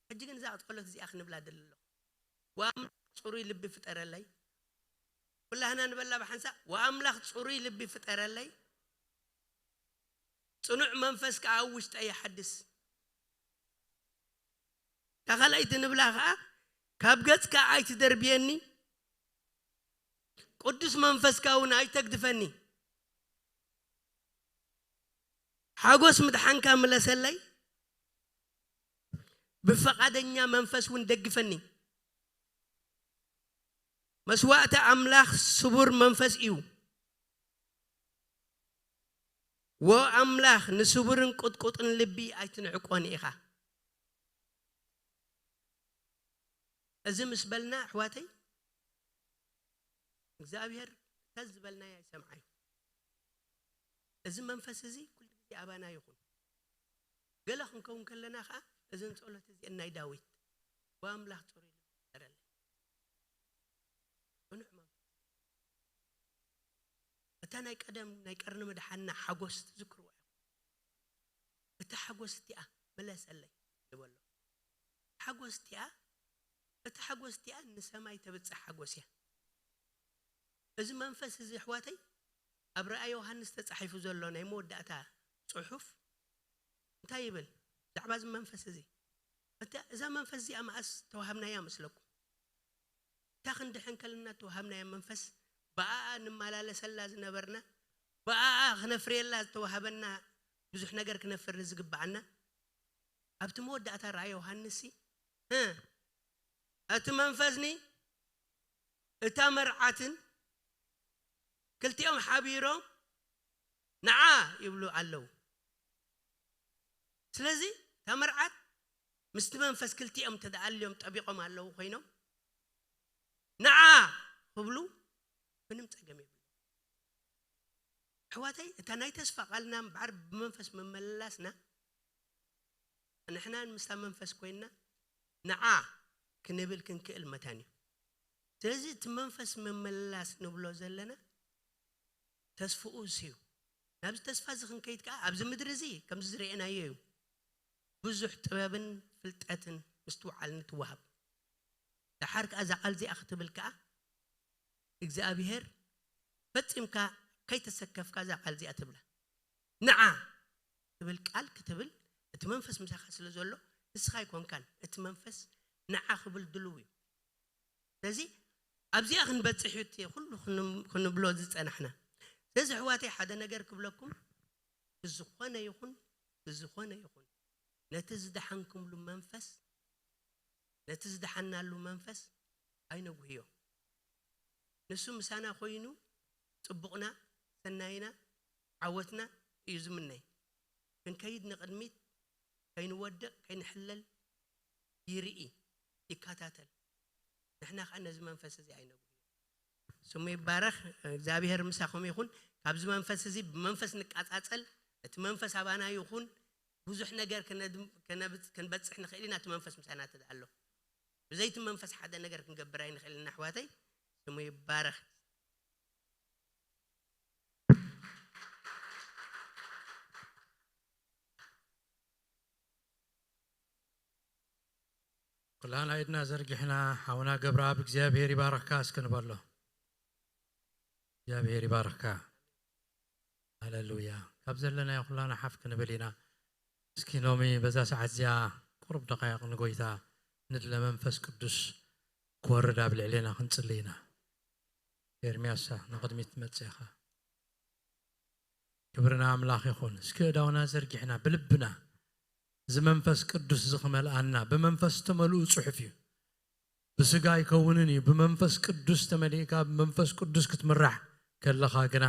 ሕጂ ግን እዛ ጸሎት እዚኣ ክንብላ ደሊ ኣለኹ። "ወኣምላኽ ጽሩይ ልቢ ፍጠረለይ።" ኩላህና ንበላ ብሓንሳእ፣ "ወኣምላኽ ጽሩይ ልቢ ፍጠረለይ፣ ጽኑዕ መንፈስ ከኣ ኣብ ውሽጠይ ይሓድስ።" እታ ካልኣይቲ ንብላ ኸዓ፣ "ካብ ገጽካ ኣይትደርብየኒ፣ ቅዱስ መንፈስካ እውን ኣይተግድፈኒ። ሓጎስ ምድሓንካ ምለሰለይ፣ ብፈቓደኛ መንፈስ እውን ደግፈኒ። መስዋእቲ ኣምላኽ ስቡር መንፈስ እዩ። ወኣምላኽ ንስቡርን ቁጥቁጥን ልቢ ኣይትንዕቆን ኢኻ።" እዚ ምስ በልና ኣሕዋተይ፣ እግዚኣብሔር ተዝበልናዮ ኣይሰምዓዩ። እዚ መንፈስ እዚ ኩሉ ግዜ ኣባና ይኹን። ገለ ክንከውን ከለና ኸዓ እዝን ጸሎት እዚአን ናይ ዳዊት፣ "ወኣምላኽ ጽሩይ ልቢ ፍጠረለይ፣ ጽኑዕ መንፈስ።" እታ ናይ ቀደም ናይ ቀርኒ ምድሓንና ሓጎስ ትዝክርዋ ኢኹም። እታ ሓጎስ እቲኣ ምለሰለይ ንበሎ። ሓጎስ እቲኣ እቲ ሓጎስ እቲኣ ንሰማይ ተብጽሕ ሓጎስ እያ። እዚ መንፈስ እዚ ኣሕዋተይ ኣብ ራእይ ዮሃንስ ተጻሒፉ ዘሎ ናይ መወዳእታ ጽሑፍ እንታይ ይብል? ብዛዕባ እዚ መንፈስ እዚ እታ እዛ መንፈስ እዚኣ መኣስ ተዋሃብናያ መስለኩም? እታ ክንድሕን ከለና ተዋሃብናያ መንፈስ ብኣኣ ንመላለሰላ ዝነበርና ብኣኣ ክነፍርየላ ዝተዋሃበና ብዙሕ ነገር ክነፍሪ ዝግብኣና ኣብቲ መወዳእታ ራእይ ዮሃንስ ሲ እ፣ እቲ መንፈስኒ እታ መርዓትን ክልቲኦም ሓቢሮም ንዓ ይብሉ ኣለዉ። ስለዚ እታ መርዓት ምስቲ መንፈስ ክልቲኦም ተደኣልዮም ጠቢቖም ኣለዉ ኮይኖም ንዓ ክብሉ ምንም ጸገም የብሉ። ኣሕዋተይ እታ ናይ ተስፋ ቃልና እምበኣር ብመንፈስ መመላስና ንሕናን ምስታ መንፈስ ኮይንና ንዓ ክንብል ክንክእል መታን እዩ። ስለዚ እቲ መንፈስ መመላስ ንብሎ ዘለና ተስፍኡ እሱ እዩ። ናብዚ ተስፋ እዚ ክንከይድ ከዓ ኣብዚ ምድሪ እዚ ከምዚ ዝረአናዮ እዩ። ብዙሕ ጥበብን ፍልጠትን ምስትውዓልን ትወሃብ። ደሓር ከዓ እዛ ቃል እዚኣ ክትብል ከዓ እግዚኣብሄር ፈጺምካ ከይተሰከፍካ እዛ ቃል እዚኣ ትብላ። ንዓ ትብል ቃል ክትብል እቲ መንፈስ ምሳኻ ስለ ዘሎ ንስኻ ኣይኮንካን። እቲ መንፈስ ንዓ ክብል ድልው እዩ። ስለዚ ኣብዚኣ ክንበጽሕ እዩ እቲ ኩሉ ክን- ክንብሎ ዝጸናሕና። ስለዚ ኣሕዋተይ ሓደ ነገር ክብለኩም፣ ብዝኾነ ይኹን ብዝኾነ ይኹን ነቲ ዝደሓንኩምሉ መንፈስ ነቲ ዝደሓናሉ መንፈስ ኣይነጉህዮ። ንሱ ምሳና ኮይኑ ጽቡቕና፣ ሰናይና፣ ዓወትና እዩ ዝምነይ። ክንከይድ ንቕድሚት ከይንወድቕ ከይንሕለል ይርኢ፣ ይከታተል። ንሕና ከዓ ነዚ መንፈስ እዚ ኣይነጉህዮ። ስሙ ይባረኽ። እግዚኣብሔር ምሳኹም ይኹን። ካብዚ መንፈስ እዚ ብመንፈስ ንቃጻጸል። እቲ መንፈስ ኣባና ይኹን። ብዙሕ ነገር ክነድም- ከነብጽ- ክንበጽሕ ንኽእል ኢና፣ እቲ መንፈስ ምሳና እንተ ኣሎ። ብዘይቲ መንፈስ ሓደ ነገር ክንገብር ኣይንኽእል ኢና ኣሕዋተይ። ስሙ ይባረኽ። ኩላና ኢድና ዘርጊሕና ሓውና ገብረኣብ እግዚኣብሔር ይባረኽካ እስኪ ንበሎ። እግዚኣብሔር ይባረኽካ። ሃሌሉያ። ካብ ዘለናዮ ኩላና ሓፍ ክንብል ኢና። እስኪ ሎሚ በዛ ሰዓት እዚኣ ቁሩብ ደቃይቕ ንጎይታ ንድለ መንፈስ ቅዱስ ክወርድ ኣብ ልዕሌና ክንጽሊ ኢና። ኤርምያስ ንቕድሚት መጽኻ። ክብርና ኣምላኽ ይኹን። እስኪ እዳውና ዘርጊሕና ብልብና እዚ መንፈስ ቅዱስ እዚ ክመልኣና ብመንፈስ ዝተመልኡ ጽሑፍ እዩ። ብስጋ ኣይከውንን እዩ። ብመንፈስ ቅዱስ ተመሊእካ ብመንፈስ ቅዱስ ክትምራሕ ከለኻ ግና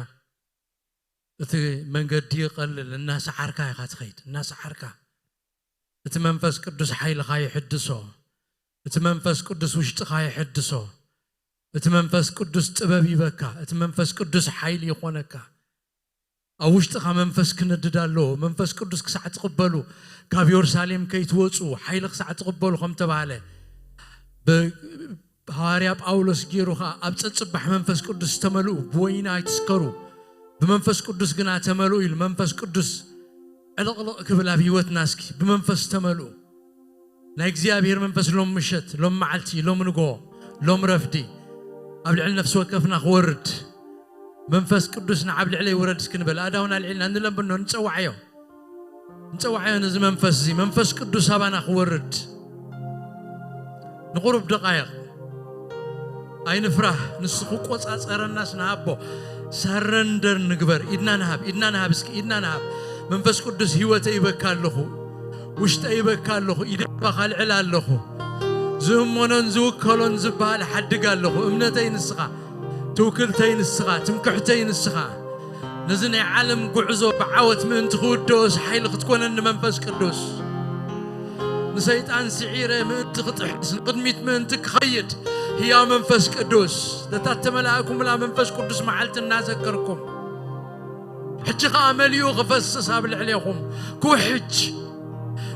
እቲ መንገዲ ይቐልል። እናሰዓርካ ኢኻ ትኸይድ፣ እናሰዓርካ። እቲ መንፈስ ቅዱስ ሓይልኻ ይሕድሶ። እቲ መንፈስ ቅዱስ ውሽጥኻ ይሕድሶ። እቲ መንፈስ ቅዱስ ጥበብ ይበካ። እቲ መንፈስ ቅዱስ ሓይሊ ይኾነካ። ኣብ ውሽጥኻ መንፈስ ክነድድ ኣለዎ። መንፈስ ቅዱስ ክሳዕ ትቕበሉ፣ ካብ የሩሳሌም ከይትወፁ ሓይሊ ክሳዕ ትቕበሉ ከም ተባህለ፣ ብ- ሃዋርያ ጳውሎስ ገይሩ ኸዓ ኣብ ጸጽባሕ መንፈስ ቅዱስ ተመልኡ፣ ብወይኒ ኣይትስከሩ፣ ብመንፈስ ቅዱስ ግና ተመልኡ ኢሉ። መንፈስ ቅዱስ ዕልቕልቕ ክብል ኣብ ህይወትና እስኪ ብመንፈስ ተመልኡ። ናይ እግዚኣብሔር መንፈስ ሎም ምሸት፣ ሎም መዓልቲ፣ ሎም ንጎ፣ ሎም ረፍዲ ኣብ ልዕሊ ነፍሲ ወከፍና ክወርድ፣ መንፈስ ቅዱስ ንዓብ ልዕለይ ውረድ እስኪ ንበል። ኣእዳውና ኣልዒልና ንለምኖ፣ ንጸዋዓዮ። ንጸዋዓዮ ነዚ መንፈስ እዚ፣ መንፈስ ቅዱስ ኣባና ክወርድ። ንቑሩብ ደቓይቕ ኣይንፍራህ፣ ንሱ ክቆጻጸረናስ ንሃቦ። ሳረንደር ንግበር። ኢድና ንሃብ፣ ኢድና ንሃብ፣ እስኪ ኢድና ንሃብ። መንፈስ ቅዱስ ህይወተይ ይበካ ኣለኹ፣ ውሽጠይ ይበካ ኣለኹ፣ ኢደይ ኣባኻ ኣልዕል ኣለኹ። ዝእመኖን ዝውከሎን ዝበሃል ሓድግ ኣለኹ። እምነተይ ንስኻ፣ ትውክልተይ ንስኻ፣ ትምክሕተይ ንስኻ። ነዚ ናይ ዓለም ጉዕዞ ብዓወት ምእንቲ ክውድኦስ ሓይሊ ክትኮነኒ መንፈስ ቅዱስ። ንሰይጣን ስዒረ ምእንቲ ክጥሕስ፣ ንቕድሚት ምእንቲ ክኸይድ፣ ህያው መንፈስ ቅዱስ፣ ነታ እተመላእኩምላ መንፈስ ቅዱስ መዓልቲ እናዘከርኩም፣ ሕጂ ኸኣ መሊኡ ክፈስስ ኣብ ልዕሌኹም፣ ክውሕጅ፣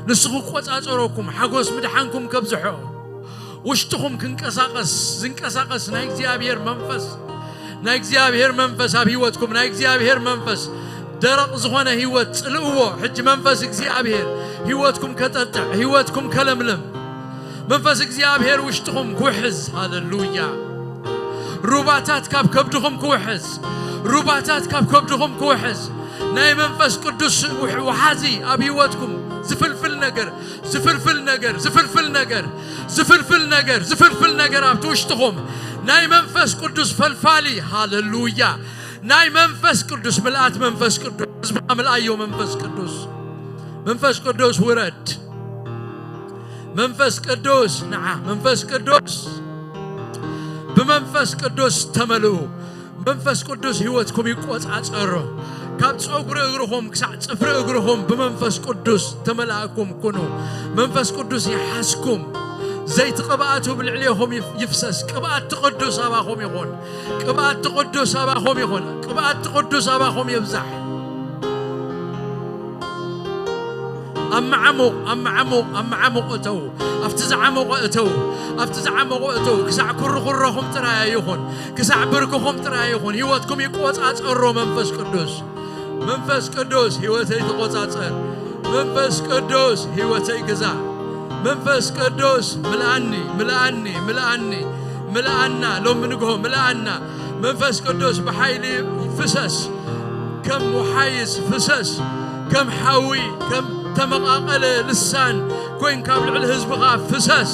ንሱ ክቆጻጸረኩም፣ ሓጎስ ምድሓንኩም ከብዝሖ፣ ውሽጥኹም ክንቀሳቐስ፣ ዝንቀሳቐስ ናይ እግዚኣብሔር መንፈስ፣ ናይ እግዚኣብሔር መንፈስ ኣብ ህይወትኩም፣ ናይ እግዚኣብሔር መንፈስ፣ ደረቕ ዝኾነ ህይወት ጽልእዎ። ሕጂ መንፈስ እግዚኣብሔር ህይወትኩም ከጠጥዕ፣ ህይወትኩም ከለምልም፣ መንፈስ እግዚኣብሔር ውሽጥኹም ክውሕዝ። ሃሌሉያ። ሩባታት ካብ ከብድኹም ክውሕዝ። ሩባታት ካብ ከብድኹም ክውሕዝ። ናይ መንፈስ ቅዱስ ውሕ-፣ ውሓዚ ኣብ ህይወትኩም ዝፍልፍል ነገር፣ ዝፍልፍል ነገር፣ ዝፍልፍል ነገር፣ ዝፍልፍል ነገር፣ ዝፍልፍል ነገር ኣብቲ ውሽጥኹም ናይ መንፈስ ቅዱስ ፈልፋሊ። ሃሌሉያ። ናይ መንፈስ ቅዱስ ምልኣት፣ መንፈስ ቅዱስ ህዝብና ምልኣዮ። መንፈስ ቅዱስ፣ መንፈስ ቅዱስ ውረድ። መንፈስ ቅዱስ ንዓ፣ መንፈስ ቅዱስ፣ ብመንፈስ ቅዱስ ተመልኡ። መንፈስ ቅዱስ ህይወትኩም ይቆጻጸሮ። ካብ ጸጉሪ እግርኹም ክሳዕ ጽፍሪ እግርኹም ብመንፈስ ቅዱስ ተመላእኩም ኩኑ። መንፈስ ቅዱስ ይሓዝኩም። ዘይቲ ቅብኣቱ ብልዕሌኹም ይፍ-፣ ይፍሰስ። ቅብኣት ቅዱስ ኣባኹም ይኹን። ቅብኣት ቅዱስ ኣባኹም ይኹን። ቅብኣት ቅዱስ ኣባኹም ይብዛሕ። ኣብ መዓሙቕ፣ ኣብ መዓሙቕ፣ ኣብ መዓሙቕ እተው። ኣብቲ ዝዓመቑ እተው። ኣብቲ ዝዓመቑ እተው። ክሳዕ ኩርኩሮኹም ጥራይ ኣይኹን። ክሳዕ ብርክኹም ጥራይ ኣይኹን። ህይወትኩም ይቆጻጸሮ መንፈስ ቅዱስ። መንፈስ ቅዱስ ህይወተይ ተቆጻጸር። መንፈስ ቅዱስ ህይወተይ ግዛ። መንፈስ ቅዱስ ምልኣኒ፣ ምልኣኒ፣ ምልኣኒ፣ ምልኣና። ሎም ንግሆ ምልኣና። መንፈስ ቅዱስ ብሓይሊ ፍሰስ። ከም ውሓይስ ፍሰስ። ከም ሓዊ፣ ከም ተመቓቐለ ልሳን ኮይንካ ኣብ ልዕሊ ህዝብኻ ፍሰስ።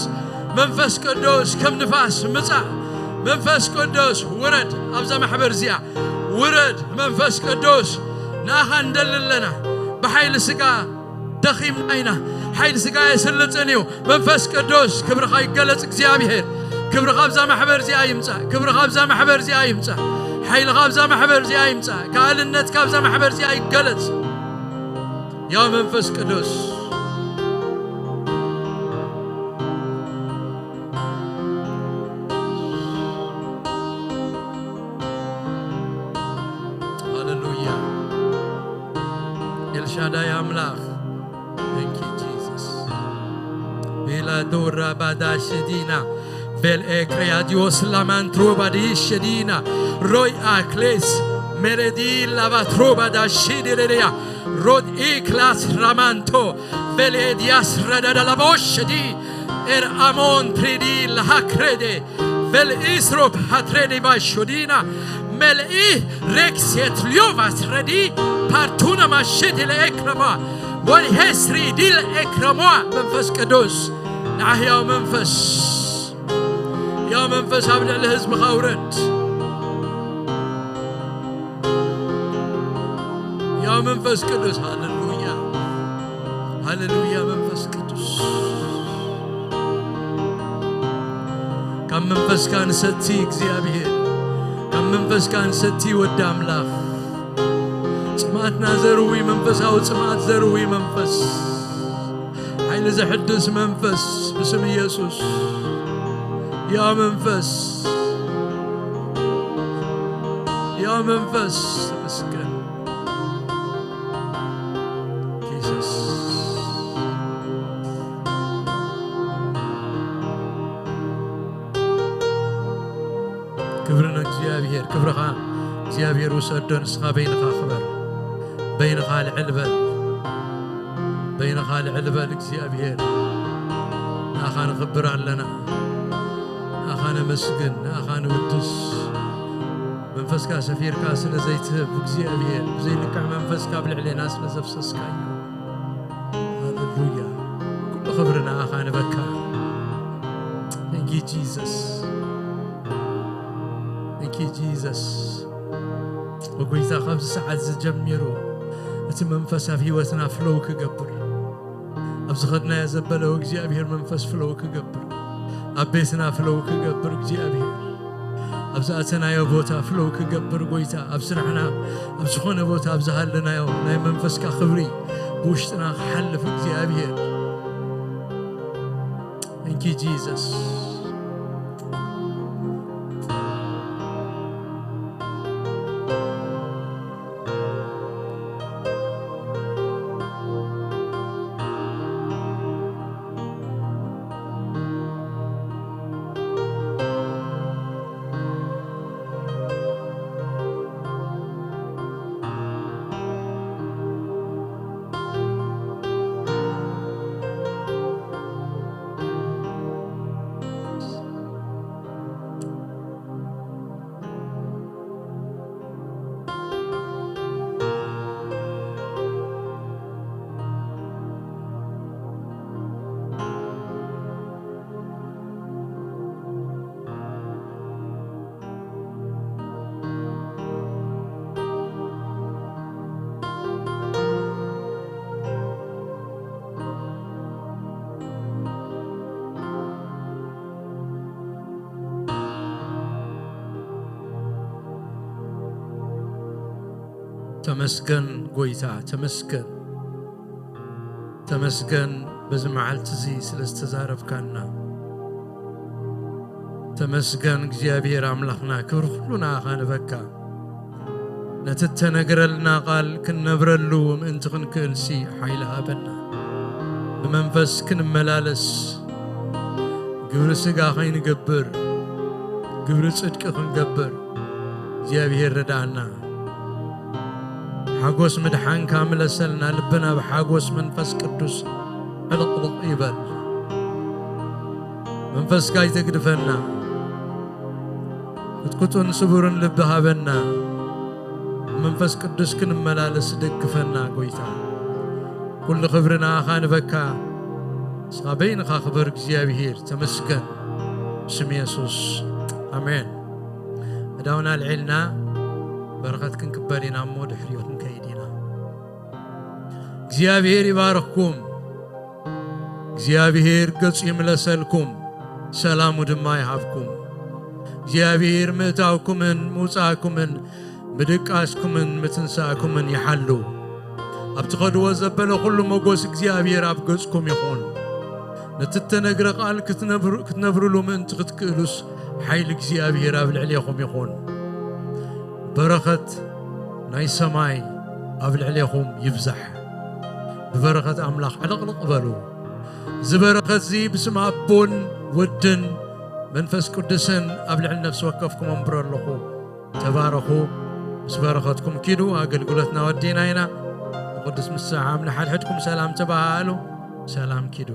መንፈስ ቅዱስ ከም ንፋስ ምጻእ። መንፈስ ቅዱስ ውረድ ኣብዛ ማሕበር እዚኣ። ውረድ መንፈስ ቅዱስ፣ ንኣኻ ንደሊ ኣለና። ብሓይሊ ስጋ ደኺምና ኢና። ሓይሊ ስጋ የስልጥን እዩ። መንፈስ ቅዱስ ክብርኻ ይገለጽ እግዚኣብሔር። ክብርኻ ኣብዛ ማሕበር እዚኣ ይምጻእ። ክብርኻ ኣብዛ ማሕበር እዚኣ ይምጻእ። ሓይልኻ ኣብዛ ማሕበር እዚኣ ይምጻእ። ከኣልነትካ ኣብዛ ማሕበር እዚኣ ይገለጽ። ያ መንፈስ ቅዱስ፣ ሃሌሉያ። ኤልሻዳይ ኣምላኽ። Thank you, Jesus. ቤላ ዶራ ባዳ ሸዲና ቬል ኤክሪያዲዮስ ላማንትሮ ባዲ ሸዲና ሮይ ኣክሌስ ሜሬዲ ላባትሮ ባዳ ሺዲሬያ ሮድ ኢክላስ ራማንቶ ቬል ኤዲያስ ረዳዳ ላቦ ሸዲ ኤር ኣሞን ትሪዲ ላሃክሬዴ ቬል ኢስሮፕ ሃትሬዴ ባሾዲና ሜልኢ ሬክሴት ሊዮቫስ ረዲ ፓርቱነ ማሸዲ ለኤክረማ ወልሄስሪ ዲል ኤክረማ መንፈስ ቅዱስ ንዓህያው መንፈስ ያው መንፈስ ኣብ ልዕሊ ህዝብኻ ውረድ። ያው መንፈስ ቅዱስ ሃሌሉያ፣ ሃሌሉያ መንፈስ ቅዱስ ካብ መንፈስካ ንሰቲ እግዚኣብሔር፣ ካብ መንፈስካ ንሰቲ ወዲ ኣምላኽ። ጽምኣትና ዘርዊ መንፈሳዊ ጽምኣት ዘርዊ መንፈስ፣ ሓይሊ ዘሕድስ መንፈስ ብስም ኢየሱስ። ያ መንፈስ፣ ያ መንፈስ ተመስገን። Jesus። ክብሪ ንእግዚኣብሔር። ክብርኻ እግዚኣብሔር ውሰዶ፣ ንስኻ በይንኻ ክበር። በይንኻ ልዕል በል። በይንኻ ልዕል በል እግዚኣብሔር። ንኣኻ ንኽብር ኣለና። ንኣኻ ነመስግን፣ ንኣኻ ንውድስ። መንፈስካ ሰፊርካ ስለ ዘይትህብ እግዚኣብሔር፣ ብዘይልክዕ መንፈስካ ኣብ ልዕሌና ስለ ዘፍሰስካዮ። ሃሌሉያ። ኩሉ ክብሪ ንኣኻ ንበካ። Thank you, Jesus. Thank you, Jesus. ኦ ጎይታ፣ ካብዚ ሰዓት እዚ ጀሚሩ እቲ መንፈስ ኣብ ህይወትና ፍሎው ክገብር፣ ኣብ ዝኸድናዮ ዘበለ እግዚኣብሔር መንፈስ ፍሎው ክገብር፣ ኣብ ቤትና ፍሎው ክገብር እግዚኣብሔር፣ ኣብ ዝኣተናዮ ቦታ ፍሎው ክገብር ጎይታ፣ ኣብ ስራሕና፣ ኣብ ዝኾነ ቦታ፣ ኣብ ዝሃለናዮ ናይ መንፈስካ ክብሪ ብውሽጥና ክሓልፍ እግዚኣብሔር። Thank you, Jesus. ተመስገን ጎይታ፣ ተመስገን፣ ተመስገን በዚ መዓልቲ እዚ ስለ ዝተዛረብካና። ተመስገን እግዚኣብሔር ኣምላኽና፣ ክብሪ ኩሉ ንኣኻ ንበካ። ነቲ እተነግረልና ቃል ክንነብረሉ ምእንቲ ክንክእልሲ ሓይሊ ሃበና። ብመንፈስ ክንመላለስ፣ ግብሪ ስጋ ከይንገብር፣ ግብሪ ጽድቂ ክንገብር እግዚኣብሔር ረዳኣና። ሓጎስ ምድሓንካ ምለሰልና፣ ልብና ብሓጎስ መንፈስ ቅዱስ ዕልቕልቕ ይበል። መንፈስካ ይተግድፈና። ክትኩቱን ስቡርን ልቢ ሃበና። መንፈስ ቅዱስ ክንመላለስ ደግፈና ጎይታ። ኩሉ ክብሪ ንኣኻ ንበካ። ንስኻ በይንኻ ክበር እግዚኣብሔር። ተመስገን። ስም የሱስ። ኣሜን። እዳውና ኣልዒልና በረኸት ክንቅበል ኢና እሞ ድሕሪኡ ክንከይድ ኢና። እግዚኣብሔር ይባርኽኩም። እግዚኣብሔር ገጹ ይምለሰልኩም፣ ሰላሙ ድማ ይሃብኩም። እግዚኣብሔር ምእታውኩምን ምውጻእኩምን ምድቃስኩምን ምትንሳእኩምን ይሓሉ። ኣብ ትኸድዎ ዘበለ ኩሉ መጎስ እግዚኣብሔር ኣብ ገጽኩም ይኹን። ነቲ እተነግረ ቃል ክትነብሩ-፣ ክትነብሩሉ ምእንቲ ክትክእሉስ ሓይሊ እግዚኣብሔር ኣብ ልዕሌኹም ይኹን። በረኸት ናይ ሰማይ ኣብ ልዕሌኹም ይብዛሕ። ብበረኸት ኣምላኽ ዕልቕልቕ በሉ። እዚ በረኸት እዚ ብስም ኣቦን ወድን መንፈስ ቅዱስን ኣብ ልዕሊ ነፍሲ ወከፍኩም ኣንብሮ ኣለኹ። ተባረኹ። ምስ በረኸትኩም ኪዱ። ኣገልግሎትና ወዲና ኢና። ብቅዱስ ምሳሓም ንሓድሕድኩም ሰላም ተባሃሉ። ሰላም ኪዱ።